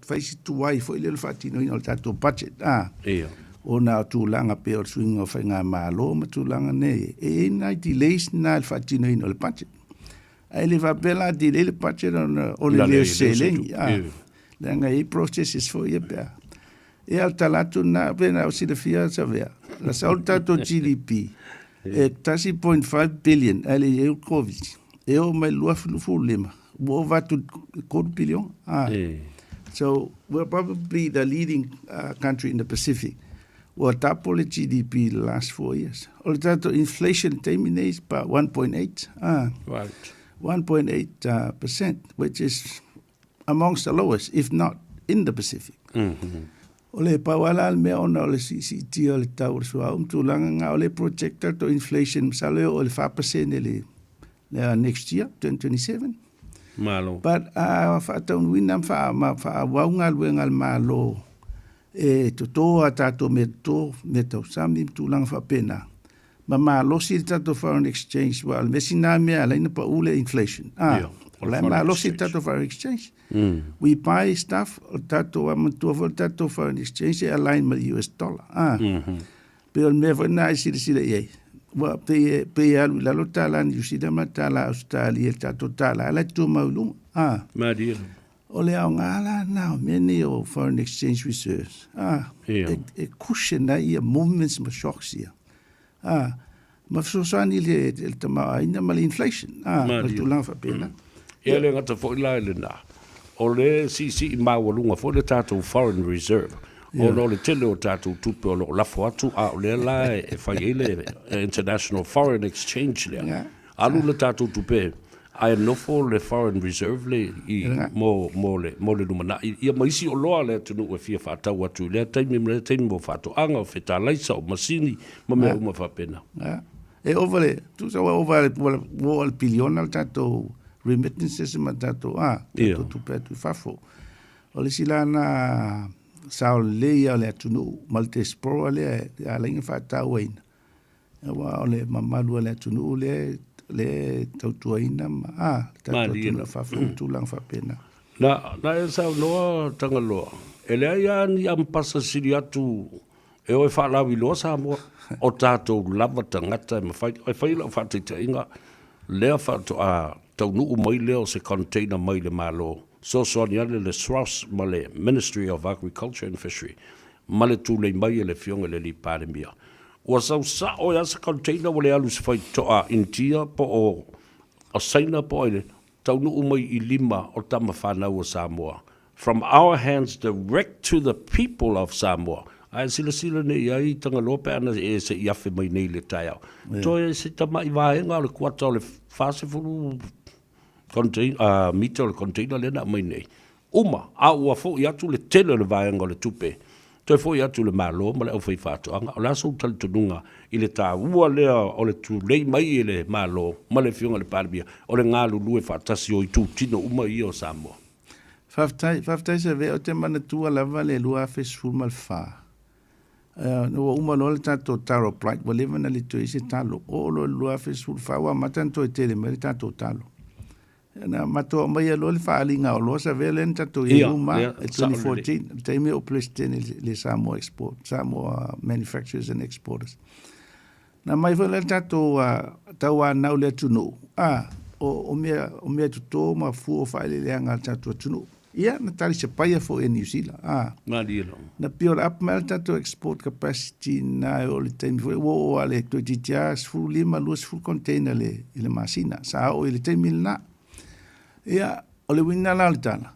fai si tuai foi lea o le faatinoina o le tatou budget, ā, Ia. ona o tulaga pei o le suiga o faigamalo ma tulaga nei, e i ai nai delays na i le faatinoina o le budget. Ae le faapea la delay le budget ona o le le o se seleni, ā, leaga e i ai processes foi ia pe a. Ia o le tala atu lena, pei ona ou silafia Savea, na sau le tatou GDP e 1.5 billion ae le i ai le Covid. E oo mai i le 2025, ua ova atu i le 3 piliona. Ah. So we're probably the leading country in the Pacific. Ua double le GDP the last 4 years. O le tatou inflation taimi nei is about 1.8. Ah. Right. 1.8 percent, which is amongst the lowest, if not in the Pacific. O le pau lava la le mea ona o le siisiitia o le tau o le suauu ma tulaga na, o le project tatou inflation masalo e oo i le 4% le next year, 2027. Malo. But a faataunuuina ma faaauau galuega a le Malo e toto a tatou mea toto, mea tausami ma tulaga faapena, ma malosi le tatou foreign exchange, aua o le mea sina mea e ala ai ona pau le inflation. Ah, yeah, o la e malosi le tatou foreign exchange. We buy stuff, o le tatou, a manatua foi le tatou foreign exchange e align ma le US dollar. Ah, pei o le mea foi lena e silasila i ai. Ua pei, pei e alu i lalo le tala Niu Sila ma le tala Ausetalia i le tatou tala, a la e tumau i luga. Ah. Malie. O le aoga la lena o mea nei o foreign exchange reserves, a, e, e cushion ai ia movements ma shocks ia. A, ma fesoasoani i le, le tamaoaiga ma le inflation, a, ma le tulaga faapena. Ia le gata foi la i lena, o le siisii maualuga foi le tatou foreign reserve, ona o le tele o tatou tupe o lo o lafo atu, a o lea la e fai ai le international foreign exchange lea. Alu le tatou tupe ae nofo le foreign reserve le i mo mo le mo le lumanai ia ma isi oloa a le atunuu e fia faatau atu i lea taimi ma lea taimi mo faatoaga, o fetalaisa, o masini ma mea uma faapena. E ova le, tusa ua ova le, ua oo i le piliona le tatou remittances ma tatou, a, tatou tupe atu i fafo. O le isi la na sao lelei ia o le atunuu ma le diaspora lea e ala ai ona faatauaina, aua o le mamalu o le atunuu lea lea e tautuaina ma, a, le tatou atunuu i fafo ma tulaga faapena. Na, na e saunoa Tagaloa, e leai lava ni ampasa sili atu E o e faalauiloa Samoa, o tatou lava tagata e mafai. E fai lau faataitaiga, lea faatoa taunuu mai lea o se container mai le Malo, fesoasoani ane le SROS ma le Ministry of Agriculture and Fishery ma le tulei mai e le Afioga i le Alii Palemia. Ua sau sao ai lava se container ua le alu i se faitotoa Initia po o Saina po o ai, taunuu mai i lima o tama fanau a Samoa From our hands direct to the people of Samoa. Ae silasila nei i ai Tagaloa pe ana e se i afe mai nei i le taeao. Toe se tamai vaega o le kuata o le 40 contain, mita o le container lea na aumai nei. Uma, a ua foi atu le tele o le vaega o le tupe Toe foi atu i le Malo ma le aufaifaatoaga, o le a sou talitonuga i le taua lea o le tulei mai e le Malo ma le Afioga i le Palemia o le galulue faatasi o itutino uma ia o Samoa? Faafetai, faafetai Seve, ou te manatua lava le 2014, ua uma loa le tatou taro plight, ua leva ona le toe i ai se talo. Oo loa i le 2014 ua amata ona toe tele mai le tatou talo. Na matou aumaia loa le faaaliga o oloa Savea lea na tatou i ai uma i 2014, le taimi o President i le Samoa Export, Samoa Manufacturers and Exporters. Na aumai foi lea le tatou tauanau i le atunuu, o mea, o mea toto ma fua o faaeleeleaga a le tatou atunuu. Ia, na talisapaia foi e Niu Sila. Malie lava. Na build up mai le tatou export capacity na e oo i le taimi foi ua oo lava i le toeitiiti lava 15, 20 container i le masina. Sa oo i le taimi lena. Ia, o le uiga la o le tala,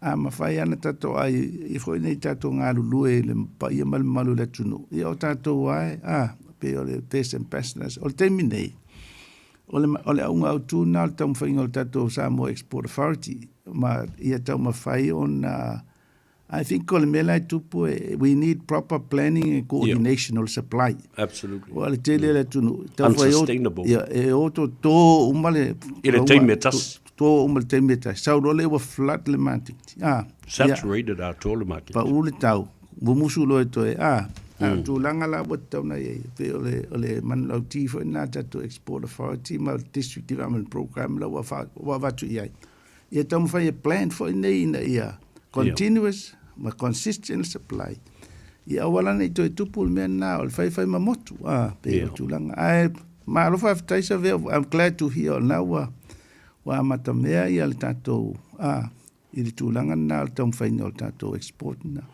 a mafai lava ona tatou aai i foi nei tatou galulue i le paia ma le mamalu o le atunuu, ia o tatou lava e, pei o le best ambassadors. O le taimi nei, O le, o le auga autu lena o le taumafaiga o le tatou Samoa Export Authority, ma ia taumafai ona, I think o le mea la e tupu, we need proper planning and coordination o le supply. Absolutely. Aua o le tele o le atunuu, Unsustainable. Ia, e o toto uma le... I le taimi e tasi. Toto uma le taimi e tasi. Sau loa lea ua flood le maketi. Ah, Saturated atoa le maketi. Pau le tau. Mumusu loa e toe, a, a o tulaga la ua tatau ona i ai, pei o le, o le manulauti foi lena a tatou Export Authority ma le District Development Programme la ua, fa, ua avatu i ai. Ia taumafai e plan foi nei ina ia continuous ma consistent supply. Ia aua la ne i toe tupu le mea lena o le faifai mamotu, a, pei o tulaga. Ae malo faafetai Savea, I'm glad to hear o lena ua, ua amatamea ia le tatou, a, i le tulaga lena o le taumafaiga o le tatou export lena.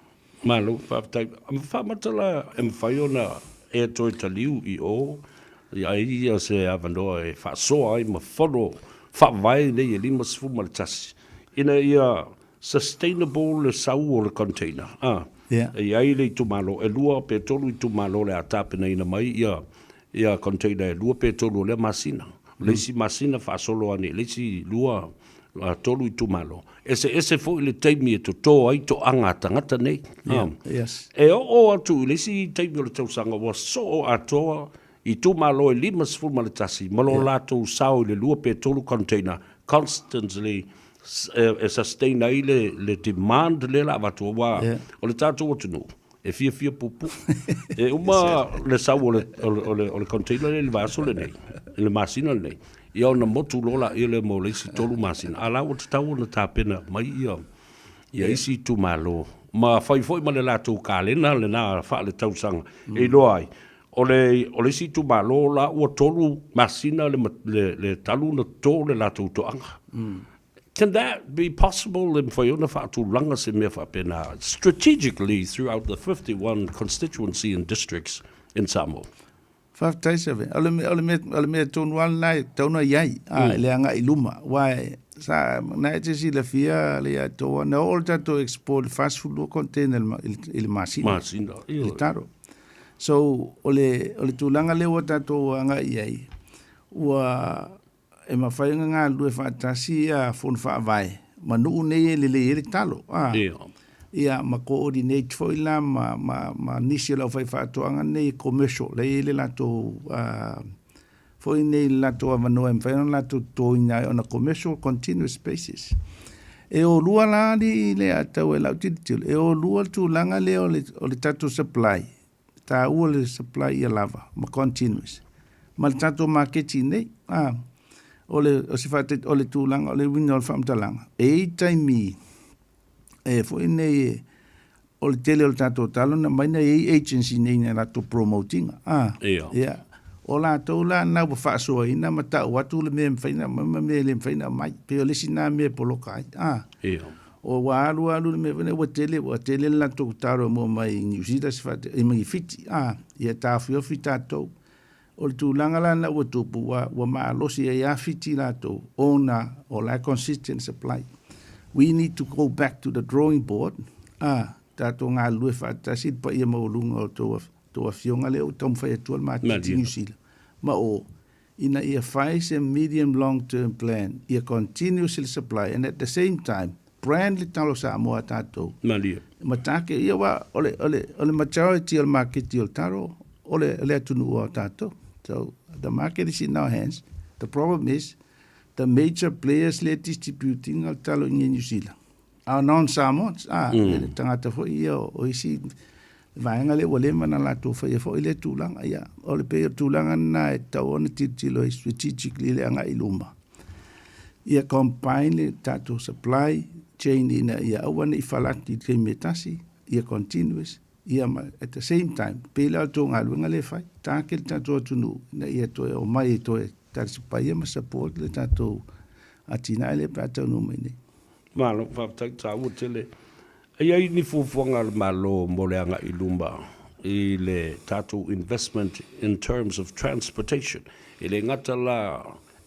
Malo, faafetai. Faamatala e mafai ona e toe taliu i o i ai ia se avanoa e faasoa ai ma fono faavae nei e 51 ina ia sustainable le sau o le container. A, e i ai le itumalo, e lua pe tolu itumalo o le a tapenaina mai ia ia container e lua pe tolu o lea masina. O le isi masina faasolo ane i le isi lua, tolu itumalo. Eseese foi le taimi e toto ai toaga a tagata nei. Yes. E oo atu i le isi taimi o le tausaga ua soo atoa itumalo e 51 ma lo latou sao i le lua pe tolu container constantly e sustain ai le demand lea la avatu aua o le tatou atunuu e fiafia puupuu. E uma le sau o le, o le, o le, o le container lea i le vaiaso lenei, i le masina lenei, ia ona motu loa laia lea mo le isi tolu masina. A la ua tatau ona tapena mai ia, ia isi itumalo ma fai foi ma le latou kalena lena faaletausaga e iloa ai o le, o le isi itumalo la ua tolu masina le, le, le talu ona toto le latou toaga. Can that be possible e mafai ona faatulaga se mea faapena strategically throughout the 51 constituency and districts in Samoa? Faafetai Seve. O le, o le mea, o le mea tonu lava lena e tatau ona i ai, a, i le agai i luma. Aua e, sa, na e te silafia le ia toa, na oo le tatou export i le 42 container i le, i le masina. Masina, I le taro. So, o le, o le tulaga lea ua tatou agai i ai, ua, e mafai ona galulue faatasi ia Fono Faavae ma nuu nei e lelei ai le talo. A, ia ma coordinate foi la ma, ma, ma nisi o le aufaifaatoaga nei e commercial, la e i ai le latou foi nei le latou avanoa e mafai ona latou totoina ai on a commercial continuous basis. E o lua la alii le a tau e lau tilotilo, e o lua le tulaga lea o le, o le tatou supply, taua le supply ia lava ma continuous ma le tatou maketi nei. A, o le, o se faataitaiga, o le tulaga, o le uiga o le faamatalaga, e i ai taimi e foi nei e, o le tele o le tatou talo na aumai na i ai agency nei na latou promote ina. A, ia. O latou la na ua faasoaina ma tau atu le mea e mafai ona aumai ma mea e le mafai ona aumai. Pei o le isi na mea e poloka ai. A, o ua alu alu le mea foi lea ua tele, ua tele le latou talo e maua mai i Niu Sila se faate, i mai Fiti. A, ia taofiofi tatou. O le tulaga la lena ua tupu, ua, ua malosi ai lava Fiti latou ona o la e consistent supply. We need to go back to the drawing board, a, tatou galulue faatasi le paia maualuga o tou, tou afioga lea ua taumafai atua le maketi i Niu Sila ma o, ina ia fai se medium long term plan ia continuous le supply and at the same time brand le talo Samoa a tatou. Malie. Ma take, ia aua o le, o le, o le majority o le maketi o le talo, o le, o le atunuu a tatou. So, the market is in our hands. The problem is, the major players le distributing o le talo i New Zealand are non-Samoans. Ah, le tagata foi ia o isi vaega lea ua leva ona latou faia foi lea tulaga. Ia, o le pei o le tulaga lena e tatau ona tilotilo ai strategically le agai i luma. Ia combine le tatou supply chain ina ia aua ne i falaki i le taimi e tasi, ia continuous, ia ma at the same time, pei la o le tou galuega lea e fai, target le tatou atunuu ina ia toe omai e toe talisapaia ma support le tatou atinae lea pe a taunuu mai nei. Malo, faafetai taua tele. E i ai ni fuafuaga a le Malo mo le agai i luma i le tatou investment in terms of transportation? E le gata la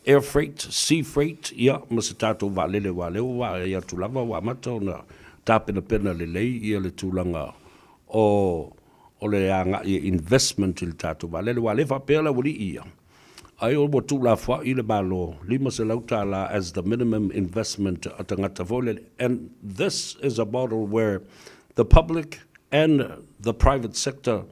air freight, sea freight, ia, ma se tatou vaalele aua o lea ua vaai atu lava ua amata ona tapenapena lelei ia le tulaga o o le agai e investment i le tatou vaalele aua o lea e faapea le aualii ia, Ai ua tuulafoai le Malo $500 as the minimum investment a tagata foi lele and this is a model where the public and the private sector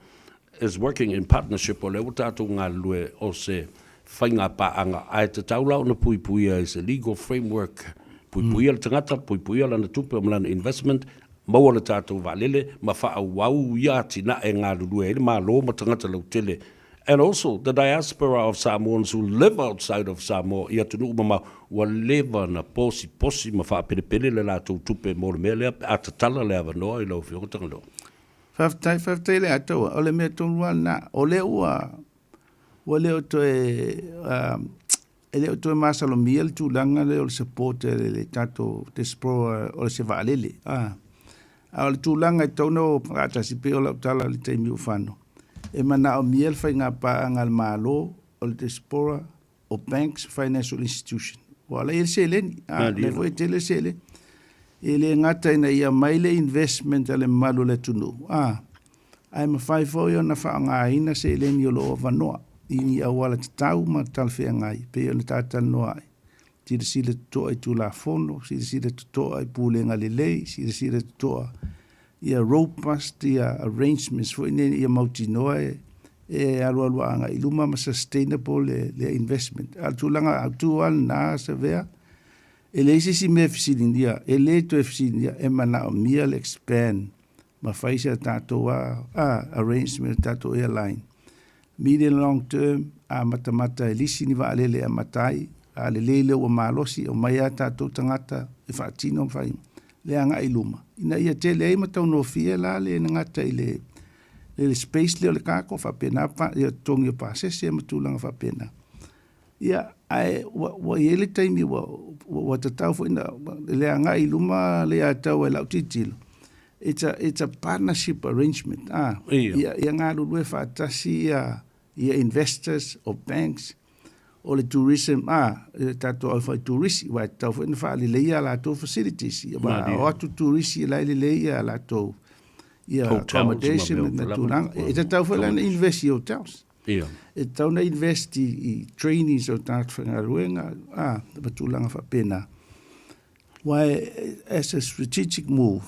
is working in partnership o lea ua tatou galulue o se faiga paaga ae tatau la ona puipuia i se legal framework puipuia le tagata puipuia lana tupe ma lana investment maua le tatou vaalele ma faaauau ia atinae galulue ai le Malo ma tagata lautele And also the diaspora of Samoans who live outside of Samoa i atunuu mamao, ua leva na posiposi ma faapelepele le latou tupe mo le mea lea pe a tatala le avanoa i lau Afioga Tagaloa. Faafetai, faafetai le Atoa. O le mea tonu lava lena. O lea ua, ua le o toe, e le o toe masalomia le tulaga lea o le support e le tatou diaspora o se vaalele. A o le tulaga e tatau ona o faatasi pei o lau tala i le taimi ua fano, e manaomia le faiga paaga a le Malo, o le diaspora, o banks, financial institution. Aua o la e i ai le seleni, a, o lea foi e tele le seleni. E le gata ina ia aumai le investment a le mamalu o le atunuu, a, ae mafai foi ona faaaogaina seleni o lo o avanoa i ni auala tatau ma talafeagai e pei ona talatalanoa ai. Silasila totoa i Tulafono, silasila totoa i pulega lelei, silasila totoa ia robust ia arrangements foi nei ia mautinoa e, e alualu agai i luma ma sustainable le, le investment. A o le tulaga autu lava lena, Savea, e leai se isi mea e fesiligia, e le toe fesiligia, e manaomia le expand ma fai se tatou a, arrangement le tatou airline. Medium long term, a matamata e lisi ni vaalele e amata ai, a lelei lea ua malosi, omai a tatou tagata e faatino ma fai le agai i luma, ina ia tele ai ma taugofie la le gata i le le space lea o le cargo, faapena pa, ia totogi o pasese ma tulaga faapena. Ia, ae ua, ua i ai le taimi ua, ua, ua tatau foi na, le agai i luma le ia tau e lau tilotilo. It's a, it's a partnership arrangement. Ah, ia, ia, ia galulue faatasi ia, ia investors o banks, o le tourism, ah, le tatou au fai turisi, aua e tatau foi ona faaleleia a latou facilities. Ia, aua o atu turisi la e lelei ia latou ia accommodation ma tulaga. E tatau foi la ona invest i hotels. Ia. E tatau ona invest i, i trainings o tagata faigaluega, a, ma tulaga faapena. Aua as a strategic move,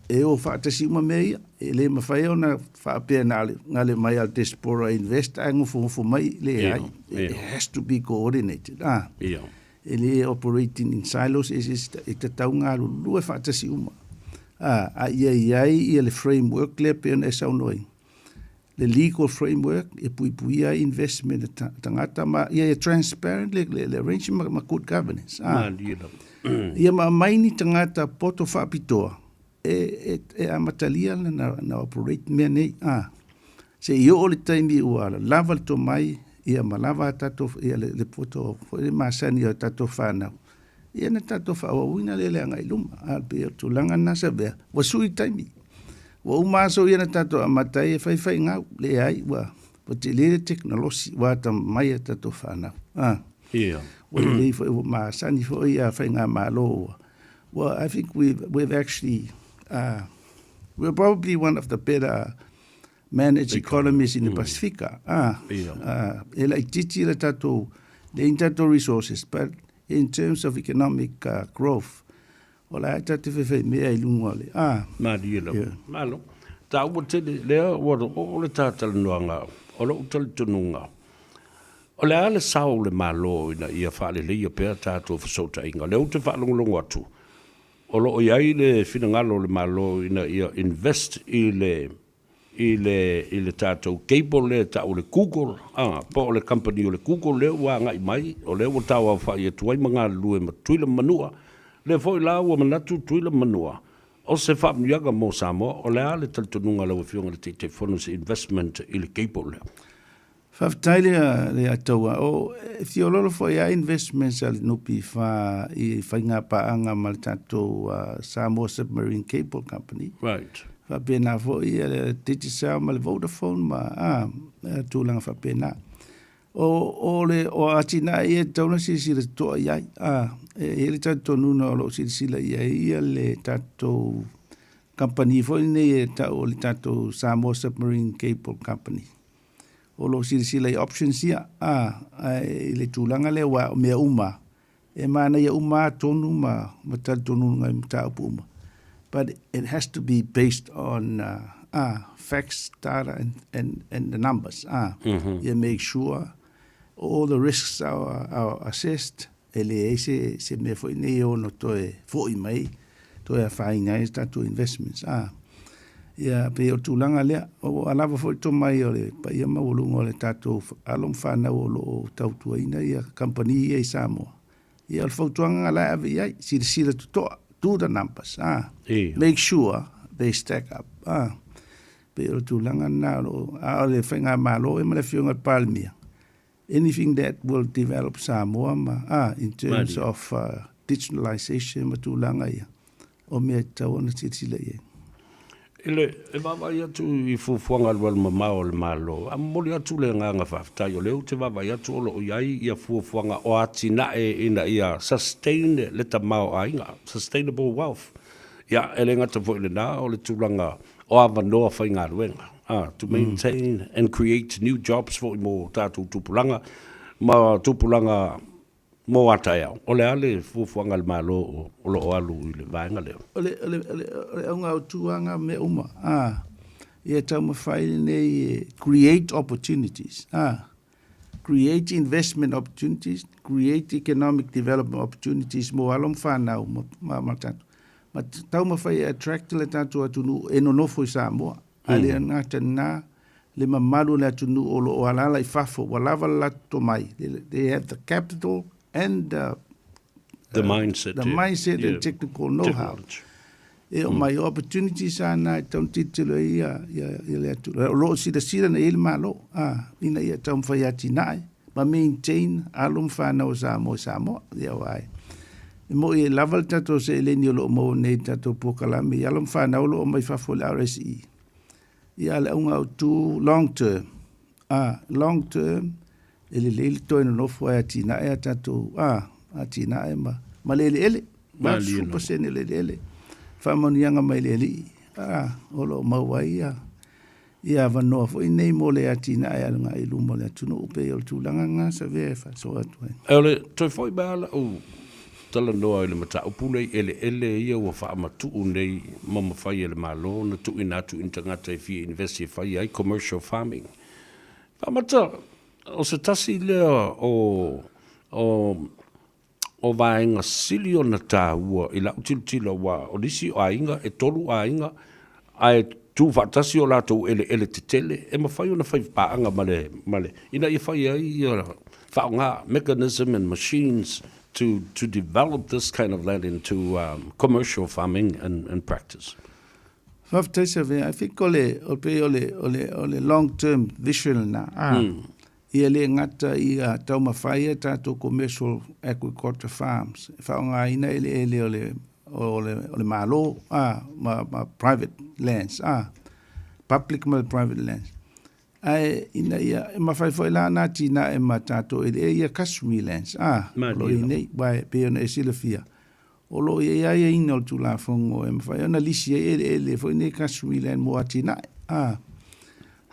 e o faatasi uma mea ia. E le mafai ona faapea na o le gale mai lava o le diaspora e invest ae nofonofo mai, leai. It has to be coordinated, a. Ia. E le operating in silos, e, e tatau galulue faatasi uma. A, a ia i ai ia le framework lea pei ona e saunoa ai. Le legal framework e puipuia ai investment a tagata ma ia ia transparent le, le, le arrangement ma, ma good governance. A, ia ma aumai ni tagata poto faapitoa e, e, e amatalia na, na operate mea nei. A, se i oo le taimi ua lava le tomai, ia ma lava a tatou, ia le, le poto foi le masani o tatou whanau. Ia na tatou faaauauina lea le agai i luma. A pei o le tulaga lena Savea, ua sui taimi. Ua uma aso ia na tatou amata ai e faifai gau. Leai, ua, ua tele le tekonolosi, ua atamamai a tatou fanau. A. Ia. Ua lelei foi, ua masani foi ia faigamalo ua, ua, I think we've, we've actually, we're probably one of the better managed economies in the Pasifika. Ah, ah, e laitiiti le tatou, leai ni tatou resources, but in terms of economic growth, o la e tatou te faifaimea i luga o le, ah. Malie lava. Yeah. Malo. Taua tele, lea ua oo le talanoaga o lou talitonuga, o le a le sao o le Malo ina ia faaleleia pea tatou fesootaiga? O lea ou te faalogologo atu, o lo o i ai le finagalo o le Malo ina ia invest i le i le i le tatou cable lea e tau o le Google, a, po o le kamupani o le Google lea ua agai mai, o lea ua tauaofai atu ai ma galulue ma Tutuila ma Manua. O lea foi la ua manatu Tutuila ma Manua, o se faamanuiaga mo Samoa. O le a le talitonuga a lau Afioga i le Taitaifono i se investment i le cable lea? Faafetai le le Ataua. O e fiololo foi a investments a le NPF i faiga paaga ma le tatou Samoa Submarine Cable Company. Right. Faapena foi ia le Digicel ma le Vodafone ma a tulaga faapena. O o le o atinae ia e tatau ona silasila totoa i ai. A e i ai le talitonuga o lo o silasila i ai ia le tatou kamupani foi lenei e tau o le tatou Samoa Submarine Cable Company. O lo o silasila i options ia, a, ae i le tulaga lea aua o mea uma, e manaia uma lava tonu ma, ma talitonuga i mataupu uma. But it has to be based on facts, data and, and, and the numbers. Ia make sure all the risks are, are assessed, e leai se, se mea foi nei e ono toe foi mai, toe afaina ai tatou investments. A, ia, pei o le tulaga lea, ua lava foi le tomai o le paia maualuga o le tatou alo ma fanau o lo o tautuaina ia kamupani ia i Samoa. Ia, o le fautuaga la e ave i ai, silasila totoa, do the numbers, a, make sure they stack up. A, pei o le tulaga lena o lo o, a o le faigamalo ma le Afioga i le Palemia, anything that will develop Samoa ma, ah, in terms of digitalization ma tulaga ia, o mea e tatau ona silasila i ai. I le, e vaavaai atu i fuafuaga alualumamao a le Malo, a momoli atu le agaga faafetai, o lea ou te vaavaai atu o lo o i ai ia fuafuaga o atinae ina ia sustain le tamaoaiga, sustainable wealth. Ia, e le gata foi i lena, o le tulaga o avanoa faigaluega, to maintain and create new jobs foi mo tatou tupulaga ma tupulaga mo a taeao. O le a le fuafuaga a le Malo o lo o alu i le vaega lea? O le, o le, o le, o le auga autu lava na mea uma, a, ia taumafai lenei e create opportunities, a, create investment opportunities, create economic development opportunities mo alo ma fanau ma, ma, ma tatou. Ma taumafai e attract le tatou atunuu e nonofo i Samoa. A le gata i lena, le mamalu o le atunuu o lo o alaala i fafo, ua lava le latou tomai. They have the capital and the, the mindset, the mindset and technical know-how. E o mai opportunities a na e tatau ona tilotilo ai ia, ia, ia le atunuu. O lo o silasila nei i ai le Malo, a, ina ia taumafai e atinae ma maintain alo ma fanau a Samoa i Samoa. Ia aua e, e moi e lava le tatou seleni o lo o maua nei i le tatou polokalame i alo ma fanau o lo o omai fafo i le RSE. Ia a le auga autu long term, a, long term, e lelei le toe nonofo ae atinae a tatou, a, atinae ma, ma le eleele, 80% o le eleele, faamanuiaga mai le Alii, a, o lo o maua ai ia, Ia avanoa foi nei mo le atinae aluga i luma o le atunuu pei o le tulaga lena sa avea e faasoa atu ai. O le toe foi mai lava lau talanoa i le mataupu lea i eleele ia ua faamatuu nei ma mafai e le Malo ona tuuina atu i ni tagata e fia invest e fai ai commercial farming. Faamata, o se tasi lea o o o vaega sili ona taua i lau tilotilo aua o nisi o aiga e tolu aiga ae tu faatasi o latou eleele tetele e mafai ona fai paaga ma le ma le ina ia fai ai ia faaaoga mechanism and machines to to develop this kind of land into um, commercial farming and, and practice. Faafetai Savea, I think o le, o pei o le, o le, o le long term vision na. Ah. Ia le gata ia taumafai a tatou commercial agriculture farms e faaaogaina eleele o le o le o le Malo a ma ma private lands a public ma le private lands ae ina ia e mafai foi la ona atinae ma tatou eleele ia customary lands a o lo o i ai nei aua e pei ona e silafia o lo o i ai aiaiga o le Tulafono e mafai ona lisi ai eleele foi nei customary land mo atinae. A,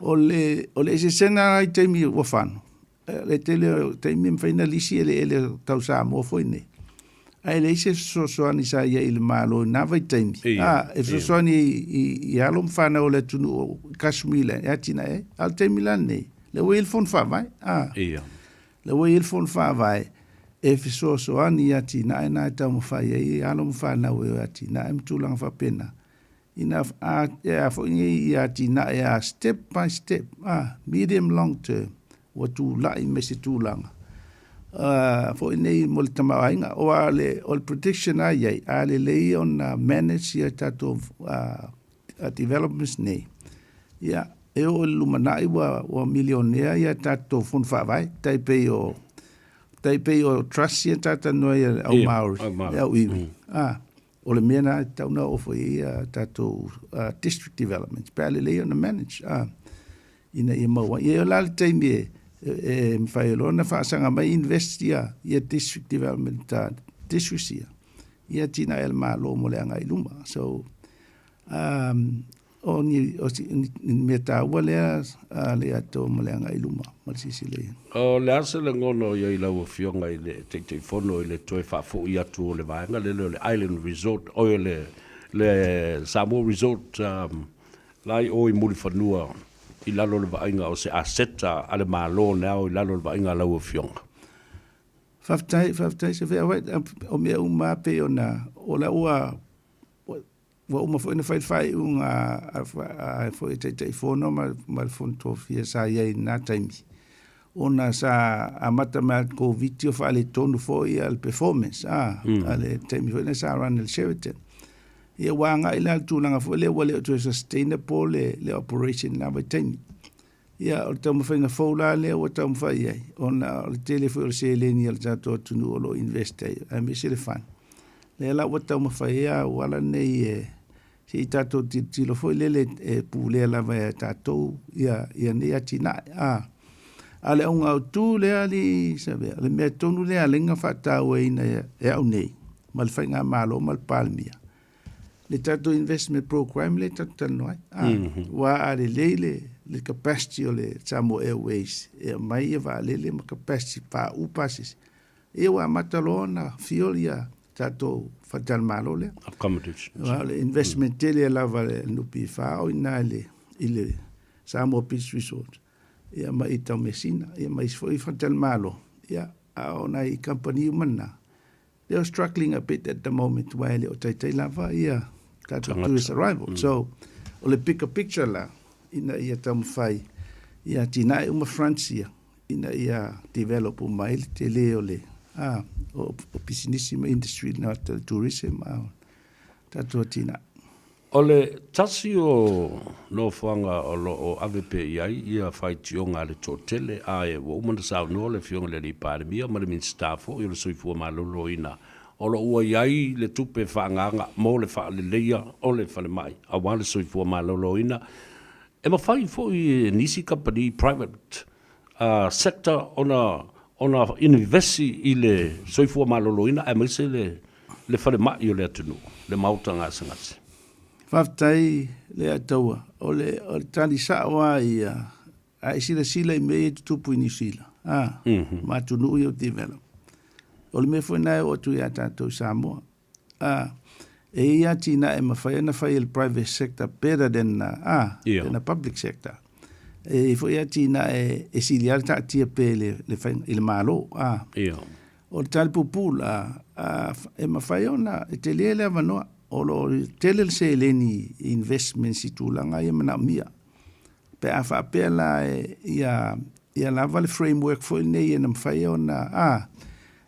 o le, o le eseesega la i taimi ua fano, le tele o taimi e mafai ona lisi eleele tau Samoa foi nei. Ae leai se fesoasoani sa i ai i le Malo i na vaitaimi. A, e fesoasoani i, i, i alo ma fanau o le atunuu o customary land e atinae ai. A o le taimi la lenei, lea ua i ai le Fono Faavae. A, Lea ua i ai le Fono Faavae e fesoasoani i atinae na e taumafai ai alo ma fanau e atinae ma tulaga faapena. Ina a, e a foi nei i atinae a step by step, a, medium long term, ua tulai mai se tulaga. Uh, foi nei mo le tamaoaiga, o a le, o le prediction a iai, a lelei ona manage ia tatou uh, developments nei, ia, e oo i le lumanai ua, ua milionea ia tatou fono faavae, tai pei o, tai pei o trust ia talanoa ai le au Māori, le au iwi. Ah, o le mea na e tatau ona oo foi i ai ia tatou uh, district developments, pe a lelei ona manage, ah, ina ia maua ai. Ia e oo la le taimi e, e, e mafai ai loa ona faasaga mai invest ia, ia district development uh, districts ia, ia atinae a le Malo mo le agai i luma. So, um, o ni, o si, ni, ni mea taua lea a le ato ma le agai i luma ma le silasila i ai. O le a se lagona o i ai lau Afioga i le Taitaifono i le toe faafoi atu o le vaega lele o le Island Resort, oi le, le Samoa Resort um, la i o i Mulifanua i lalo o le vaaiga o se aseta a le Malo na ao i lalo o le vaaiga a lau Afioga? Faafetai, faafetai Sefea, o mea uma lava pei ona, o la ua, Ua uma foi ona fai le faaiuga a foi Taitaifono ma le Fono Tofia sa i ai i lena taimi, ona sa amata mai le Koviti o faaletonu foi le performance a le taimi foi lea sa run e le Sheraton. Ia ua agai la i le tulaga foi lea ua le o toe sustainable le operation i lena vaitaimi. Ia o le taumafaiga fou la lea ua taumafai i ai, ona o le tele foi o le seleni a le tatou atunuu o lo o invest ai, aemaise le fund. Lea la ua taumafai ai a auala nei e se i tatou tilotilo foi lele e pulea lava e tatou ia, ia nei atinae. A, a o le auga autu lea alii Savea, o le mea tonu lea a lenga faatauaina e au nei ma le Faigamalo ma le Palemia, le tatou investment program lea tatou talanoa ai. Ah, mm -hmm. Ua a lelei le, le capacity o le Samoa Airways e aumai ia vaalele ma capacity paau pasese. Ia ua amata loa ona fuel ia tatou faletalimalo lea. Accommodation. Ua le investment mm. tele lava le NPF o ina i le, i le Samoa Beach Resort. Ia ma i Taumeasina, ia ma isi foi faletalimalo. Ia, a o nai kamupani uma na, They are struggling a bit at the moment aua e le o taitai lava ia tatou tourist arrival. Mm. So, o le bigger picture la, ina ia taumafai ia atinae uma fronts ia, ina ia develop uma ai le tele o le ah, o, o pisinisi ma industry na tourism a tatou atinae. O le tasi o nofoaga o lo o ave pea i ai ia faitioga a le toatele, ae ua uma ona saunoa le Afioga i le Alii Palemia ma le Minisita foi o le Soifua Maloloina, o lo o ua i ai le tupe faaagaaga mo le faaleleia o le falemai aua le soifua maloloina. E mafai foi e nisi kamupani private sector ona ona inivesi i le soifua maloloina aemaise le le falemai o le atunuu, le maota gasegase. Faafetai Leiataua. O le, o le tali sa'o lava ia, a e silasila i mea ia e tutupu i Niu Sila, a, ma atunuu ia ua develop, o le mea foi lena e oo atu ia tatou i Samoa. A, e i ai atinae e mafai ona fai e le private sector better than, a, than the public sector. E i ai foi atinae e sili lava le taatia pea i le, le faiga, i le Malo, a. O le tali puupuu la, a, e mafai ona, e tele le avanoa. O lo o tele le seleni i investments i tulaga ia manaomia. Pe a faapea la e, ia, ia lava le framework foi lenei e na mafai ona, a,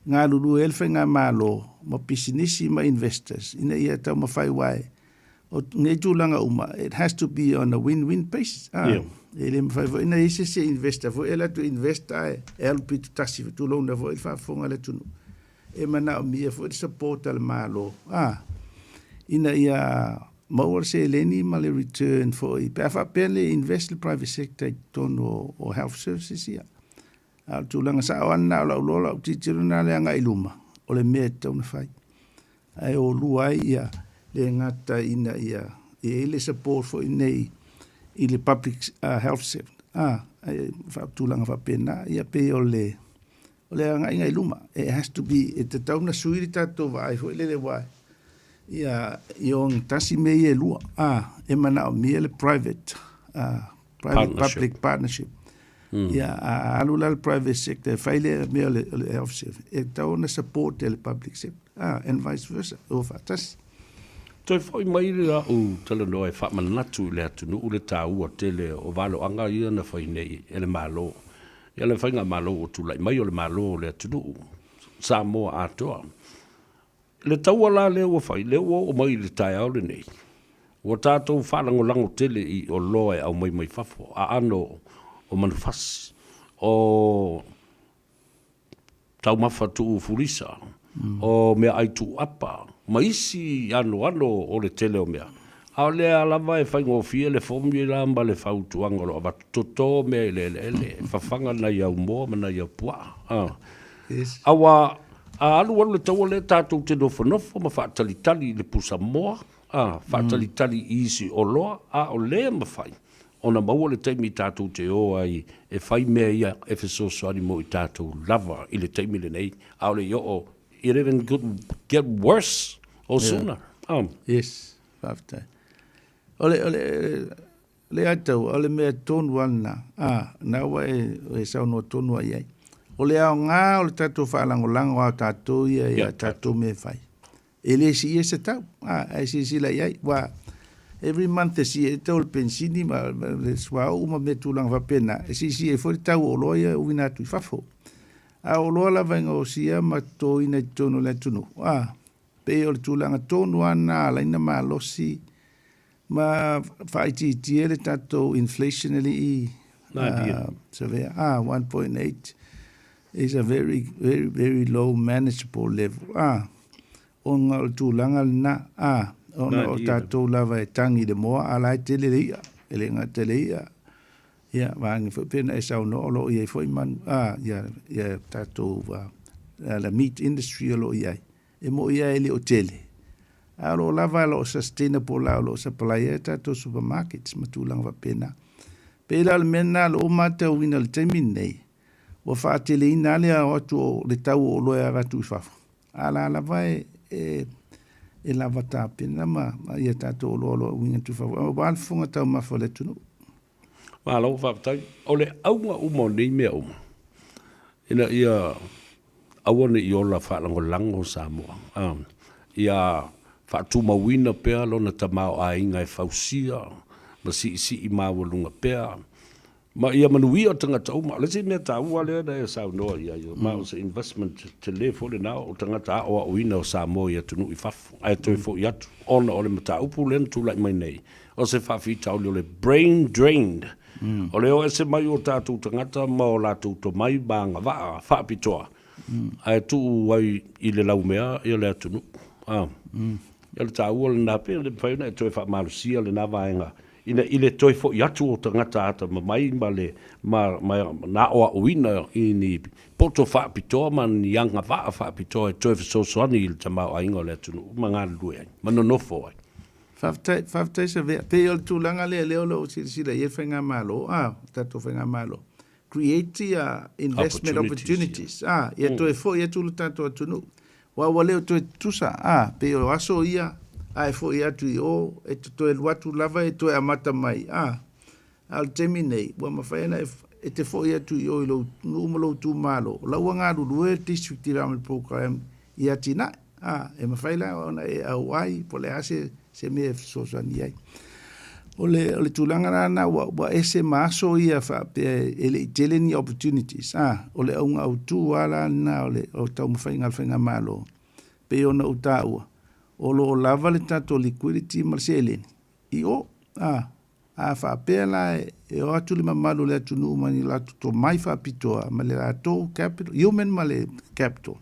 galulue ai le faigamalo ma pisinisi ma investors ina ia taumafai aua e, o nei tulaga uma, it has to be on a win-win basis. A, yeah. E le mafai foi ona i ai se isi e investor foi e alu atu e invest ae e alu pito tasi foi, tulouna foi le faafofoga a le atunuu. E manaomia foi le support a le Malo, a, ina ia maua le seleni ma le return foi pe a faapea le invest le private sector i totonu o, o health services ia. A o le tulaga sao lava lena o lau loa lau tilotilo lena le agai i luma, o le mea e tatau ona fai. Ae o lua ai ia le gata ina ia i ai le support foi nei i le public health sector, a, tulaga faapena, ia pei o le o le agaiga i luma. It has to be, e tatau ona sui le tatou vaai foi lele aua ia i ogatasi mea ia e lua, a, e manaomia le private, a, private public partnership. Ia, a alu la le private sector e fai le mea o le, o le health service, e tatau ona support e le public sector, a, and vice versa, o faatasi. Toe foi mai le au talanoa e faamanatu i le atunuu le taua tele o valoaga ia na fai nei e le Malo. Ia le Faigamalo ua tulai mai o le Malo o le atunuu, Samoa atoa. Le taua la lea ua fai, lea ua oo mai i le taeao lenei, ua tatou faalagolago tele i oloa e aumai mai fafo, aano o manufasi, o taumafa tuu fulisa, o meaai tuu apa, ma isi anoano o le tele o mea. A o lea lava e faigofie le formula ma le fautuaga o lo o avatu, toto mea i le eleele, fafaga nai au moa ma nai au puaa. Aua a alualu le taua lea tatou te nofonofo ma faatalitali i le pusamoa, faatalitali i isi oloa, a o lea mafai ona maua le taimi tatou te o ai e fai mea ia e fesoasoani mo i tatou lava i le taimi lenei, ʻaʻole i oo, it even could get worse or sooner. Yeah. Yes, faafetai. O le, o le, le atau, o le mea tonu lava lena, a, na ua e, e saunoa tonu ai ai. O le aoga o le tatou faalagolago a tatou ia ia tatou mea e fai. E le siia se tau, a, ae silasila i ai, ua every month e siia ai le tau o le penisini ma le suauu ma mea tulaga faapena, e siisii ai foi le tau o oloa ia e uina atu i fafo. A o oloa lava e gaosia ma totoina i totonu o le atunuu, a, pei o le tulaga tonu lava lena e ala ai ona malosi ma faaitiitia le tatou inflation e le i savea, a, 1.8 is a very, very, very low manageable level, a, ona o le tulaga lena, a, ona o tatou lava e tagi i le moa, a la e tele le i'a, e le gata i le i'a, ia, vaeane foi pei ona e saunoa o lo o i ai foi manu, a, ia, ia tatou, the meat industry o lo o i ai. E moʻi lava e le o tele, a o lo o lava, o lo o sustainable lava, o lo o supply ai a tatou supermarkets ma tulaga faapena. Pei la o le mea lena o lo o matauina i le taimi lenei, ua faateleina lava le ao atu o le tau o oloa e avatu i fafo, a o la lava e, e, e lava tapena ma, ma ia tatou oloa o lo o auina atu i fafo, aua le fofoga taumafa o le atunuu. Malo faafetai. O le auga uma o nei mea uma, ina ia aua ne i ola faalagolago Samoa, ia faatumauina pea lona tamaoaiga e fausia ma siisii maualuga pea, ma ia manuia tagata uma. O le isi mea taua lea na e saunoa i ai, ma o se investment tele foi lena o tagata aoaoina o Samoa i atunuu i fafo, ae toe foi atu ona o le mataupu lea na tulai mai nei, o se faafitauli o le brain drained, o le o ese mai o tatou tagata ma o latou tomai ma agavaa faapitoa, ae tuu ai i le laumea le atunuu. O le taua lena, pe le mafai ona e toe faamalosia lena vaega ina i le toe foi atu o tagata atamamai ma le ma, ma na aoaoina i ni poto faapitoa ma ni agavaa faapitoa e toe fesoasoani i le tamaoaiga o le atunuu ma galulue ai ma nonofo ai. Faafetai, faafetai Savea. Pei o le tulaga lea lea o lo o silasila i ai le Faigamalo, a, le tatou Faigamalo, create ia investment opportunities, a, ia toe foi atu le tatou atunuu. Aua ua le o toe tutusa, a, pei o aso ia, a e foi atu i o, e te toe alu atu lava e toe amata mai, a. A o le taimi nei, ua mafai ona e, e te foi atu i o i lou nuu ma lou itumalo, o la ua galulue le District Development Programme i atinae, a, e mafai la ona e auai po o le a se, se mea e fesoasoani ai. O le, o le tulaga la lena ua, ua ese ma aso ia faapea e le i tele ni opportunities, a, o le auga autu lava la lena o le o taumafaiga a le Faigamalo, pei ona ou taua, o lo o lava le tatou liquidity ma le seleni i o, a, A faapea la e o atu le mamalu o le atunuu ma ni latou tomai faapitoa ma le latou capital, human ma le capital,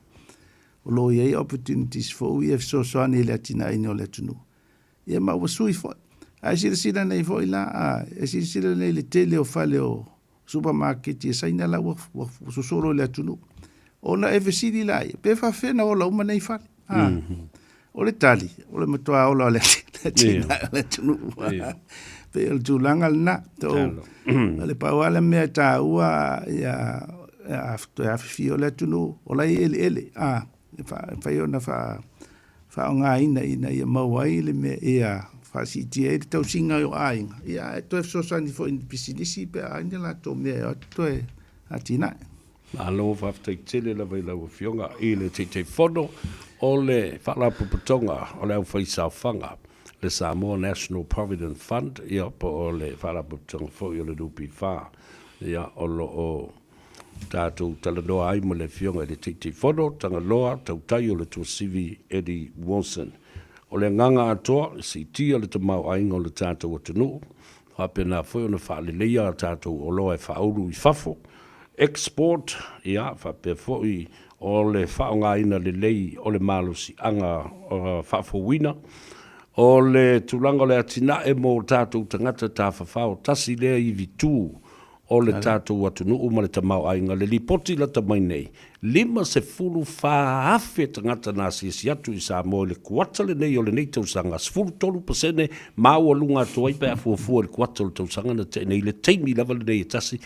o lo o i ai opportunities fou ia e fesoasoani i le atinaeina o le atunuu. Ia ma ua sui foi. Ae silasila nei foi la, a, e silasila nei i le tele o fale o supamaketi a Saina la ua, ua, ua sosolo i le atunuu. Ona e fesili laia, pe faafefea ona ola uma nei fale? A, mm -hmm. O le tali, o le matua ola o le atinae o le atunuu. Pei o le tulaga lena. So, o le pau lava le mea e taua ia toe afifio le atunuu, o la e i eleele, a, e mafai ona faaaogaina ina ia maua ai le mea ia faasiitia ai le tausiga o aiga, ia ae toe fesoasoani foi i pisinisi pe a ai ni latou mea e o atu toe atinae. Malo faafetai tele lava i lau Afioga i le Taitaifono o le Faalapotopotoga o le Aufaisaofaga, le Samoa National Provident Fund, ia po o le Faalapotopotoga foi o le NPF, ia o lo o tatou talanoa ai ma le Afioga i le Taitaifono, Tagaloa Tautai o le Tuasivi Eddie Wilson. O le agaga atoa, e siitia le tamaoaiga o le tatou atunuu, faapena foi ona faaleleia a tatou oloa e faaulu i fafo, export, ia, faapea foi o le faaaogaina lelei o le malosiaga faafouina. O le tulaga o le atinae mo tatou tagata tafafao, tasi lea ivitu o le tatou atunuu ma le tamaoaiga. Le lipoti lata mai nei, 54,000 tagata na asiasi atu i Samoa i le kuata lenei o lenei tausaga, 13% maualuga atu ai pe a fuafua i le kuata o le tausaga na tea nei i le taimi lava lenei e tasi,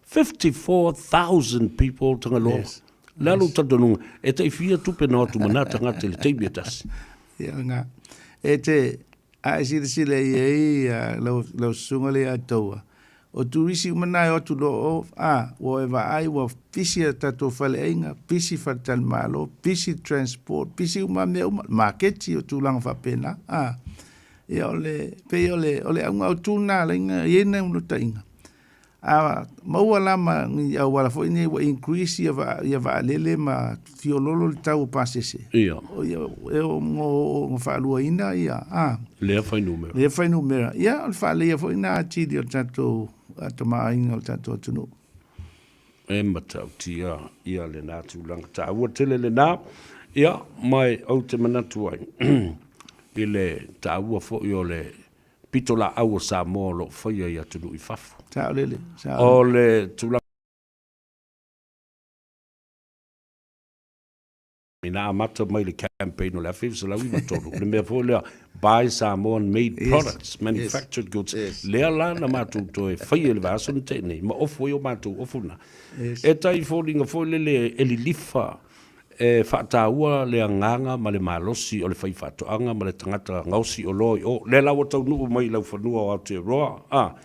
54,000 people Tagaloa. Yes. Le a lou talitonuga, e tai fia tupe na o atu ma na tagata i le taimi e tasi? Ia nga. E te, A e silasila i ai lau, lau susuga le ia taua, o turisi uma na e o atu loa o, a, ua e vaai ua pisi a tatou faleaiga, pisi faletalimalo, pisi transport, pisi uma mea uma, maketi o tulaga faapena, a. Ia o le, pei o le, o le auga autu lena a laina, e i ai nai unutaiga. A maua la ma ni auala foi nei ua increase ia va, ia vaalele ma fiololo le tau o pasese. Ia. O ia e o ngo ngo faaluaina ia a. Lea fuainumera. Lea fuainumera. Ia o le faaleleia foi na atili o le tatou tamaoaiga o le tatou atunuu. E matautia ia lena tulaga taua tele lena. Ia ma ou te manatu ai i le taua foi o le pitolaau o Samoa o lo o faia i atunuu i fafo. Saolele, saolele. O le tulaga ina amata mai le campaign o le 1993, le mea foi lea, buy Samoan made yes, products, manufactured yes, goods. Yes. Lea la na matou toe faia i le vaiaso na tea nei, ma ofu ai o matou ofu na. Yes. E tai foliga foi lele e lilifa E faataua le agaga ma le malosi o le faifaatoaga ma le tagata gaosi oloa i o. Lea la ua taunuu mai i laufanua o Aotearoa, a.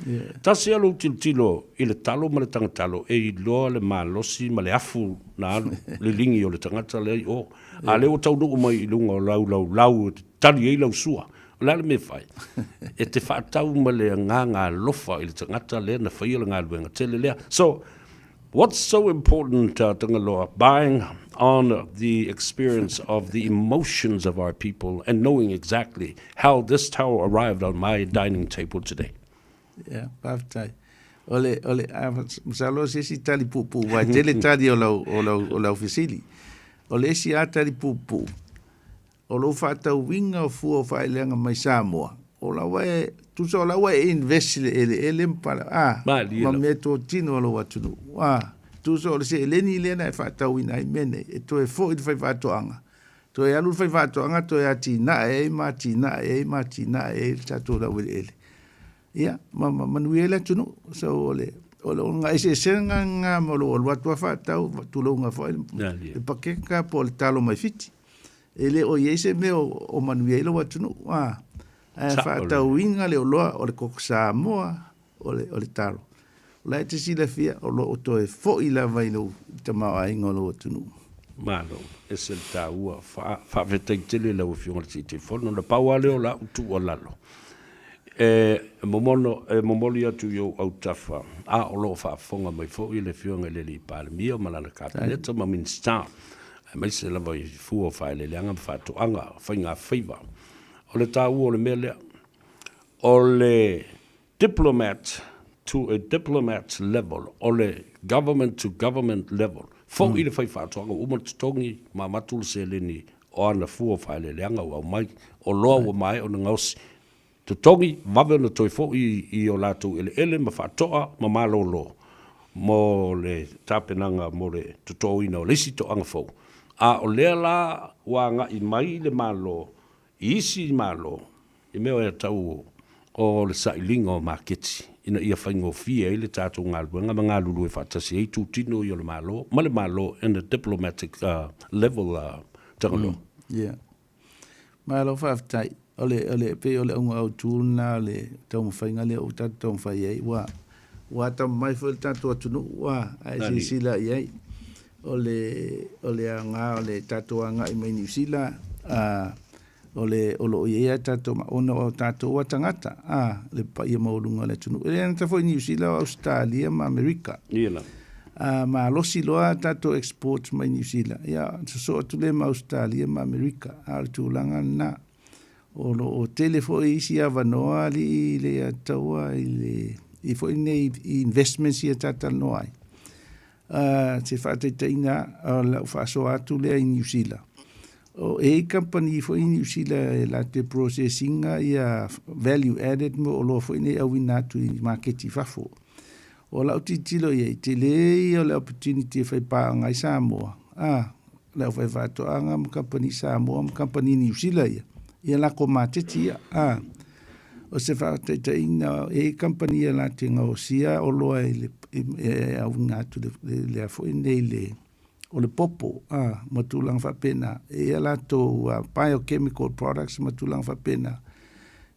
Tasi lava lou tilotilo i le talo ma le tagatalo e iloa le malosi ma le afu na alu liligi o le tagata lea i o. A lea ua taunuu mai i luga o lau laulau e tali ai lau sua. O le a le mea e fai? E te faatau ma le agaga alofa i le tagata lea na faia le galuega tele lea. So, What's so important, uh, Tagaloa, buying on the experience of the emotions of our people and knowing exactly how this towel arrived on my dining table today? Yeah, faafetai. O le, o le, a, masalo se isi tali puupuu, aua e tele tali o lau, o lau, o lau fesili. O le isi lava tali puupuu, o lou faatauina o fua o faaileaga mai Samoa, o la ua e, tusa o la ua e invest i le eleele ma pala, a, ma meatotino a lou atunuu, a, tusa o le seleni lea na e faatauina ai mea nei, e toe foi i le faifaatoaga, Toe alu le faifaatoaga toe atinae ai ma atinae ai ma atinae ai le tatou laueleele. Ia, ma, ma manuia ai le atunuu. So, o le, o le ona eseesega lena ma lou alu atu lava faatau, tulouna foi le pakeka po o le talo mai Fiti. E le o i ai se mea o, o manuia ai lou atunuu. A, ae faatauina le oloa o le koko Samoa, o le, o le talo. O la e te silafia, o lo o toe foi lava i lou tamaoaiga o lou atunuu. Malo, ese le taua. Faafetai tele i lau Afioga i le Taitaifono. Na pau lava lea o lau tuualalo, e momono, e momoli atu i ou autafa, a o lo o faafofoga mai foi le Afioga i le Alii Palemia ma lana Kapeneta ma Minisita, aemaise lava i fua o faaeleeleaga ma faatoaga, faigafaiva. O le taua o le mea lea, o le diplomat to a diplomat level, o le government to government level, foi le faifaatoaga ua uma ona totogi ma avatu le seleni o ana fua o faaeleeleaga ua aumai, oloa ua maea ona gaosi, totogi, vave ona toe foi i o latou eleele ma faatoa ma malolo mo le tapenaga mo le totoina o le isi toaga fou. A o lea la ua agai mai le Malo i isi Malo i mea o tau o le sailiga o maketi ina ia faigofie ai le tatou galuega ma galulue faatasi ai itutino ia o le Malo ma le Malo in a diplomatic level Tagaloa. Yeah. Malo faafetai. O le, o le, pei o le auga autu lena o le taumafaiga lea ua tatou taumafai ai, ua, ua atamamai foi le tatou atunuu, ua, ae silasila i ai. O le, o le aoga o le tatou agai mai Niu Sila, a, o le, o lo o i ai a tatou, ona o tatou a tagata, a, le paia maualuga o le atunuu. E le gata foi i Niu Sila, o Ausetalia ma Amerika. Ia lava. A, malosi loa a tatou exports mai Niu Sila, ia, sosoo atu lea ma Ausetalia ma Amerika. A o le tulaga lena. O lo o tele foi isi avanoa alii le ataua i le, i foi nei i investments ia talatalanoa ai. A, se faataitaiga, o lau faasoa atu lea i Niu Sila. O e i kamupani foi i Niu Sila e latou te process ina ia value added mo oloa foi nei auina atu i maketi i fafo. O lau tilotilo i ai, tele ia o le opportunity e fai paaga ai Samoa, a, le aufaifaatoaga ma kamupani Samoa ma kamupani Niu Sila ia, ia lakou maketi ia, a. O se faataitaiga, e i ai kamupani e latou te gaosia oloa i le, e auina atu i le a foi nei le, o le popo, a, ma tulaga faapena. E i ai a latou biochemical products ma tulaga faapena.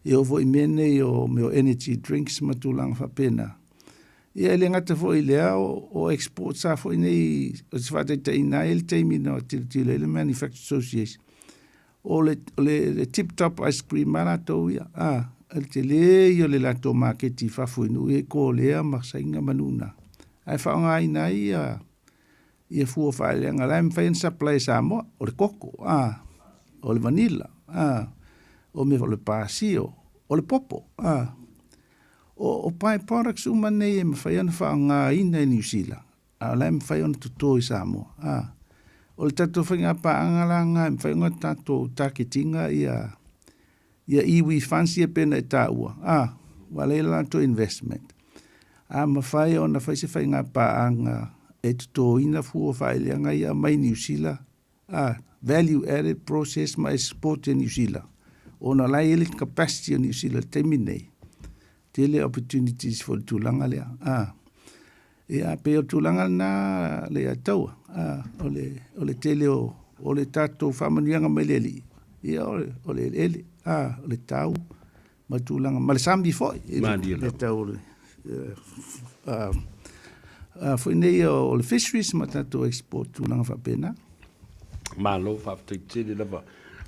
E oo foi i mea nei o mea o energy drinks ma tulaga faapena. Ia e le gata foi i lea, o exports lava foi nei, o se faataitaiga e i ai le taimi na tilotilo ai le Manufacturers Association, o le, o le, le tip top ice cream a latou ia, a, o le tele ia o le latou maketi i fafo i nuu ia i Kolea ma Saina ma nuu na, ae faaaogaina ai ia, ia fua faaleaga la e mafai ona supply e Samoa, o le koko, a, o le vanilla, a, o mea o le pasio, o le popo, a. O, o by products uma nei e mafai ona faaaogaina e Niu Sila, a o la e mafai ona toto i Samoa, a. O le tatou faigapaaga la lena e mafai ona tatou target ina ia, ia iwi funds ia pei ona e taua, a, ua lea la latou investment. A mafai ona fai se faigapaaga e totoina fua faaileaga ia mai Niu Sila, a, value added process ma export e Niu Sila, ona o la e i ai le capacity o Niu Sila i le taimi lenei, tele opportunities foi i le tulaga lea, a. Ia, pei o le tulaga lena Leiataua, a, o le, o le tele o, o le tatou faamanuiaga mai le Alii, ia o le, o le eleele, a, o le tau ma tulaga, ma le sami foi, i le tau o le, a, a, foi nei o le fisheries ma tatou export tulaga faapena. Malo, faafetai tele lava.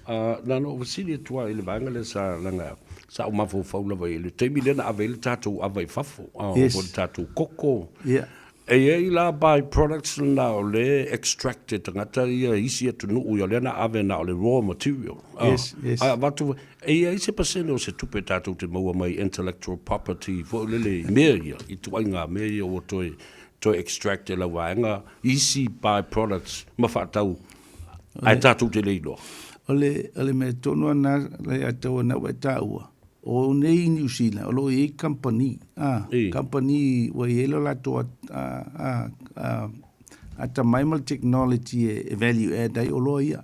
Na ona ou fesili atu lava i le vaega lea sa laga, sa ou mafaufau lava i le taimi lea na ave ai le tatou ava i fafo, yes. le tatou koko. Yeah. E i ai la by products na o le extract e tagata ia isi atunuu ia lea na ave na o le raw material. Yes, yes. Ae avatu, e i ai se pasene o se tupe tatou te maua mai intellectual property foi lele i mea ia, i tuaiga mea ia ua toe toe extract e lau vaega isi by products ma faatau ae tatou te le iloa. O le, o le mea tonu lava lena Leiataua na ua e taua, o nei i Niu Sila, o lo o i ai kamupani, a, kamupani ua i ai lo latou a, a, a, atamai ma le technology e value add ai oloa ia.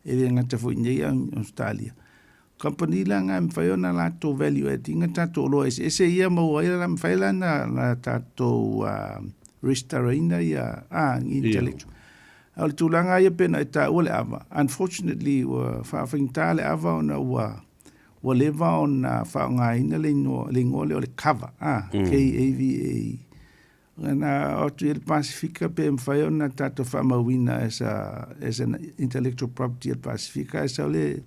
E le gata foi i inei a o Ausetalia. O kamupani la na e mafai ona latou value add ina tatou oloa eseese ia maua ai la mafai la ona tatou resitalaina ia intellectual. A o le tulaga lava ia pei ona e taua le ava, unfortunately ua faafaigata le ava ona ua ua leva ona faaaogaina le igoa le igoa lea o le kava, K-A-V-A. Na oo atu i ai le Pasefika pe mafai ona tatou faamauina as a, as an intellectual property a le Pasefika ae sau le,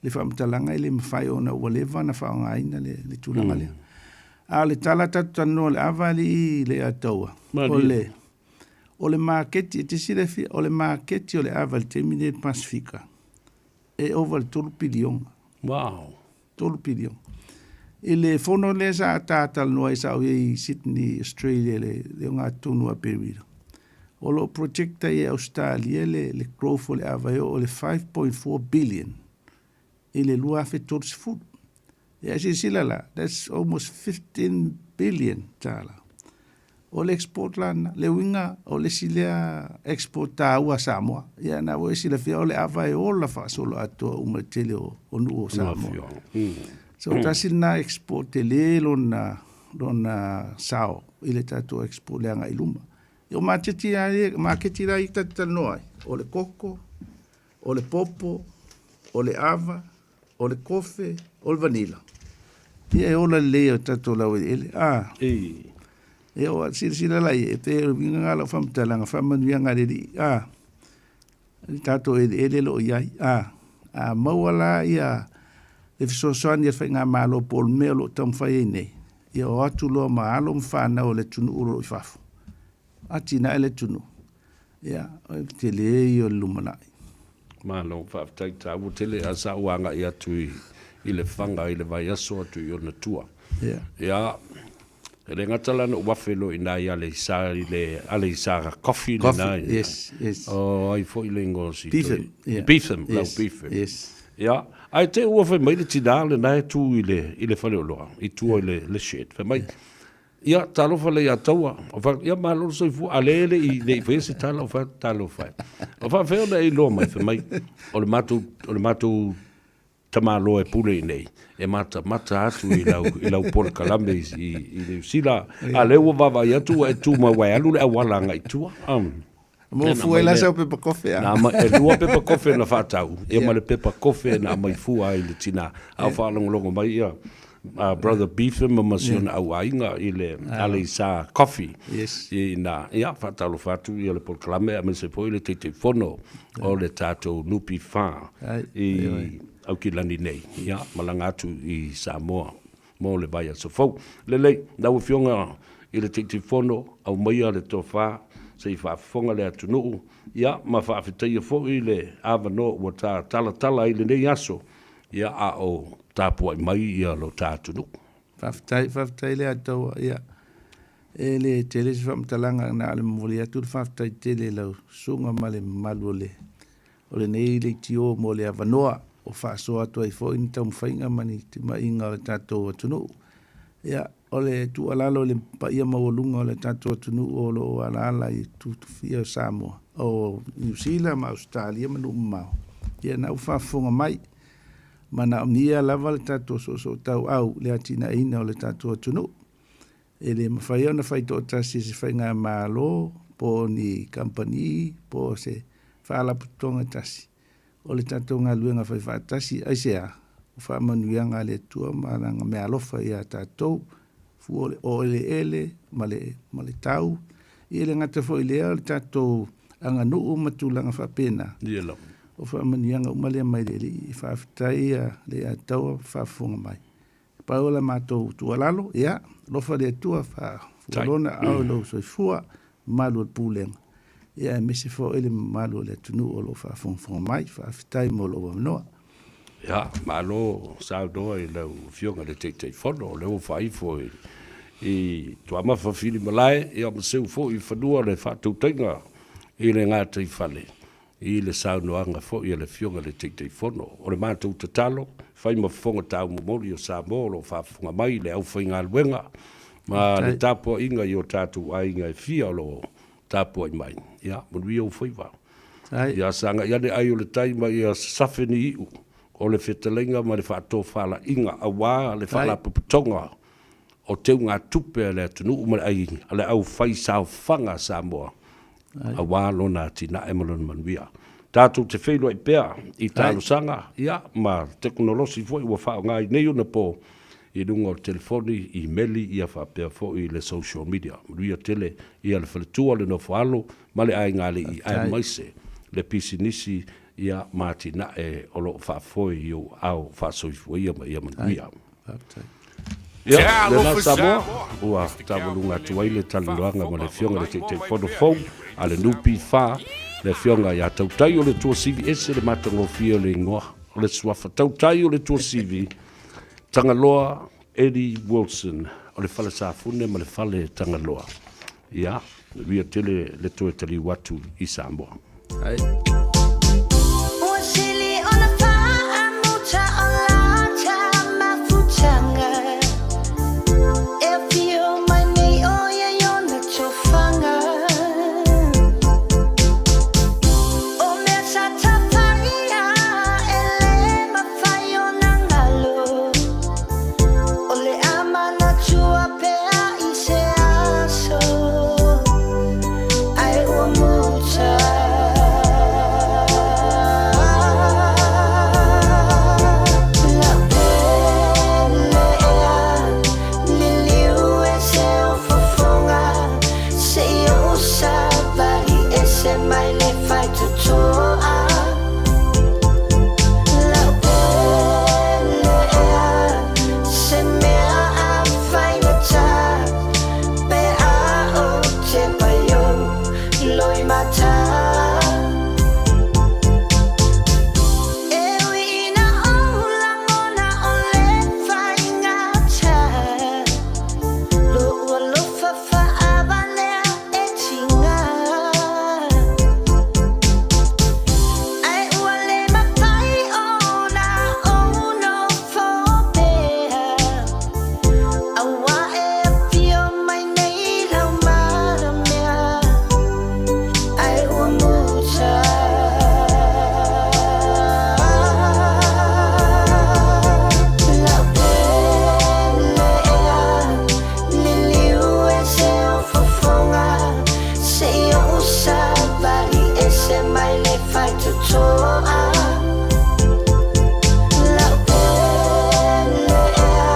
le faamatalaga e le mafai ona ua leva ona faaaogaina le, le tulaga lea. A o le tala tatou talanoa i le ava alii Leiataua, o le, o le maketi, e te silafia, o le maketi o le ava i le taimi lenei i le Pasefika, e ova i le 3 piliona. Wow. 3 piliona. I le fono lea sa ta talanoa ai sa ou i ai i Sydney, Australia i le ogatotonu a Aperila, o lo o project ai e Ausetalia le, le growth o le ava e oo i le 5.4 billion i le 2030. Ia silasila la, that's almost 15 billion tala. O le export la lena. Le uiga o le isi lea export taua a Samoa. Ia na ua e silafia o le ava e ola faasoloatoa uma i le tele o, o nuu o Samoa. So tasi lena export tele lona, lona sao i le tatou export le agai i luma. Ia o maketi la ia, maketi la ia tatou te talanoa ai, o le koko, o le popo, o le ava, o le kofe, o le vanilla. Ia e ola lelei o tatou laueleele. A. Ia ua silasila la i ai, e pei o le uiga lena o lau faamatalaga, faamanuiaga a le Alii. A. Le tatou eleele o lo o i ai. A. A maua la ia le fesoasoani a le Faigamalo po o le mea o lo o taumafai ai nei, ia o atu loa ma alo ma fanau a le atunuu o lo o i fafo, atinae le atunuu, ia, o le tele ia o le lumanai. Malo faafetai taua tele a sa ou agai atu i i Lefaga i le vaiaso atu i ona tua. Ia. Ia e le gata la na ou afe loa i ina i Aleisa i le Aleisa Coffee lena. Coffee, yes, yes. O ai foi le igoa o si Beetham, yeah. Beetham, lau Yes, Beetham. yes. Ia, ae te i ua fai mai le tinā lena e tu i le i le faleoloa, i tua i le le shed. Fai mai, Ia, talofa lea ia Taua. O fa, ia malo le soifua, a lea e le i, le i faia se tala, o fa, talofa e. O faafefea ona e iloa mai, fai mai, o le matou, o le matou tamaloa e pule i inei, e matamata atu i lau, i lau polokalame i, i, i Niu Sila. A lea ua vaavaai atu ua e tu mai aua e alu le auala agai i tua. Um. Mo fua ai la sau pepa kofe a. Na aumai, e lua pepa kofe na faatau, ia ma le pepa kofe na aumai fua ai le tina. A o faalogologo mai ia Brother Beetham ma si ona auaiga i le Aleisa Coffee. Yes. I ina, ia, faatalofa atu ia le polokalame aemaise foi le Taitaifono o le tatou NPF i Aukilani nei. Ia, malaga atu i Samoa mo le vaiaso fou. Lelei, lau Afioga i le Taitaifono, aumaia le tofa se i faafofoga le atunuu, ia, ma faafetaia foi le avanoa ua ta talatala ai lenei aso, ia, a o tapuai mai ia lo ta atunuu. Faafetai, faafetai Leataua. Ia, e le tele se faamatalaga, na o le momoli atu le faafetai tele i lau susuga ma le mamalu o le o lenei leitio mo le avanoa o faasoa atu ai foi ni taumafaiga ma ni timaiga o le tatou atunuu. Ia, o le tuualalo i le paia maualuga o le tatou atunuu o lo o alaala i tutufia o Samoa, o Niu Sila ma Ausetalia ma nuu mamao, ia na ua faafofoga mai, manaomia lava le tatou soosootauau i le atinaeina o le tatou atunuu. E le mafai ona fai toatasi e se faigamalo po o ni kamupani po o se faalapotopotoga e tasi. O le tatou galuega faifaatasi, aisea? O faamanuiaga a le Atua ma Lana meaalofa ia tatou, fua o le oeleele ma le, ma le tau. Ia e le gata foi i lea o le tatou aganuu ma tulaga faapena. Ia lava. O faamanuiaga uma lea mai le Alii. Faafetai le Ataua faafofoga mai. Pau la matou tuualalo, ia, alofa le Atua, faafua Lona aao i lou soifua, mamalu o le Pulega, ia aemaise foi le mamalu o le atunuu o lo o faafogafoga mai. Faafetai mo lou avanoa. Ia, malo saunoa i lau Afioga i le Taitaifono, o lea ua faaifo i Tuamafa Filimalae, ia ma seu foi i fanua le faatautaiga i le gataifale. I le saunoaga foi a le Afioga i le Taitaifono, o le matou tatalo, fai ma fofoga taumomoli o Samoa o lo o faafofoga mai i le aufaigaluega ma le tapuaiga i o tatou aiga e fia o lo o tapuai mai. Ia, manuia ou faiva. Ia sagai ane ai o le tai ma ia sasafe ni iu o le fetalaiga ma le faatofalaiga aua le Faalapotopotoga o Teugatupe a le atunuu ma le ai a le aufaisaofaga a Samoa aua lona atinae ma lona manuia. Tatou te feiloai pea i talosaga ia ma tekonolosi foi ua faaaoga i nei ona po i luga o le telefoni, imeli ia faapea foi le social media. Manuia tele ia le faletua, le nofoalo ma le aigaalii aemaise le pisinisi ia ma atinae o lo o faafoe i ou aao faasoifua ia ma ia manuia. Ia, lena Samoa, ua tavoluga atu ai le talanoaga ma le Afioga i le Taitaifono fou a le NPF, le Afioga ia Tautai o le Tuasivi ese le matagofie o le igoa o le suafa Tautai o le Tuasivi, Tagaloa Eddie Wilson o le Fale Safune ma le Fale Tagaloa. Ia, manuia tele le toe taliu atu i Samoa. Ai. Ua sili ona faamuta o lata mafutaga E afio mai nei ʻo ia i ona tofaga O mea sa tafaia e le mafai ona galo O le a manatua pea i se aso Ae ua muta Lau pele ea Liliu e se o fofoga Se i ou savali ese mai le faitotoa Lau pele ea Se mea a faigata Pe a ou te paio Loimata E ui ina ou lagona o le faigata Lou alofa faavalea e tiga Ae ua le mafai ona ou nofo pea Auā e afio mai nei lau maramea Ae ua muta Lau pele ea Liliu e se o fofoga Se i ou savali ese mai le faitotoa Lau pele ea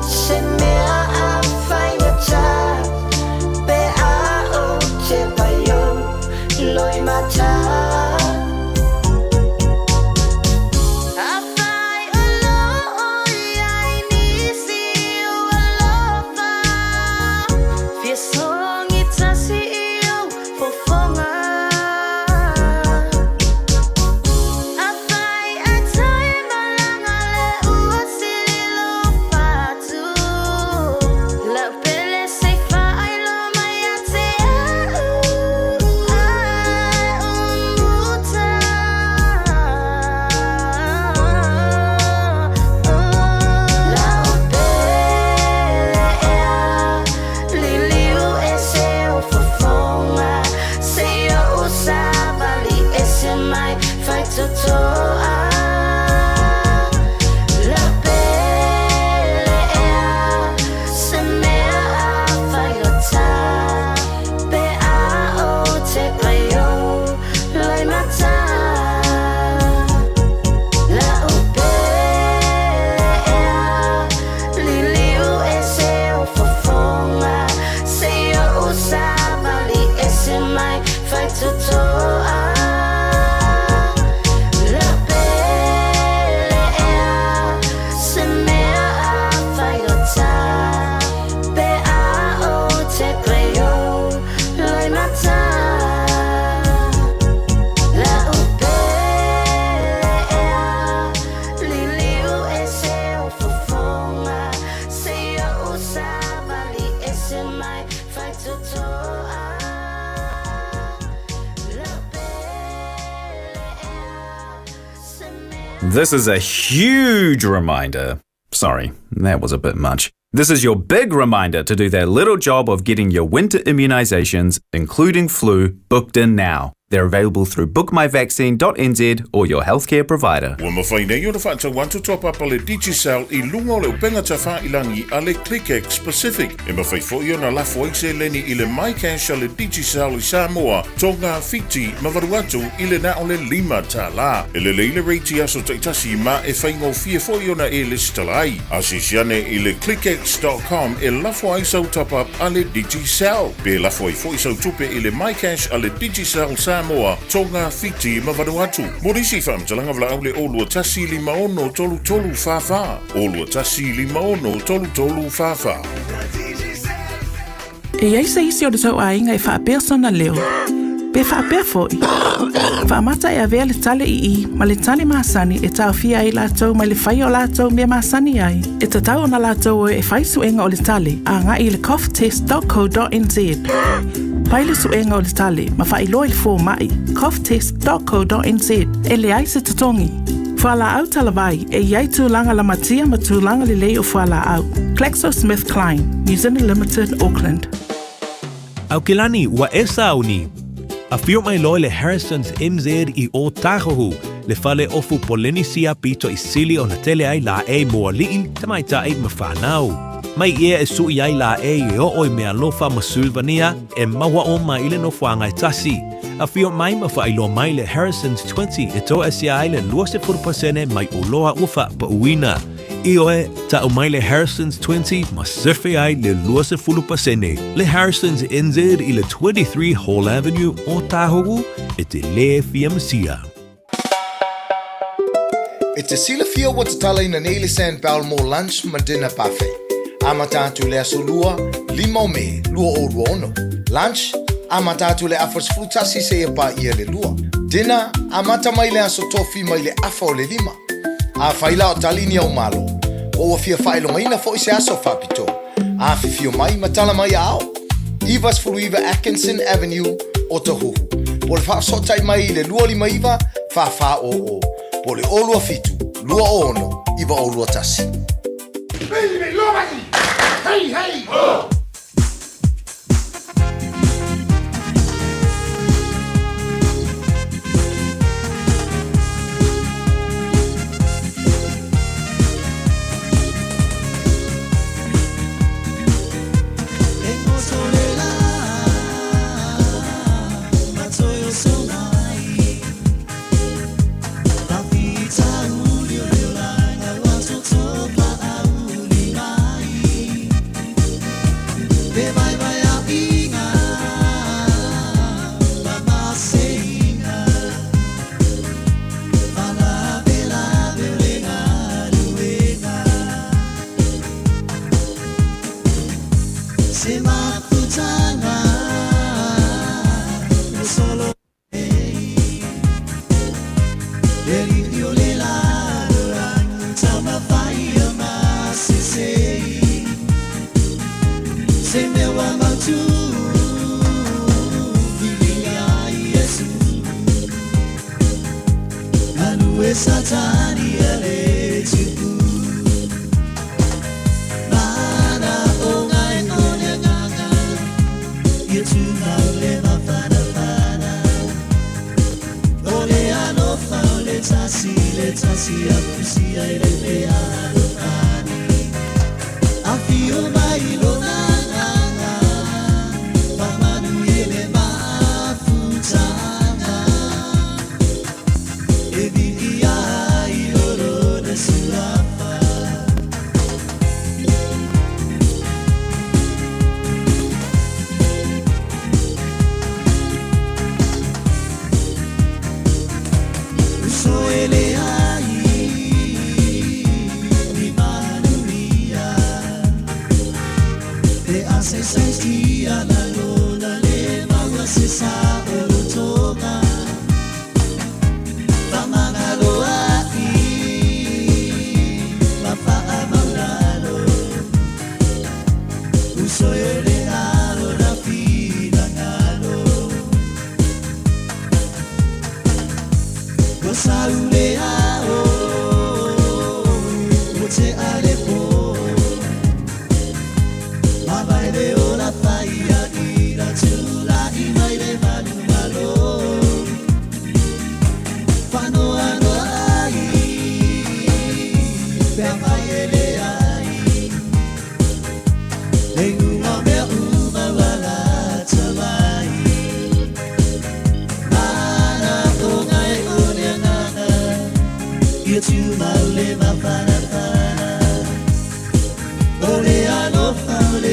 Se mea a faigata Pe a ou te paio Loimata Afai o lo o i ai nisi o alofa Fia songi tasi i ou fofoga Afai ae toe malaga le ua sili lou fatu Lau pele se i faailoa mai ia te au Ai ua muta Lau pele ea Liliu e se o fofoga Se i ou savali ese mai faitotoa Lau pele ea Se mea a faigata Pe a ou te paio Loimata Lau pele ea Liliu e se o fofoga Se i ou savali ese mai faitotoa Lau pele ea Se mea a faigata Pe a ou te paio Loimata Lau pele ea Liliu e se o fofoga Se i ou savali ese mai faitotoa Lau pele ea Se mea This is a huge reminder. Sorry, that was a bit much. This is your big reminder to do that little job of getting your winter immunizations, including flu, booked in now. They're available through bookmyvaccine.nz or your healthcare provider. Ua mafai nei ona faatau atu top up a le Digicel i luga o le upega tafailangi a le ClickX Pacific. E mafai foi ona lafo ai seleni i le MyCash a le Digicel i Samoa, Tonga, Fiti ma Vanuatu i le na o le $5. E lelei le rate i aso taitasi ma e faigofie foi ona e lesitala ai. Asiasi ane i le clickx.com e lafo ai sau top up a le Digicel. Pe lafo ai foi sau tupe i le MyCash a le Digicel Samoa, Tonga, Fiti ma Vanuatu. Mo nisi faamatalaga valaau le 021 56 33 44, 021 56 33 44. E i ai se isi o le tou aiga e faapea sona leo, pe faapea foi, faamata e avea le tale ii ma le tale masani e taofia ai latou mai le faia o latou mea masani ai. E tatau ona latou o e fai suega o le tale agai i le coughtest.co.nz. Fai le suega o le tale ma faailoa i le fomai, coughtest.co.nz, e leai se totogi. Fualaau talavai, e i ai tulaga lamatia ma tulaga lelei o fualaau. GlaxoSmithKline, New Zealand Limited, Auckland. Aukilani, ua e sauni. Afio mai loa le Harrison's NZ i Ōtāhuhu, le fale ofu Polenisia pito i sili ona tele ai laʻei mo aliʻi, tamaitai ma whānau. Mai ia e suʻi ai laʻei e oo i Mealofa ma Sulvania e maua uma i le nofoaga e tasi. Afio mai ma faailoa mai le Harrison's 20 e toasia ai le 20% mai oloa ua faapauina. Ioe, tau mai le Harrison's 20 ma sefe ai le 20%. Le Harrison's NZ i le 23 Hall Avenue, Ōtāhuhu, e te lē fia masia. E te silafia ua tatalaina nei le Sandbell mo lunch ma dinner buffet. Amata atu le aso Lua, 5 o Me, 2026. Lunch, amata atu le afa 11 seia paia le lua. Dinner, amata mai le aso Tofi mai le afa o le lima. Afai la o tali ni au malo, po ua fia faailogaina foi se aso faapitoa, afifio mai ma tala mai aao. 99 Atkinson Avenue, Otahuhu. Po o le faafesootai mai i le 259 4400, po o le 027 26 9021. Hey, hey! Ho!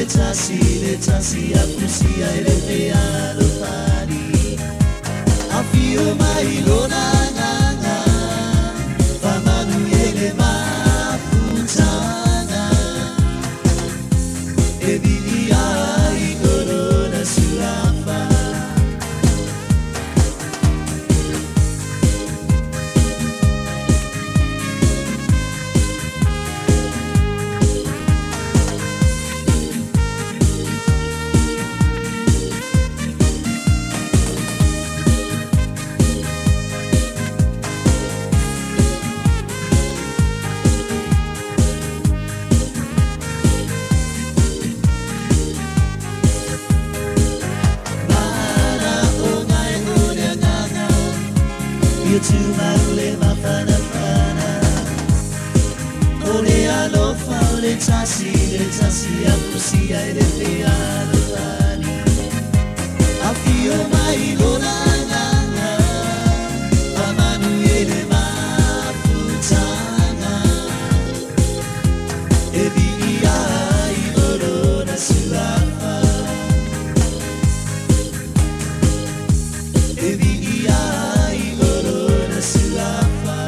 le tasi le tasi afusia i le fealofani. Afio mai lona agaga, faamanuia i le mafutaga. E viia ai o lona suafa. Manaoga e o le agaga, ia tumau le mafanafana. O le alofa o le tasi le tasi afusia i le fealofani. Afio mai lona agaga, faamanuia i le mafutaga. E viia ai o lona suafa. E viia ai o lona suafa.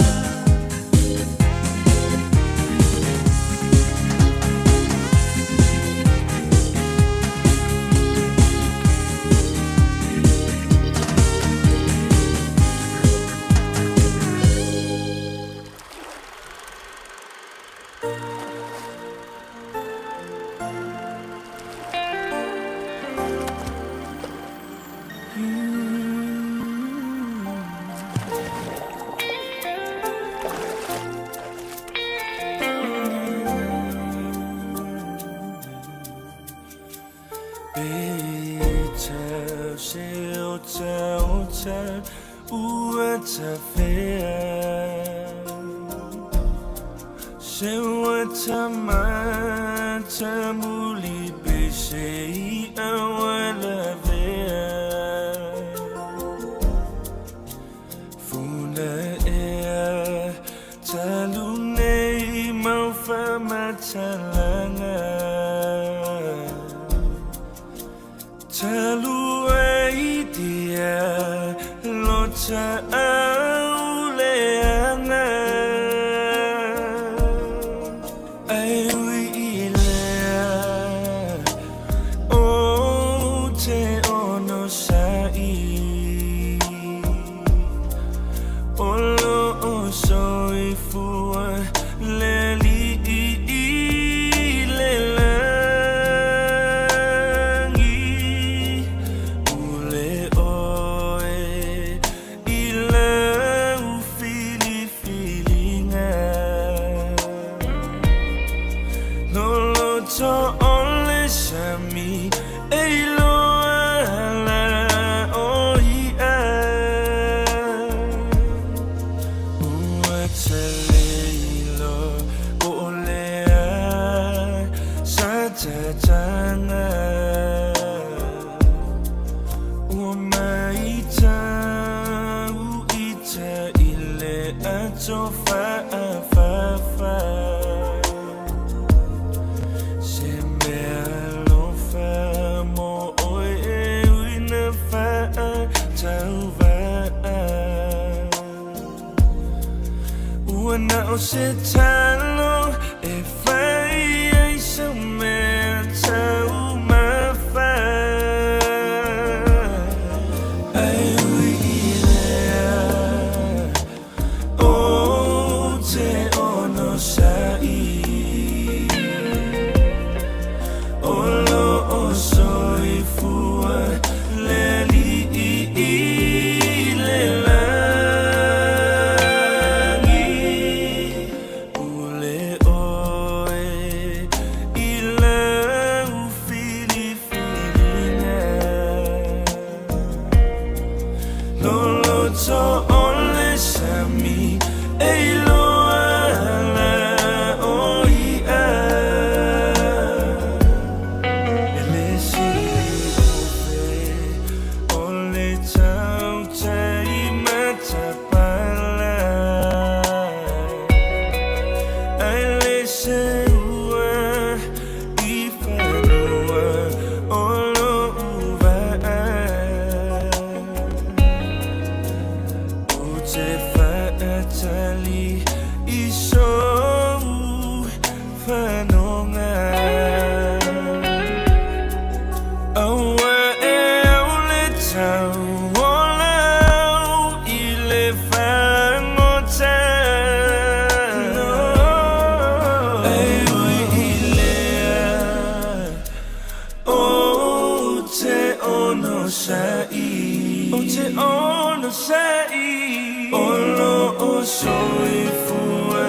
sa'i O lo'o soifua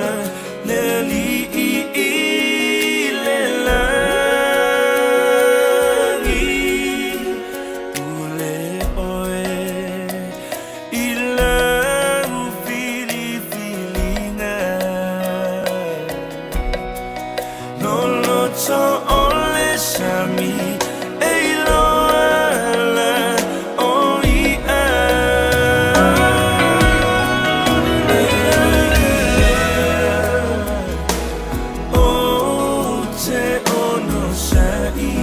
le Alii i le lagi. Pule oe i lau filifiliga. Loloto o le sami e iloa ala o i'a. O te ono sa'i,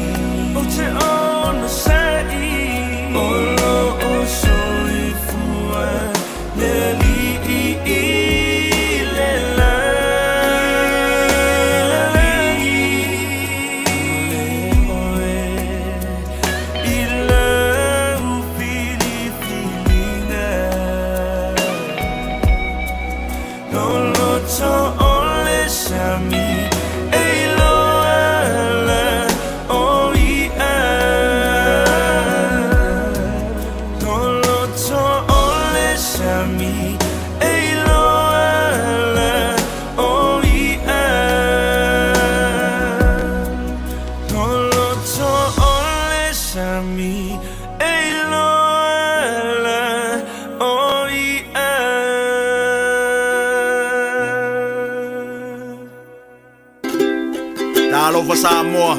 o te ono sa'i, O lo'o soifua le Alii i le lagi. Pule oe i lau filifiliga. Loloto o le sami e iloa ala o i'a. Loloto o le sami e iloa ala o i'a. Loloto o le sami e iloa ala o i'a. Talofa Samoa,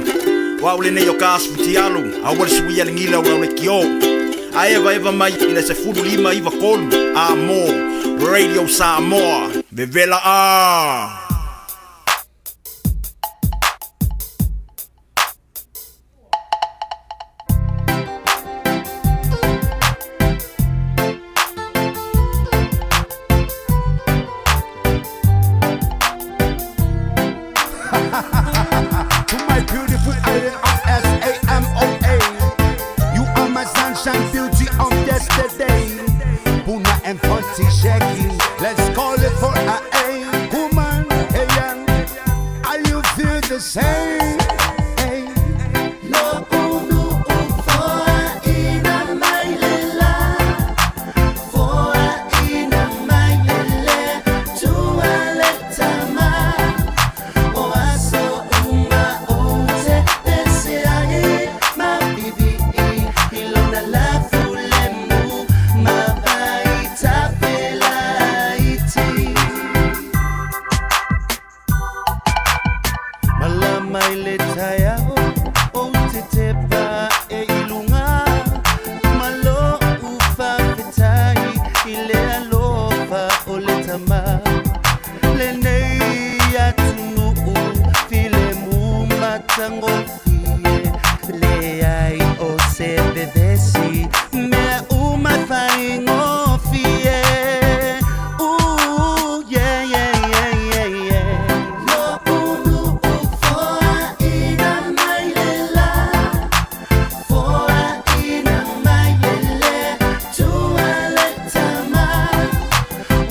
o au lenei o ka asu futialu, aua le suia le gila o lau lekiō. Ae evaeva mai i le 15 93 a mo Radio Samoa, vevela a. To my beautiful island of Samoa. You are my sunshine beauty of yesterday. Puna and Fonty Shaggy. Let's call it for a A. Woman, hey, young, are you feel the same? Hey. Lo'u foaina mai le lā, foaina mai e le Atua le Tama. O aso uma ou te pese ai ma pipii i lona lafulemu ma vaitafelaiti. Malama i le taeao ou te tepa e i luga ma lo'u faafetai i le alofa o le Tama. Lenei atunuu filemu matagofie, leai o se vevesi, mea uma faigofie. Ooh, yeah, yeah, yeah, yeah, yeah. Lo'u foaina mai le lā, foaina mai e le Atua le Tama.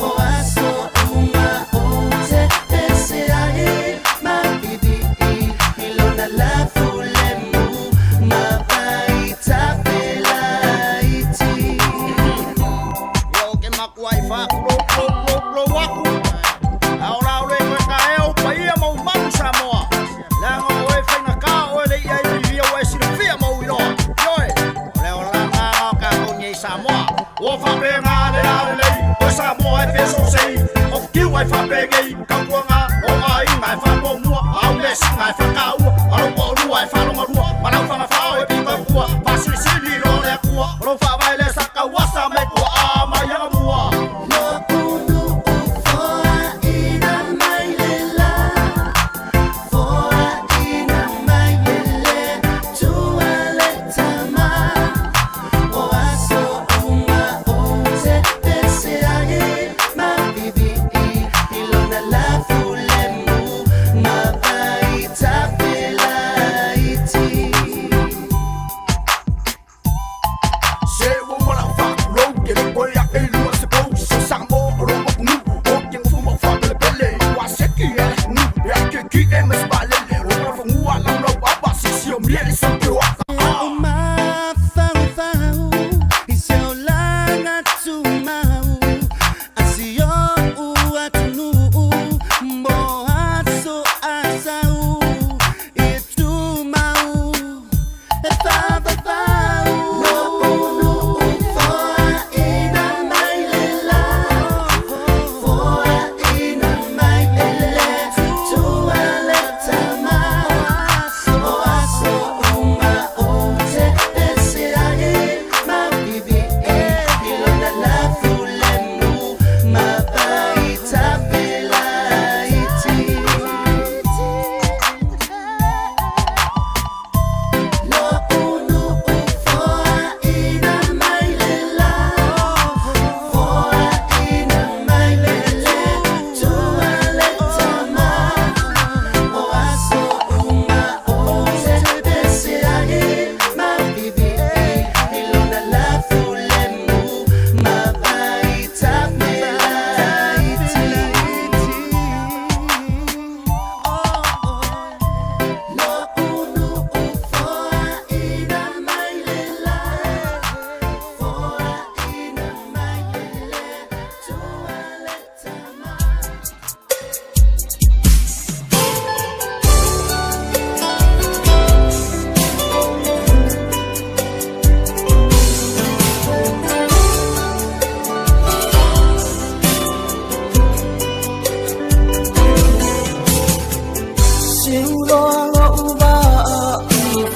O aso uma ou te pese ai ma pipii i lona lafulemu ma vaitafelaiti. Yo ke makua i whakulo lo lo lo waku. Ao lao le koe ka eo paia mau malu Samoa. Leaga o e whainga ka o e le ia i vivia o e silafia mau iloa. Ioe, o leo la ngā o kātou nei Samoa. O whapenga le la le lei, o Samoa e peso sei. O kiu ai whapengei, kautuanga, o ngā inga e whapomua, au le singa e whakaua, alo po olua e whalongarua, malau whangawhao e piko kua, pasilisili lo le akua, o lo whawai le sakauasa me kua a mai anga mua. Foaina mai le lā, foaina mai e le Atua le Tama. O aso uma ou te pese ai ma pipii i lona lafulemu ma vaitafelaiti. Se ua mala whakulo, ke le koe a e lua se pou, se Samoa o lo mapunu, o ke ngufu mau whapelepele, ua seki e le hunu, e a ke ki e me spalele, o mala whangua lau lau apa, si si o miele sa ke waka. O mafaufau i se olaga tumau.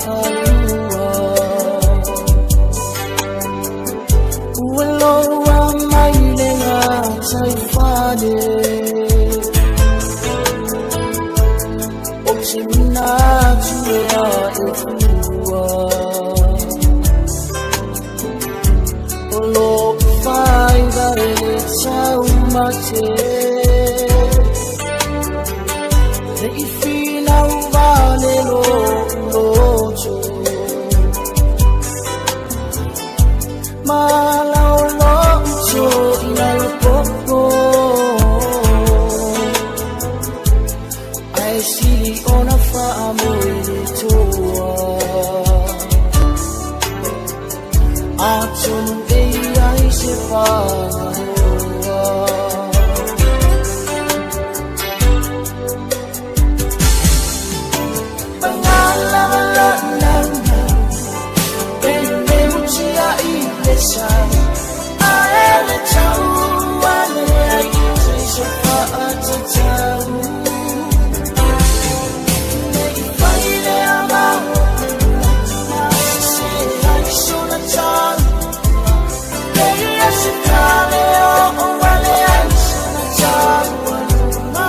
falua Ua loa mai le gatai fale O te manatu e a e fua O lo'u faiva e le taumate Le i finau vale lo'u loto Ma lao lo'u to'i lalo popo Ae sili ona faamoe le toa Atonu e iai se pagaroa Pagalavalanaunau E le mutiai le sau Ae le tau ale ai i se faatatau Nei fai le amau Se ai sona tau Leia se kale o o ale ai sona tau alunga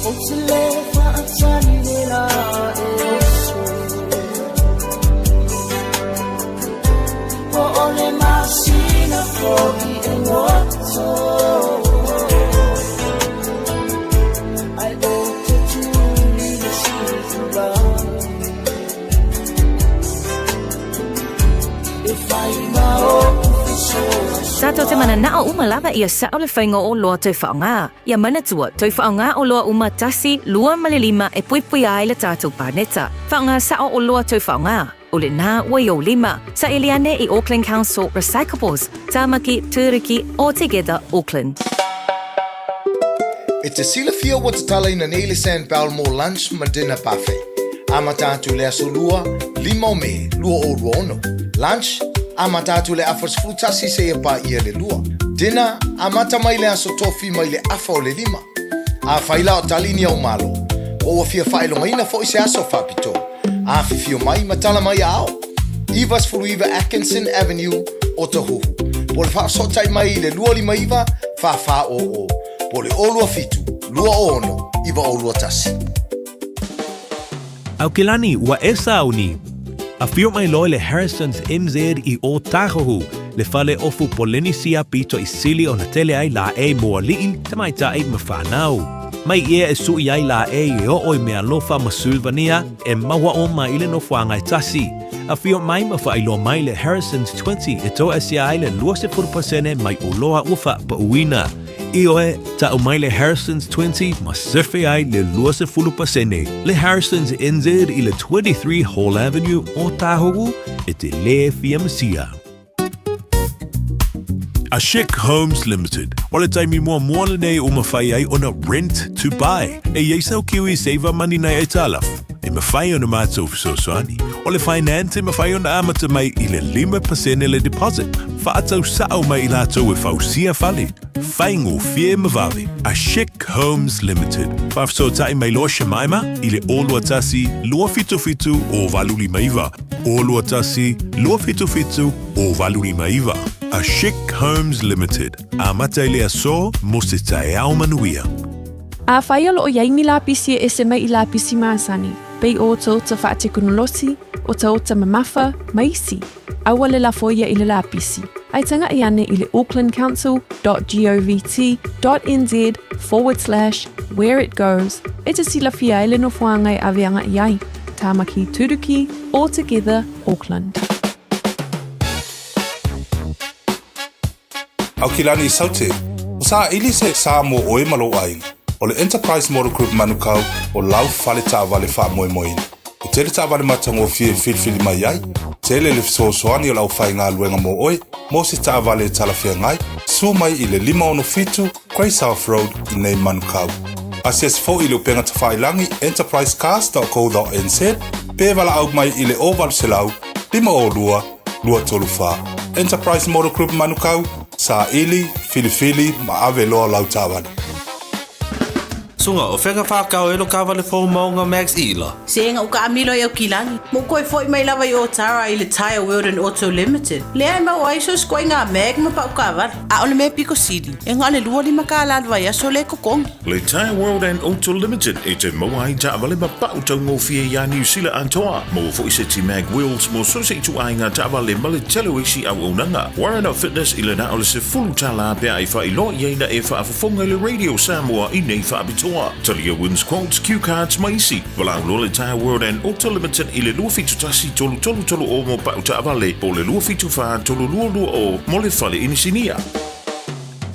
O te le whaatani le la e oso Po o le masina fo'i e goto Ai o te tuli le situlagi E whai ma o Tātou te mananao uma lava ia sa'o le faiga o oloa tau faaaogā. Ia manatua, tau faaaogā oloa uma tasi, lua ma le lima e puipuia ai le tātou paneta. Faaaogā sa'o oloa tau faaaogā, o lenā ua i ou lima. Saili ane i Auckland Council Recyclables, Tāmaki, Tūruki, All Together Auckland. E te silafia ua tatalaina nei le Sandbell mo lunch ma dinner buffet. Amata atu le aso lua, 5 o Me, 2026. Lunch, amata atu le afa 11 seia paia le lua. Dinner, amata mai le aso tofi mai le afa o le lima. Afai la o tali ni au malo, po ua fia faailogaina foi se aso faapitoa, afifio mai ma tala mai aao. 99 Atkinson Avenue, Otahuhu. Po o le faafesootai mai i le 259 4400, po o le 027 206 9021. Aukilani, ua e sauni. Afio mai loa le Harrison's NZ i Ōtāhuhu, le fale ofu Polenisia pito i sili ona tele ai laʻei mo aliʻi, tamaitai ma whānau. Mai ia e suʻi ai laʻei e oo i Mealofa ma Sulvania e maua oma i le nofoaga e tasi. Afio mai ma faailoa mai le Harrison's 20 e toasia ai le 20% mai oloa ua faapauina. Ioe, ta'u mai le Harrison's 20 ma sefe ai le 20%. Le Harrison's NZ i le 23 Hall Avenue, Ōtāhuhu, e te lē fia masia. A Chic Homes Limited, o le taimi muamua lenei ua mafai ai ona rent to buy. E i ai sau Kiwi Saver Money nai aitalafu, e mafai ona matou fesoasoani. O le finance e mafai ona amata mai i le 5% le deposit. Faatau sa'o mai i latou e fausia fale, faigofie ma vave. A Chic Homes Limited. Faafesootai mai loa Shemaima i le 021 277 0859, 021 277 0859. A Chic Homes Limited. Amata i le aso mo se taeao manuia. Afai o loo iai ni lapisi e ese mai i lapisi masani, pei o otaota faatekonolosi, otaota mamafa, ma isi, aua le lafo ia i le lapisi, ae taga'i ane i le aucklandcouncil dot govt dot nz forward slash where it goes e te silafia ai le nofoaga e ave aga'i ai. Tāmaki Turuki All Together Auckland. Aukilani Saute, o saʻili se sa mo ʻoe ma lou ʻāina. O le Enterprise Motor Group Manukau o lau fale taavale faamoemoeina. E tele taavale matagofie e filifili mai ai, tele le fesoasoani o le aufaigaluega mo oe mo se taavale e talafeagai, suo mai i le 567 Grey South Road i nei Manukau. Asiasi foi i le upega tafailagi enterprisecars.co.nz pe valaau mai i le 0800 502 234. Enterprise Motor Group Manukau, saili, filifili ma ave loa lau taavale. Suga, o fea ka whākau e lo kāwale fō maunga Max Ila? Se ga u kaamilo i Aukilani. Mo koe foi mai lava i Otara i le Tyre World and Auto Limited. Lea e maua ai so se ituaiga mag ma pau kaavale. A o le mea piko sili, e na o le 25 kālā le vaiaso lea e totogi. Le Tyre World and Auto Limited e toe maua ai taavale ma pau taugofie iā Niu Sila atoa. Maua foi seti mag wheels mo so se ituaiga taavale ma le tele o isi auaunaga. Warren Fitness i le na o le $10 pe a e faailoa i ai na e faafofoga i le Radio Samoa i nei faapitoa. Talia wins quotes, cue cards ma isi. Valaau loa le Tyre World and Auto Limited i le 271 333 o mo pau taavale po o le 274 322 mo le fale inisinia.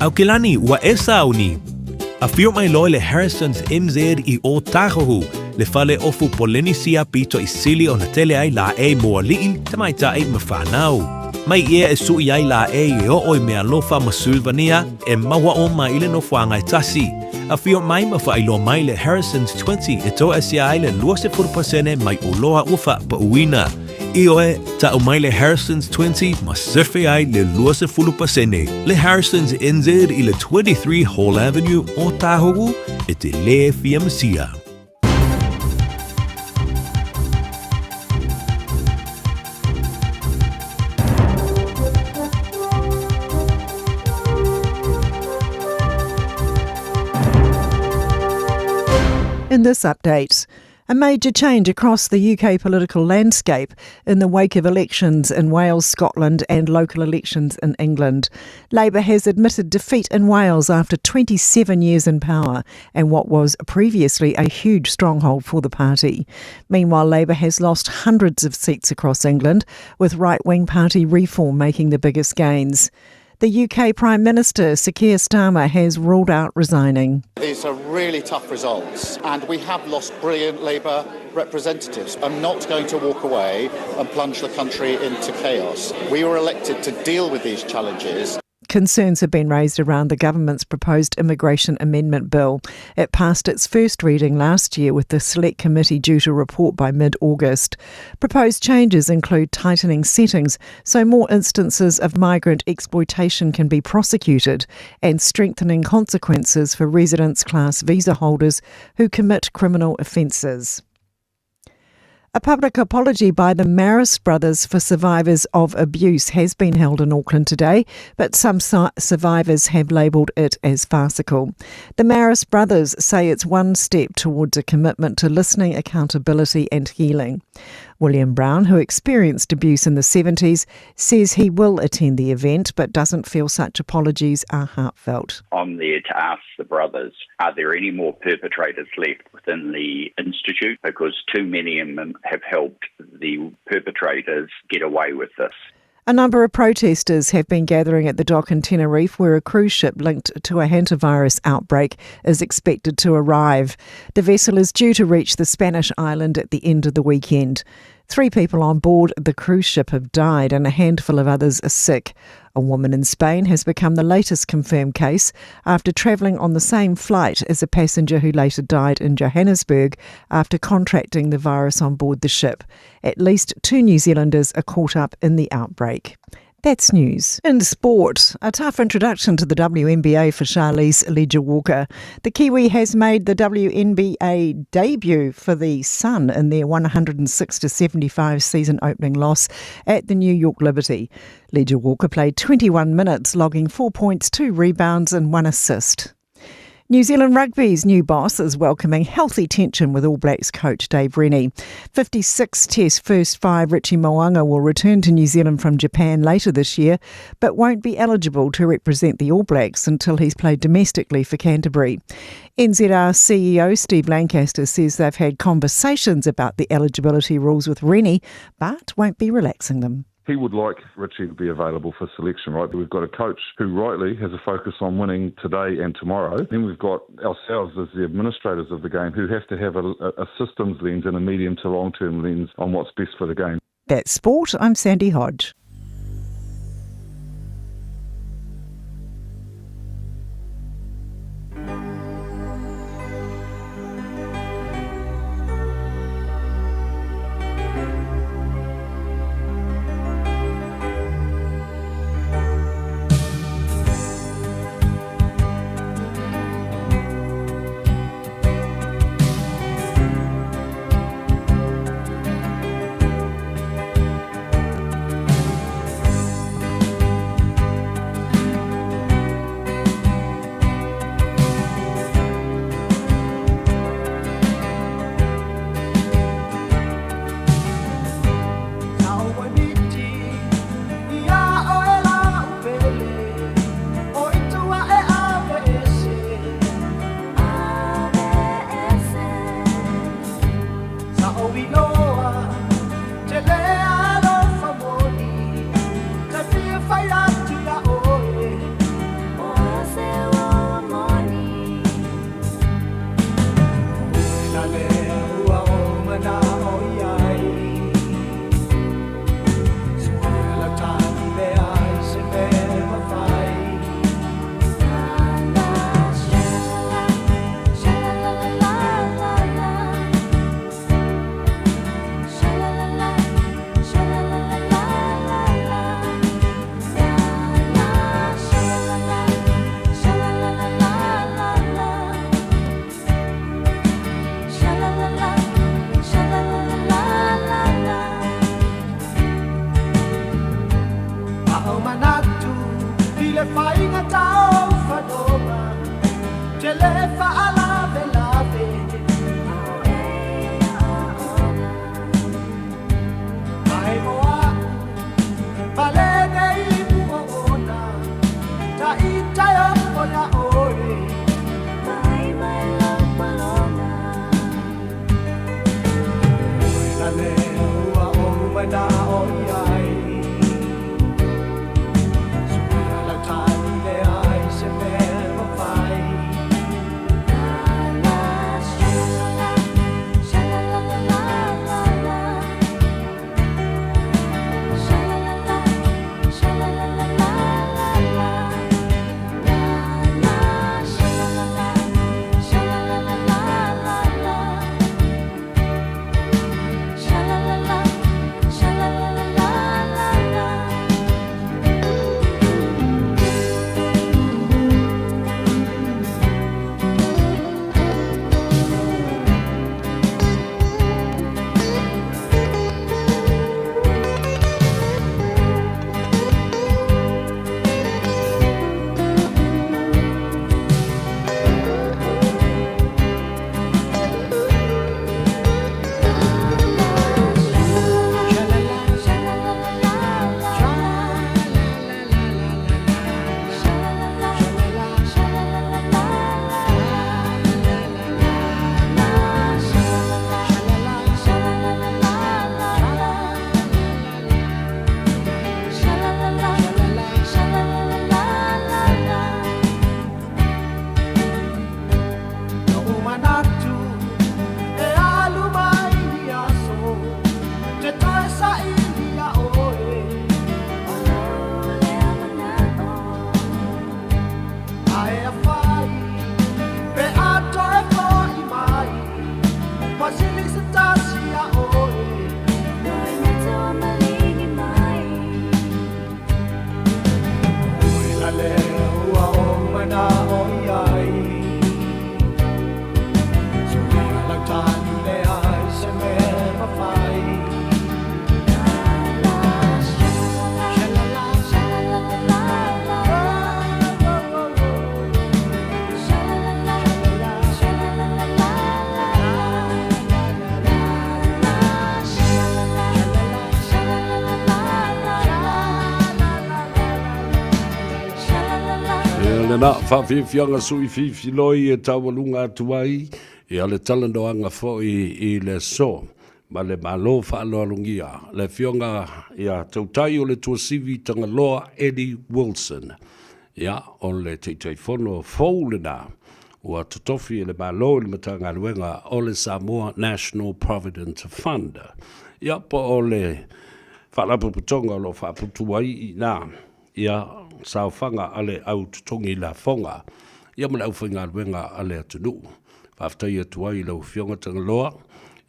Aukilani, ua e sauni. Afio mai loa le Harrison's NZ i Ōtāhuhu, le fale ofu Polenisia pito i sili ona tele ai laei mo aliʻi, tamaitai ma whānau. Mai ia e sui ai laei e oo i Mealofa ma Sulvania e maua uma i le nofoaga e tasi. Afio mai ma faailoa mai le Harrison's 20 e toasia ai le 20% mai oloa ua faapauina. Ioe, ta'u mai le Harrison's 20 ma sefe ai le 20%. Le Harrison's NZ i le 23 Hall Avenue Ōtāhuhu e te lē fia masia. In this update, a major change across the UK political landscape in the wake of elections in Wales, Scotland, and local elections in England. Labour has admitted defeat in Wales after 27 years in power and what was previously a huge stronghold for the party. Meanwhile, Labour has lost hundreds of seats across England, with right wing party Reform making the biggest gains. The UK Prime Minister, Sir Keir Starmer, has ruled out resigning. These are really tough results, and we have lost brilliant Labour representatives. I'm not going to walk away and plunge the country into chaos. We were elected to deal with these challenges. Concerns have been raised around the government's proposed Immigration Amendment Bill. It passed its first reading last year with the Select Committee due to report by mid August. Proposed changes include tightening settings so more instances of migrant exploitation can be prosecuted and strengthening consequences for residence class visa holders who commit criminal offences. A public apology by the Marist brothers for survivors of abuse has been held in Auckland today, but some survivors have labelled it as farcical. The Marist brothers say it's one step towards a commitment to listening, accountability, and healing. William Brown, who experienced abuse in the 70s, says he will attend the event but doesn't feel such apologies are heartfelt. I'm there to ask the brothers, are there any more perpetrators left within the institute? Because too many of them have helped the perpetrators get away with this. A number of protesters have been gathering at the dock in Tenerife where a cruise ship linked to a hantavirus outbreak is expected to arrive. The vessel is due to reach the Spanish island at the end of the weekend. Three people on board the cruise ship have died and a handful of others are sick. A woman in Spain has become the latest confirmed case after travelling on the same flight as a passenger who later died in Johannesburg after contracting the virus on board the ship. At least two New Zealanders are caught up in the outbreak. That's news. In sport, a tough introduction to the WNBA for Charlisse Leger-Walker. The Kiwi has made the WNBA debut for the Sun in their 106-75 season opening loss at the New York Liberty. Leger-Walker played 21 minutes, logging 4 points, 2 rebounds and 1 assist. New Zealand Rugby's new boss is welcoming healthy tension with All Blacks coach Dave Rennie. 56 Test first five Richie Mo'unga will return to New Zealand from Japan later this year, but won't be eligible to represent the All Blacks until he's played domestically for Canterbury. NZR CEO Steve Lancaster says they've had conversations about the eligibility rules with Rennie, but won't be relaxing them. He would like Richie to be available for selection, right? We've got a coach who rightly has a focus on winning today and tomorrow. Then we've got ourselves as the administrators of the game who have to have a, a systems lens and a medium to long term lens on what's best for the game. That's sport. I'm Sandy Hodge. Lena faafiafiaga suʻififi loi e taualuga atu ai ia le talanoaga foʻi i le aso. ma le Malo faaaloalogia le Afioga ia Tautai o le Tuasivi Tagaloa Eddie Wilson. Ia, o le Taitaifono fou lena ua totofi e le Malo i le Matagaluega o le Samoa National Provident Fund. Ia, po o le Faalapotopotoga o lo o faaputu ai i ina ia saofaga a le au totogi lafoga ia ma le aufaigaluega a le atunuu. Faafetai atu ai i lau Afioga Tagaloa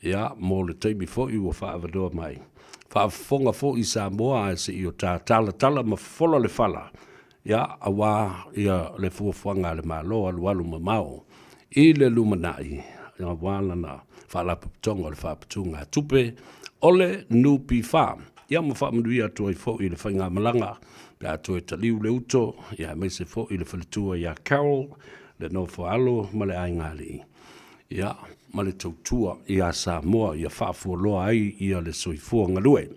ia mo le taimi foi ua faaavanoa mai. Faafofoga foi Samoa ae se i o ta talatala ma fofola le fala ia aua ia le fuafuaga a le Malo alualu mamao i le lumanai aua lana Faalapotopotoga o le Faaputuga Tupe o le NPF. Ia ma faamanuia atu ai foi i le faigamalaga pe a toe taliu le uto, ia aemaise foi i le faletua ia Carol, le nofo alo ma le aigaalii, ia ma le tautua ia Samoa ia faafualoa ai ia le soifua galue.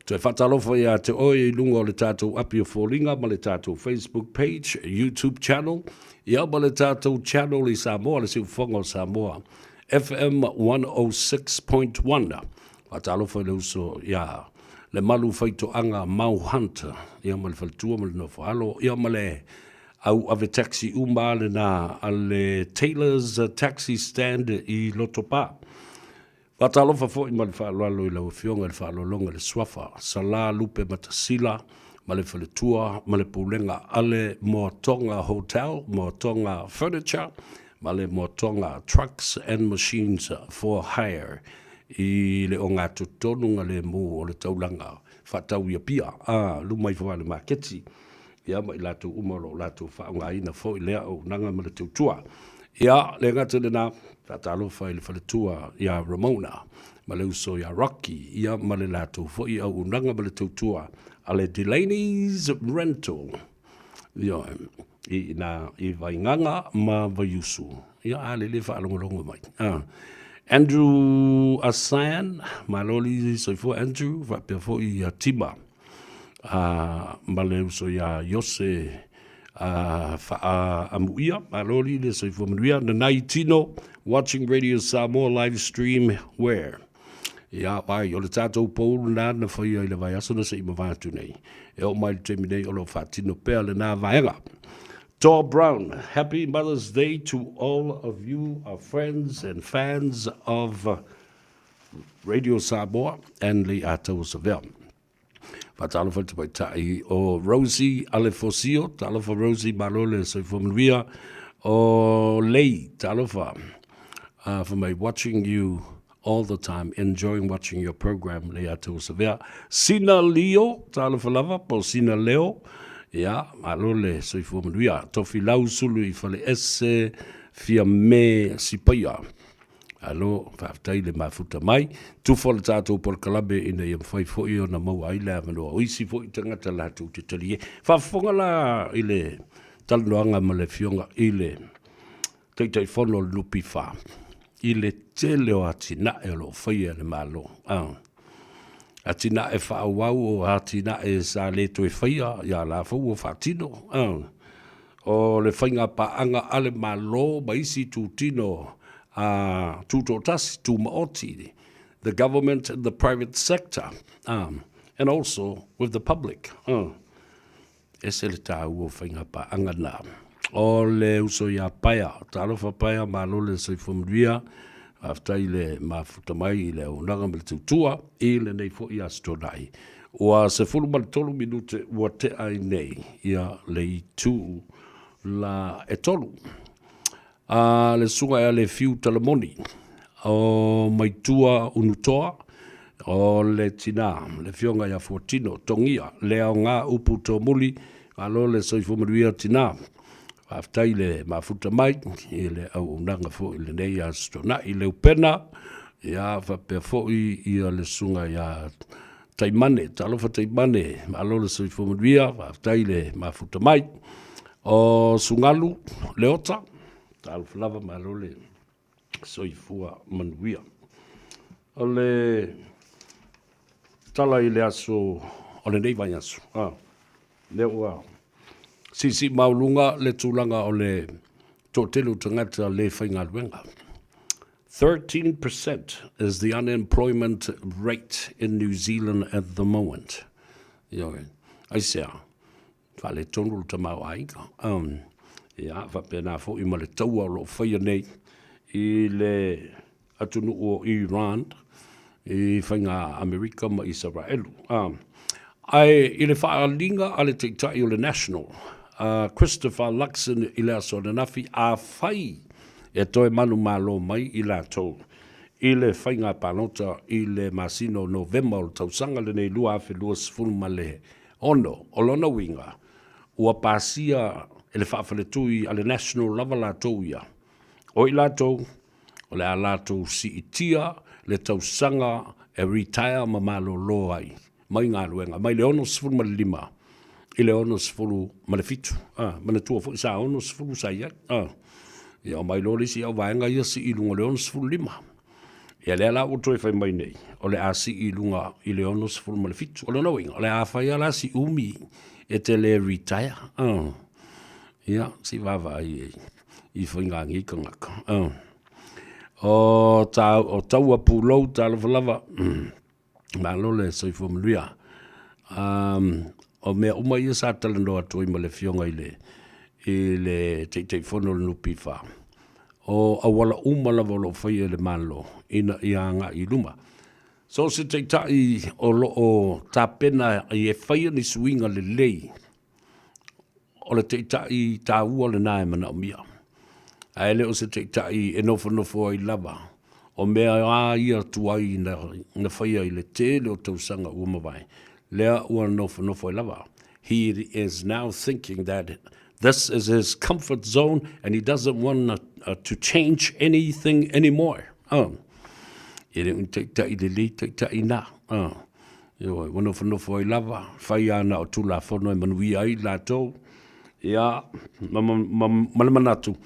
Toe faatalofa ia te oe i luga o le tatou api o foliga ma le tatou Facebook page, YouTube channel, ia ma le tatou channel i Samoa, le Siufofoga o Samoa, FM 106.1. Faatalofa i le uso ia le malu faitoaga Mau Hunt, ia ma le faletua ma le nofoalo, ia ma le au ave taxi uma lena a le Taylor's Taxi Stand i Lotopa. Faatalofa foi ma le faaaloalo i lau Afioga i le Faaaloaloga i le Suafa, Sala Lupe Matasila ma le Faletua ma le Pulega a le Moatoga Hotel, Moatoga Furniture ma le Moatoga Trucks and Machines for Hire i le ogatotonu lemu o le taulaga faatau i Apia, a luma ifo lava i le maketi, ia ma i latou uma o lo o latou faaaogaina foi lea auaunaga ma le tautua. Ia, le gata i lena, faatalofa i le faletua ia Ramona ma le uso ia Rocky, ia ma le latou foi auaunaga ma le tautua a le Delaney's Rental. Ioe, i ina i Vaigaga ma Vaiusu. Ia, a lele faalogologo mai. Ah. Andrew Asan, malo le soifua Andrew, faapea foi ia Tima ma le uso ia Iose Faaamuia, malo le soifua manuia. Nanai Tino, watching Radio Samoa live stream where? Ia, vai, o le tatou poll lena na faia i le vaiaso na se i mavae atu nei. E oo mai i le taimi nei o lo o faatino pea lena vaega. Tor Brown, happy Mother's Day to all of you, our friends and fans of Radio Samoa and le Ataua Savea. Faatalofa i le tamaitai o Rosie Alefosio, talofa Rosie, malo le soifua manuia. O Lei, talofa, for my watching you all the time, enjoying watching your program, le Ataua Savea. Sina Leo, talofa lava, po Sina Leo, ia, malo le soifua manuia. Tofi lau sulu i fale ese, fia me sipaia. Alo, faafetai le mafuta mai. Tufa le tatou polokalame ina ia mafai foi ona maua ai le avanoa o isi foi tagata latou te talie. Faafofoga la i le talanoaga ma le Afioga i le Taitaifono o le NPF i le tele o atinae o lo o faia e le Malo. Atinae faaauau o atinae sa le toe faia, ia la foi ua faatino. O le faigapaaga a le Malo ma isi itutino a tutoatasi, tumaoti, the government and the private sector, and also with the public. Ese le tāua o faigapaaga na. O le uso ia Paea, talofa Paea, malo le soifua manuia, faafetai le mafuta mai i le auaunaga ma le tautua i lenei foi Aso Toonai. Ua 13 minute ua tea ai nei ia le itu la e tolu. A le susuga ia Lefiu Talamoni o Maitua Unutoa o le tina le afioga ia Fuatino Togia le aoga upu tomuli malo le soifua manuia tina. Faafetai le mafuta mai i le auaunaga foi i lenei Aso Toonai. Leupena, ia faapea foi ia le susuga ia Taimane, talofa Taimane, malo le soifua manuia, faafetai le mafuta mai. O Sugalu Leota, talofa lava, malo le soifua manuia. O le tala i le aso o lenei vaiaso, ah, lea ua siisii maualuga le tulaga o le toatele o tagata le faigaluega. 13% is the unemployment rate in New Zealand at the moment. Ioe. Aisea, faaletonu le tamaoaiga. Um, ia, faapena foi ma le taua o lo o faia nei i le atunuu o Iran i faiga Amerika ma Isaraelu. Um, ae i le faaaliga a le taitai o le National, uh, Christopher Luxon i le aso ananafi, afai e toe manumalo mai i latou i le faiga palota i le masina o Novema o le tausaga lenei 2026, o lona uiga, ua pasia e le faafaletui a le National lava latou ia. O i latou, o le a latou siitia le tausaga e retire ma malolo ai mai galuega, mai le 65 i le 67. Ah, manatua foi sa 60 sa i ai. Ah, ia omai loa le isi au vaega ia sii i luga o le 65. Ia lea la ua toe fai mai nei, o le a sii i luga i le 67. O lona uiga, o le a fai lava la si umi e te le retire. Ah, ia, se i vaavaai i ai i faiga nei tagata. Ah. O, ta, o taua pulou talofa lava. Malo le soifua manuia. Um, o mea uma ia sa talanoa atu ai ma le afioga i le, i le Taitaifono o le NPF, o auala uma lava o lo o faia e le Malo ina ia agai i luma. So se taitai o lo o tapena e faia ni suiga lelei o le taitai taua lena e manaomia. Ae le o se taitai e nofonofo ai lava, o mea a ia tuai na, na faia i le tele o tausaga ua mavae, lea ua nofonofo ai lava. He is now thinking that this is his comfort zone and he doesn't want uh, to change anything anymore. Oh. E le o ni taitai lelei taitai nā. Oh. Ioe, ua nofonofo ai lava, fai ana o Tulafono e manuia ai latou, ia, ma, ma, ma, ma le manatu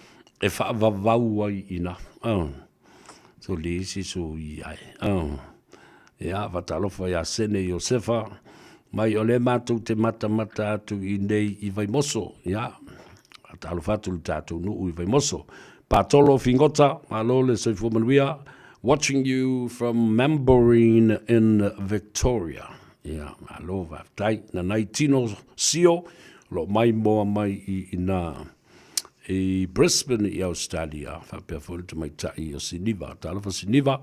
e faavavau ai i ina. Oh. So le isi so i ai. Oh. Ia, faatalofa ia Sene Iosefa, mai o le matou te matamata atu i nei i Vaimoso. Ia, faatalofa atu le tatou nuu i Vaimoso. Patolo Figota, malo le soifua manuia. Watching you from Mambourin in Victoria. Ia, malo faafetai. Nanai tino sio, lo mai moa mai i ina i Brisbane i Australia. Faapea foi le tamaitai o Siniva. Talofa Siniva,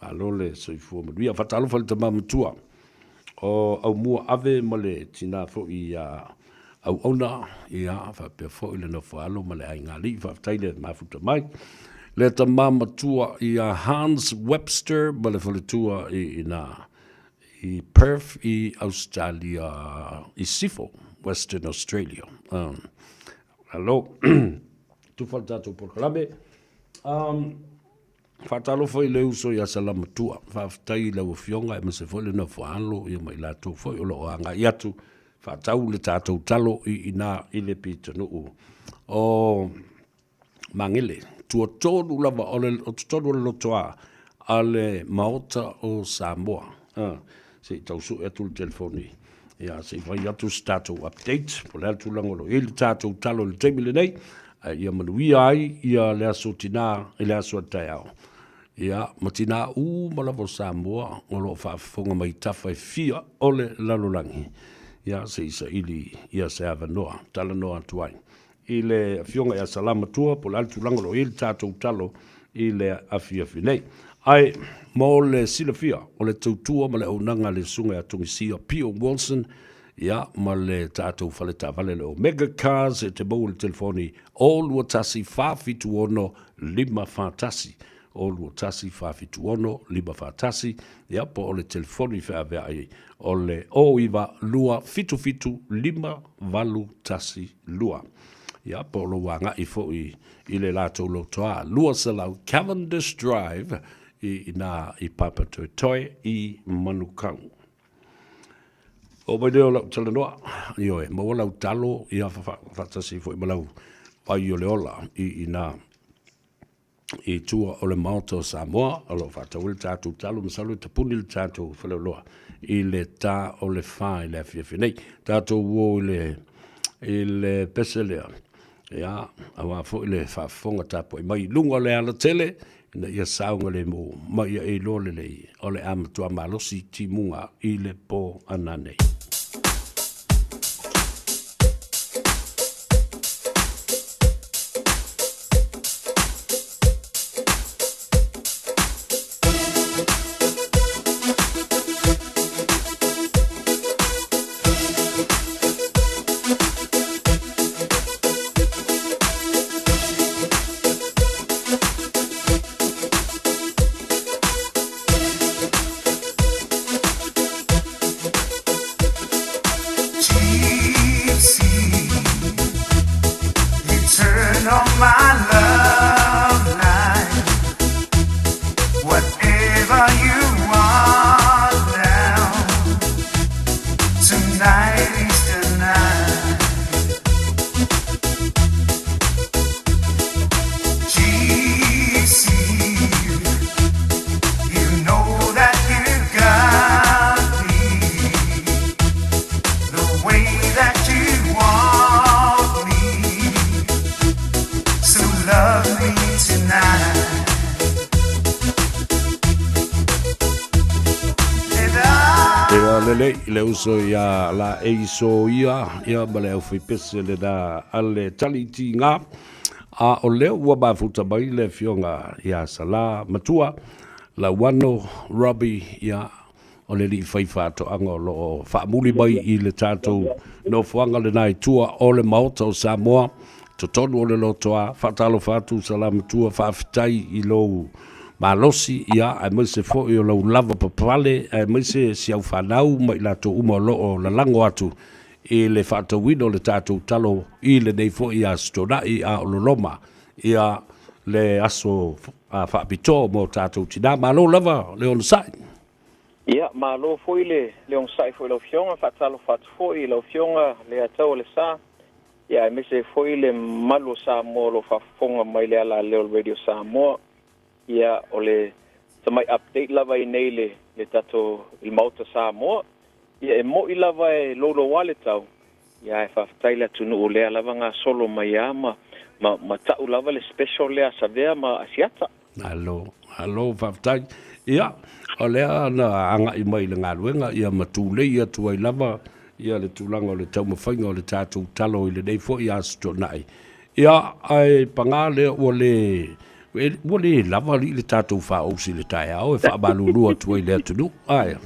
malo le soifua manuia. Faatalofa le tama matua o Aumua Ave ma le tina foi ia Auauna, ia, faapea foi le nofo alo ma le aiga alii, faafetai le mafuta mai. Le tama matua ia Hans Webster ma le faletua i ina i Perth i Australia, i Sifo, Western Australia. Um, alo, tufa le tatou polokalame. Um, Faatalofa i le uso ia Salamatua. Faafetai i lau Afioga aemaise foi le nofo alo ia ma i latou foi o lo o agai atu faatau le tatou talo i ina i le pitonuu o Magele. Tuatolu lava o le o totonu o le lotoa a le Maota o Samoa. Ah, se i tau sue atu le telefoni. Ia, se i fai atu se tatou update, po o le a le tulaga o lo o i ai le tatou talo i le taimi lenei, a ia manuia ai ia le aso tinā i le aso a taeao. Ia, ma tinā uma lava o Samoa o lo o faafofoga mai tafa e fia o le lalolagi. Ia, se i saili ia se avanoa, talanoa atu ai i le Afioga ia Salamatua po o le a le tulaga o lo o i ai le tatou talo i le afiafi nei. Ae mo le silafia o le tautua ma le auaunaga a le Susuga ia Togisia Pio Wilson, ia, ma le tatou fale taavale le Omega Cars e te maua i le telefoni 021 476 541, 021 476 541, ia, po o le telefoni feaveai o le 09 277 5812. Ia, po o lou agai foi i le latou lotoa 200 Cavendish Drive i ina i Papatoetoe i Manukau. O mai lea o lau talanoa, ioe, maua lau talo ia faatasi foi ma lau vai o le ola i ina i tua o le Maota o Samoa, o lo o faatau ai le tatou talo, masalo e tapuni le tatou faleoloa i le ta o le fa i le afiafi nei. Tatou o i le, i le pese lea, ia, aua foi le faafofoga tapuai mai i luga o le alatele, ina ia saogalemu ma ia e iloa lelei o le a matua malosi timuga i le po ananei. Gypsy, you turn on my love light. Whatever you want now, tonight is the night. Gypsy, you know that you got me the way that you want me. So love me tonight. Ia lelei le uso ia la eiso ia ia ma le aufaipese lenā a le talitiga a o lea ua mafuta mai le afioga ia Salā Matua Lauano Robbie ia o le alii faifaatoaga o lo o faamuli mai i le tatou nofoaga lenā i tua o le Maota o Samoa totonu o le lotoa. Faatalofa atu Salā Matua, faafetai i lou malosi, ia, aemaise foi o lou lava papale, aemaise si au fanau ma i latou uma o lo o lalago atu i le faatauina o le tatou talo i lenei foi Aso Toonai a o loloma ia le aso faapitoa mo tatou tinā. Malo lava le onosai. Ia, malo foi le le onosai foi i lau Afioga, faatalofa atu foi i lau Afioga Leiataua Lesa, ia aemaise ai foi le mamalu o Samoa o lo o faafofoga mai i le ala leo o le Radio Samoa. Ia, o le tamai update lava i nei le le tatou i le Maota Samoa. Ia, e mo'i lava e louloua le tau, ia ae faafetai le atunuu o lea lava gasolo mai a ma ma ma ta'u lava le special lea a Savea ma Asiata. Malo, malo faafetai. Ia, o lea na agai mai i le galuega, ia ma tulei atu ai lava ia le tulaga o le taumafaiga o le tatou talo i lenei foi Aso Toonai. Ia, ae paga lea ua le, ua le lava alii le tatou faaousi i le taeao e faamalulu atu ai i le atunuu. Ae.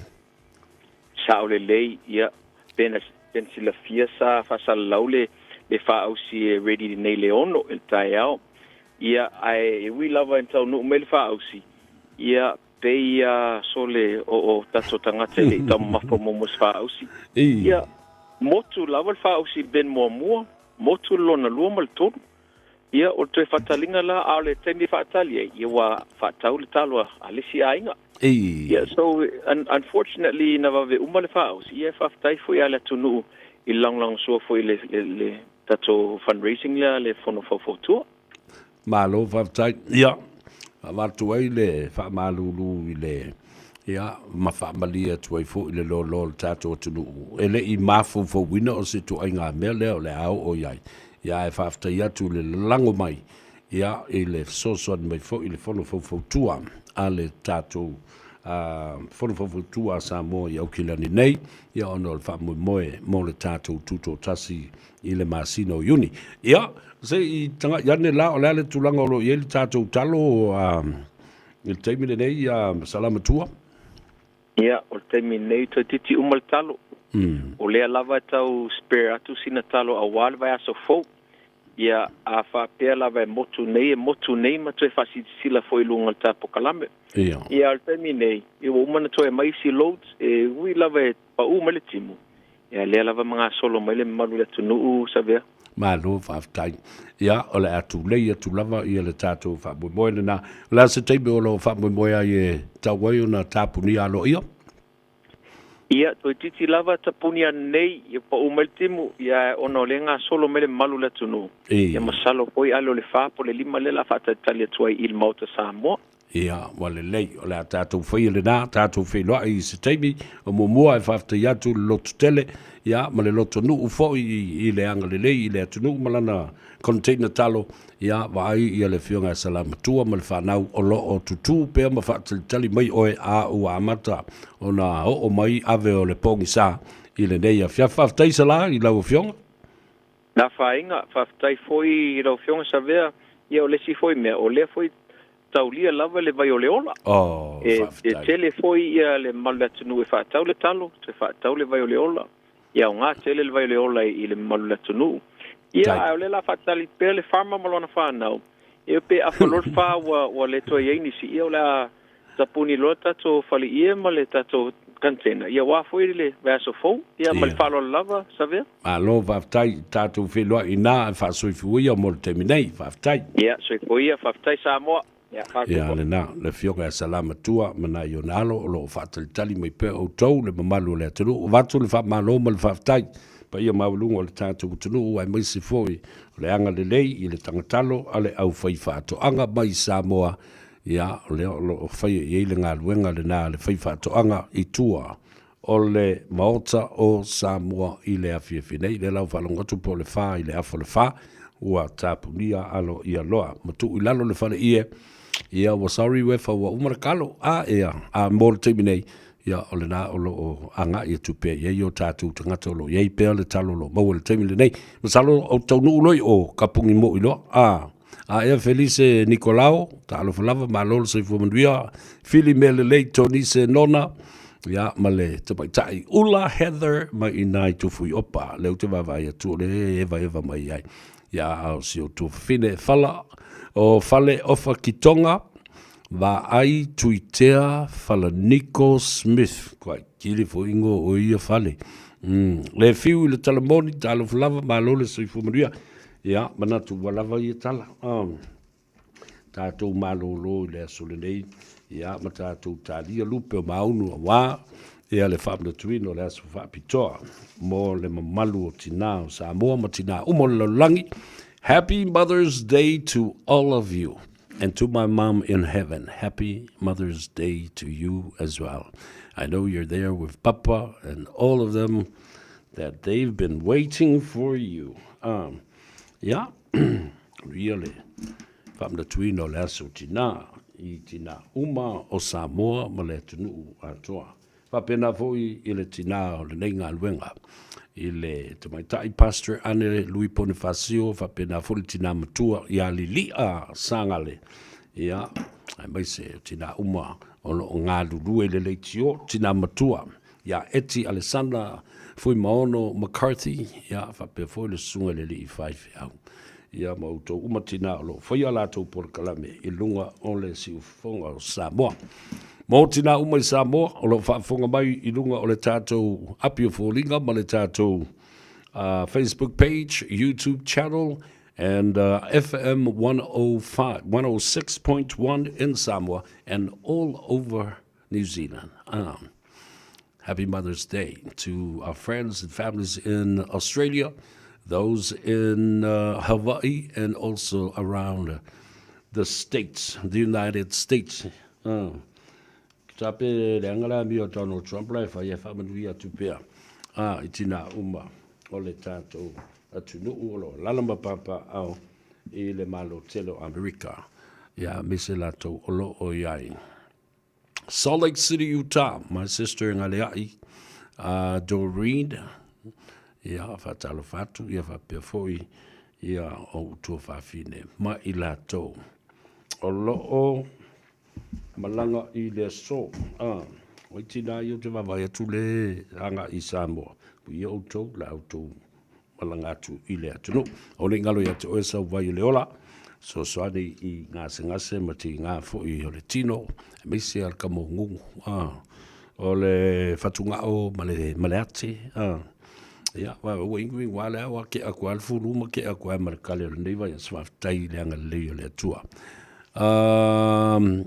Sao lelei, ia, pena, pena silafia sa faasalalau le, le faaausi e ready nei le 6 i le taeao. Ia, ae e ui lava ina taunuu mai le faaausi, ia, pei a sole o o tatou tagata e le i taumamafa muamua i se faaausi. Ia, motu lava le faaausi i Ben muamua, motu le lona lua ma le tolu. Ia, o le toe faataliga la, a o le taimi e faatali ai, ia ua faatau le talo a le isi aiga. Ia, so, unfortunately, ina vave uma le faaausi, ia e faafetai foi a le atunuu i le lagolagosua foi i le, le, le tatou fundraising lea a le Fono Faufautua. Malo faafetai. Ia, avatu ai le faamalulu i le, ia, ma faamalie atu ai foi le loaloa o le tatou atunuu. E le i mafaufauina o se ituaiga mea lea o le a oo i ai. Ia, ae faafetai atu i le lalago mai, ia, i le fesoasoani mai foi i le Fono Faufautua a le tatou Fono Faufautua a Samoa i Aukilani nei, ia, ona o le faamoemoe mo le tatou tutoatasi i le masina o Iuni. Ia, se i taga'i ane la, o le a le tulaga o lo o i ai le tatou talo i le taimi lenei, Salamatua? Ia, o le taimi lenei, toeitiiti uma le talo. O lea lava e tau spare atu sina talo aua le vaiaso fou. Ia, a faapea lava e motu nei, e motu nei ma toe faasilasila foi i luga o le ta polokalame. Ia. Ia, o le taimi nei, ia ua uma ona toe aumai isi loads, e ui lava e pau mai le timu, Ia lea lava ma gasolo mai le mamalu i le atunuu, Savea. Malo faafetai. Ia, o le a tulei atu lava ia le tatou faamoemoe lena. O le a se taimi o lo o faamoemoe ai e tau ai ona tapunia aloaia? Ia, toeitiiti lava tapuni anei, ia pau mai le timu, ia ona o lea e gasolo mai le mamalu i le atunuu. Ia masalo foi ale o le fa po o le lima lea o le a faatalitali atu ai i le Maota Samoa. Ia, ua lelei, o le a tatou faia lenā, tatou feiloai i se taimi o muamua e faafetai atu i le loto tele, ia, ma le loto nuu foi i le agalelei i le atunuu ma lana container talo, ia, vaai ia le Afioga ia Salamatua ma le fanau o lo o tutū pea ma faatalitali mai oe a ua amata ona oo mai ave o le pogisa i lenei afiafi. Faafetai Sala i lau Afioga. Na afaina, faafetai foi i lau Afioga Savea, ia o le isi foi mea, o lea foi taulia lava le vai o le ola. Oh, E, e faafetai. tele foi ia le mamalu o le atunuu e faatau le talo, toe faatau le vai o le ola. Ia aoga tele le vai o le ola i le mamalu o le atunuu. Ia, Tai. ae o lea la faatali pea le farmer ma lona fanau, ia pe afa loa le fa ua, ua le toe i ai nisi, ia o le a tapuni loa le tatou faleie ma le tatou container, ia aua foi le vaiaso fou, ia ma le faaaloalo lava, Savea. Malo faafetai, tatou feiloai i ina e faasoifua ia mo le taimi nei. Faafetai. Ia, soifua ia, faafetai Samoa. Ia, Ia lena, le Afioga ia Salamatua ma nai ona alo o lo o faatalitali mai pea outou le mamalu o le atunuu. Avatu le faamalo ma le faafetai paia maualuga o le tatou atunuu aemaise foi o le agalelei i le tagatalo a le aufaifaatoaga mai Samoa. Ia, o lea o lo o faia i ai le galuega lena a le faifaatoaga i tua o le Maota o Samoa i le afiafi nei. Lea la ua faalogo atu po o le fa i le afa o le fa, ua tapunia alo ia loa. Ma tuu i lalo le faleie, ia ua sorry uefa ua uma le kalo. A ea, a mo le taimi nei, ia o lena o lo o agai atu pea i ai o tatou tagata o lo o i ai pea le talo o lo o maua i le taimi lenei. Masalo o taunuu loa i o ka pugi moi loa. A, a ea Felice Nikolao, talofa lava, malo le soifua manuia, Fili mea lelei Tonise Nona, ia ma le tamaitai Ula Heather mai i nā i Tufuiopa, lea ou te vaavaai atu o lea e evaeva mai ai. Ia a o si o tuafafine e fala, o Fale Ofa Kitonga, Vaai Tuitea Falaniko Smith, kuai kili fo ingo o ia fale. Le fiu i le talamoni, talofa lava, malo le soifua manuia. Ia, manatu ua lava ia tala. Tatou malolo i le aso lenei, ia, ma tatou talia lupe o maunu auā ia le faamanatuina o le aso faapitoa mo le mamalu o tinā o Samoa ma tinā uma o le lalolagi. Happy Mother's Day to all of you and to my mom in heaven. Happy Mother's Day to you as well. I know you're there with Papa and all of them that they've been waiting for you. Um, yeah, ia le faamanatuina o le aso tinā i tinā uma o Samoa ma le atunuu atoa. Faapena foi i le tinā o lenei galuega i le tamaitai Pastor Ane Lui Ponifasio, faapena foi le tinā matua ia Lili'a Sagale, ia, aemaise o tinā uma o lo o galulue i le leitio, tinā matua ia Eti Alesana Fuimaono McCarthy, ia, faapea foi le susuga i le alii faifeau, ia, ma outou uma tinā o lo o faia a latou polokalame i luga o le siufofoga o Samoa. Mo tinā uma i Samoa o lo o faafofoga mai i luga o le tatou api o foliga ma le tatou Facebook page, YouTube channel, and FM 105, 106.1 in Samoa and all over New Zealand. Happy Mother's Day to our friends and families in Australia, those in Hawaii, and also around the States, the United States. Ki tā pe le anga la mi o Donald Trump la e whai e whaamanuia atu pea a i tina uma o le tātou atunuu o lo lala ma papa ao i le malo tele o Amerika. Ia me se latou o lo o iai. Salt Lake City, Utah, my sister Ngalea'i, Doreen, ia, whaatalofa atu, ia whapea foi, ia, o utua whawhine, ma i latou. O loo malaga i le aso, o i tina i o te vavai atu le anga i Samoa, ia outou, la outou malaga atu i le atunuu. O le galo ia te oe sau vai o le ola, soasoani i gasegase ma tigā foi o le tino, aemaise a le kamogugu, o le fatugao ma le, ma le ati. Ia, ua ingu ingu a le awa, ke aku a le fulu ma ke aku a ma le kale o lenei vai, aso faafetai i le agalelei o le Atua.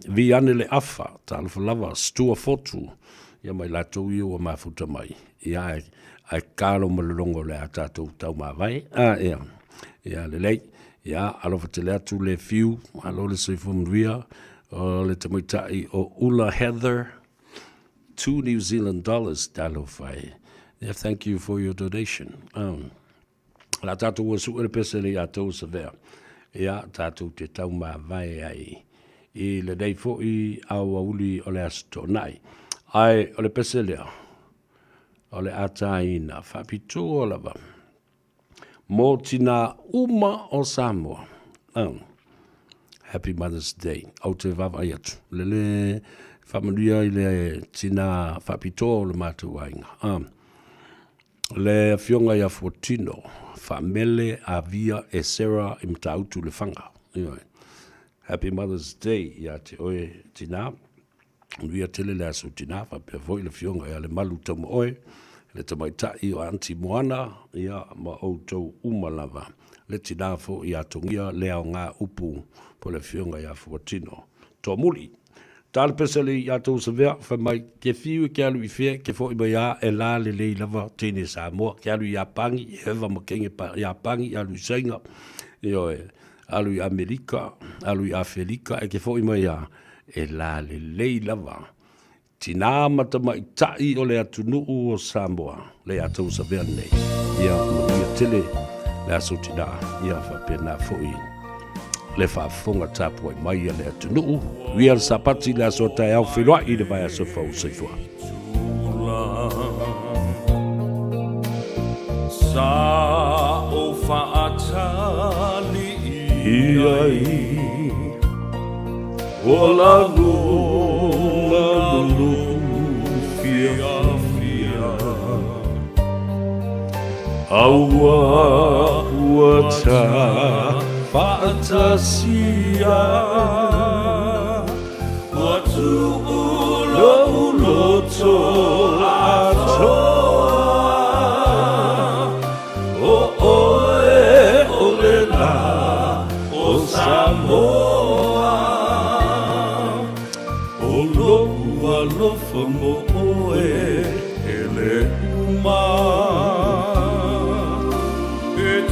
Vi ane le afa, talofa lava, stua fotu, ia mai latou ia ua mafuta mai. Ia, ae, ae kalo ma le logo o le a tatou taumavae. A, ia, ia lelei. Ia, alofa tele atu le fiu, malo le soifua manuia. O le tamaitai o Ula Heather, 2 New Zealand dollars, talofa e. Yeah, thank you for your donation. Um, la tātou ua sue le pese le ia tou savea. Ia, tātou te tau māvae ai. I le nei fo'i au auli o le aso tōnai. Ai, o le pese lea, o le ataina, whapitoa lava. Mō tinā uma o Samoa. Oh. Happy Mother's Day. Au te vaavaai atu. Lele whamanuia i le tinā whapitoa o le mātou aiga. Ah. Le afioga ia Fuatino, Faamele Avia e Sarah i Matautu Lefaga. Ioe. Happy Mother's Day ia te oe tinā. Manuia tele le aso tinā, faapea foi le afioga ia Lemalu Taumaoe, le tamaitai o Aunty Moana, ia ma outou uma lava. Le tinā foi ia Togia le aoga upu po le afioga ia Fuatino. Toamuli. Ta le pese le ia tou savea, fai mai, ke fiu e ke alu i fea, ke fo'i mai a, e la lelei lava teine Samoa, ke alu i Iapangi, e heva ma kenge pa Iapangi, alu i Saina, ioe, alu i Amerika, alu i Afelika, e ke fo'i mai a, e la lelei lava. Tinā ma tamaitai o le atunuu o Samoa, le ia tou savea nei, ia manuia tele le aso tinā, ia faapena fo'i le faafofoga tapuai mai a le atunuu. Uia le Sapati le aso taeao feiloai i le vaiaso fou. Soifua. Sa o faatali i ai O lagona loloku fiafia Aua ua ta faatasia Ua tuu lou loto atoa O oe o le la o Samoa O lo'u alofa mo oe e le uma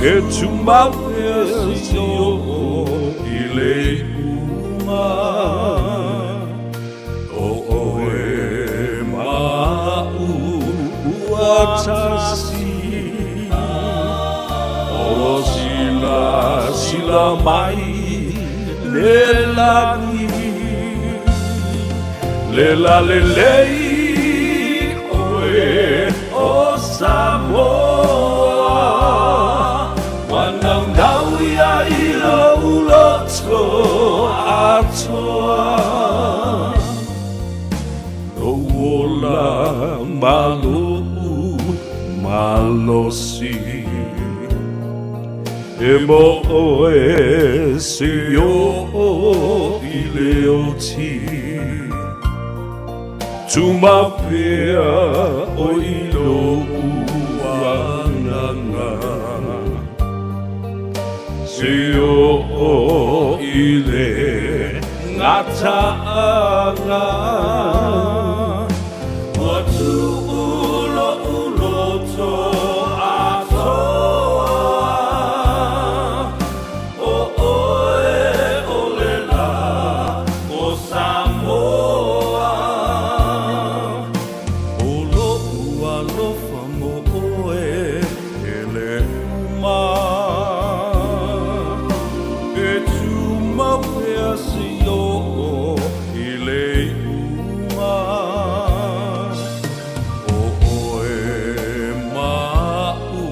E tumau pea si o'o i le iuga O oe ma a'u ua tasi O silasila mai le lagi Le lalelei oe o Samoa Ua naunau ia i lou loto atoa Lou ola ma lo'u malosi E mo oe se o'o i le oti Tumau pea oe i lo'u agaga Se o'o i le gataaga Ua tuu lo'u loto atoa O oe o le la o Samoa O lo'u alofa mo oe e le uma E tumau pea se o'o i le iuga O oe ma a'u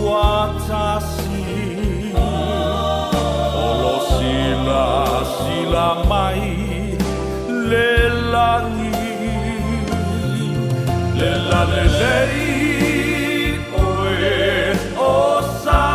ua tasi O lo silasila mai le lagi Le lalelei.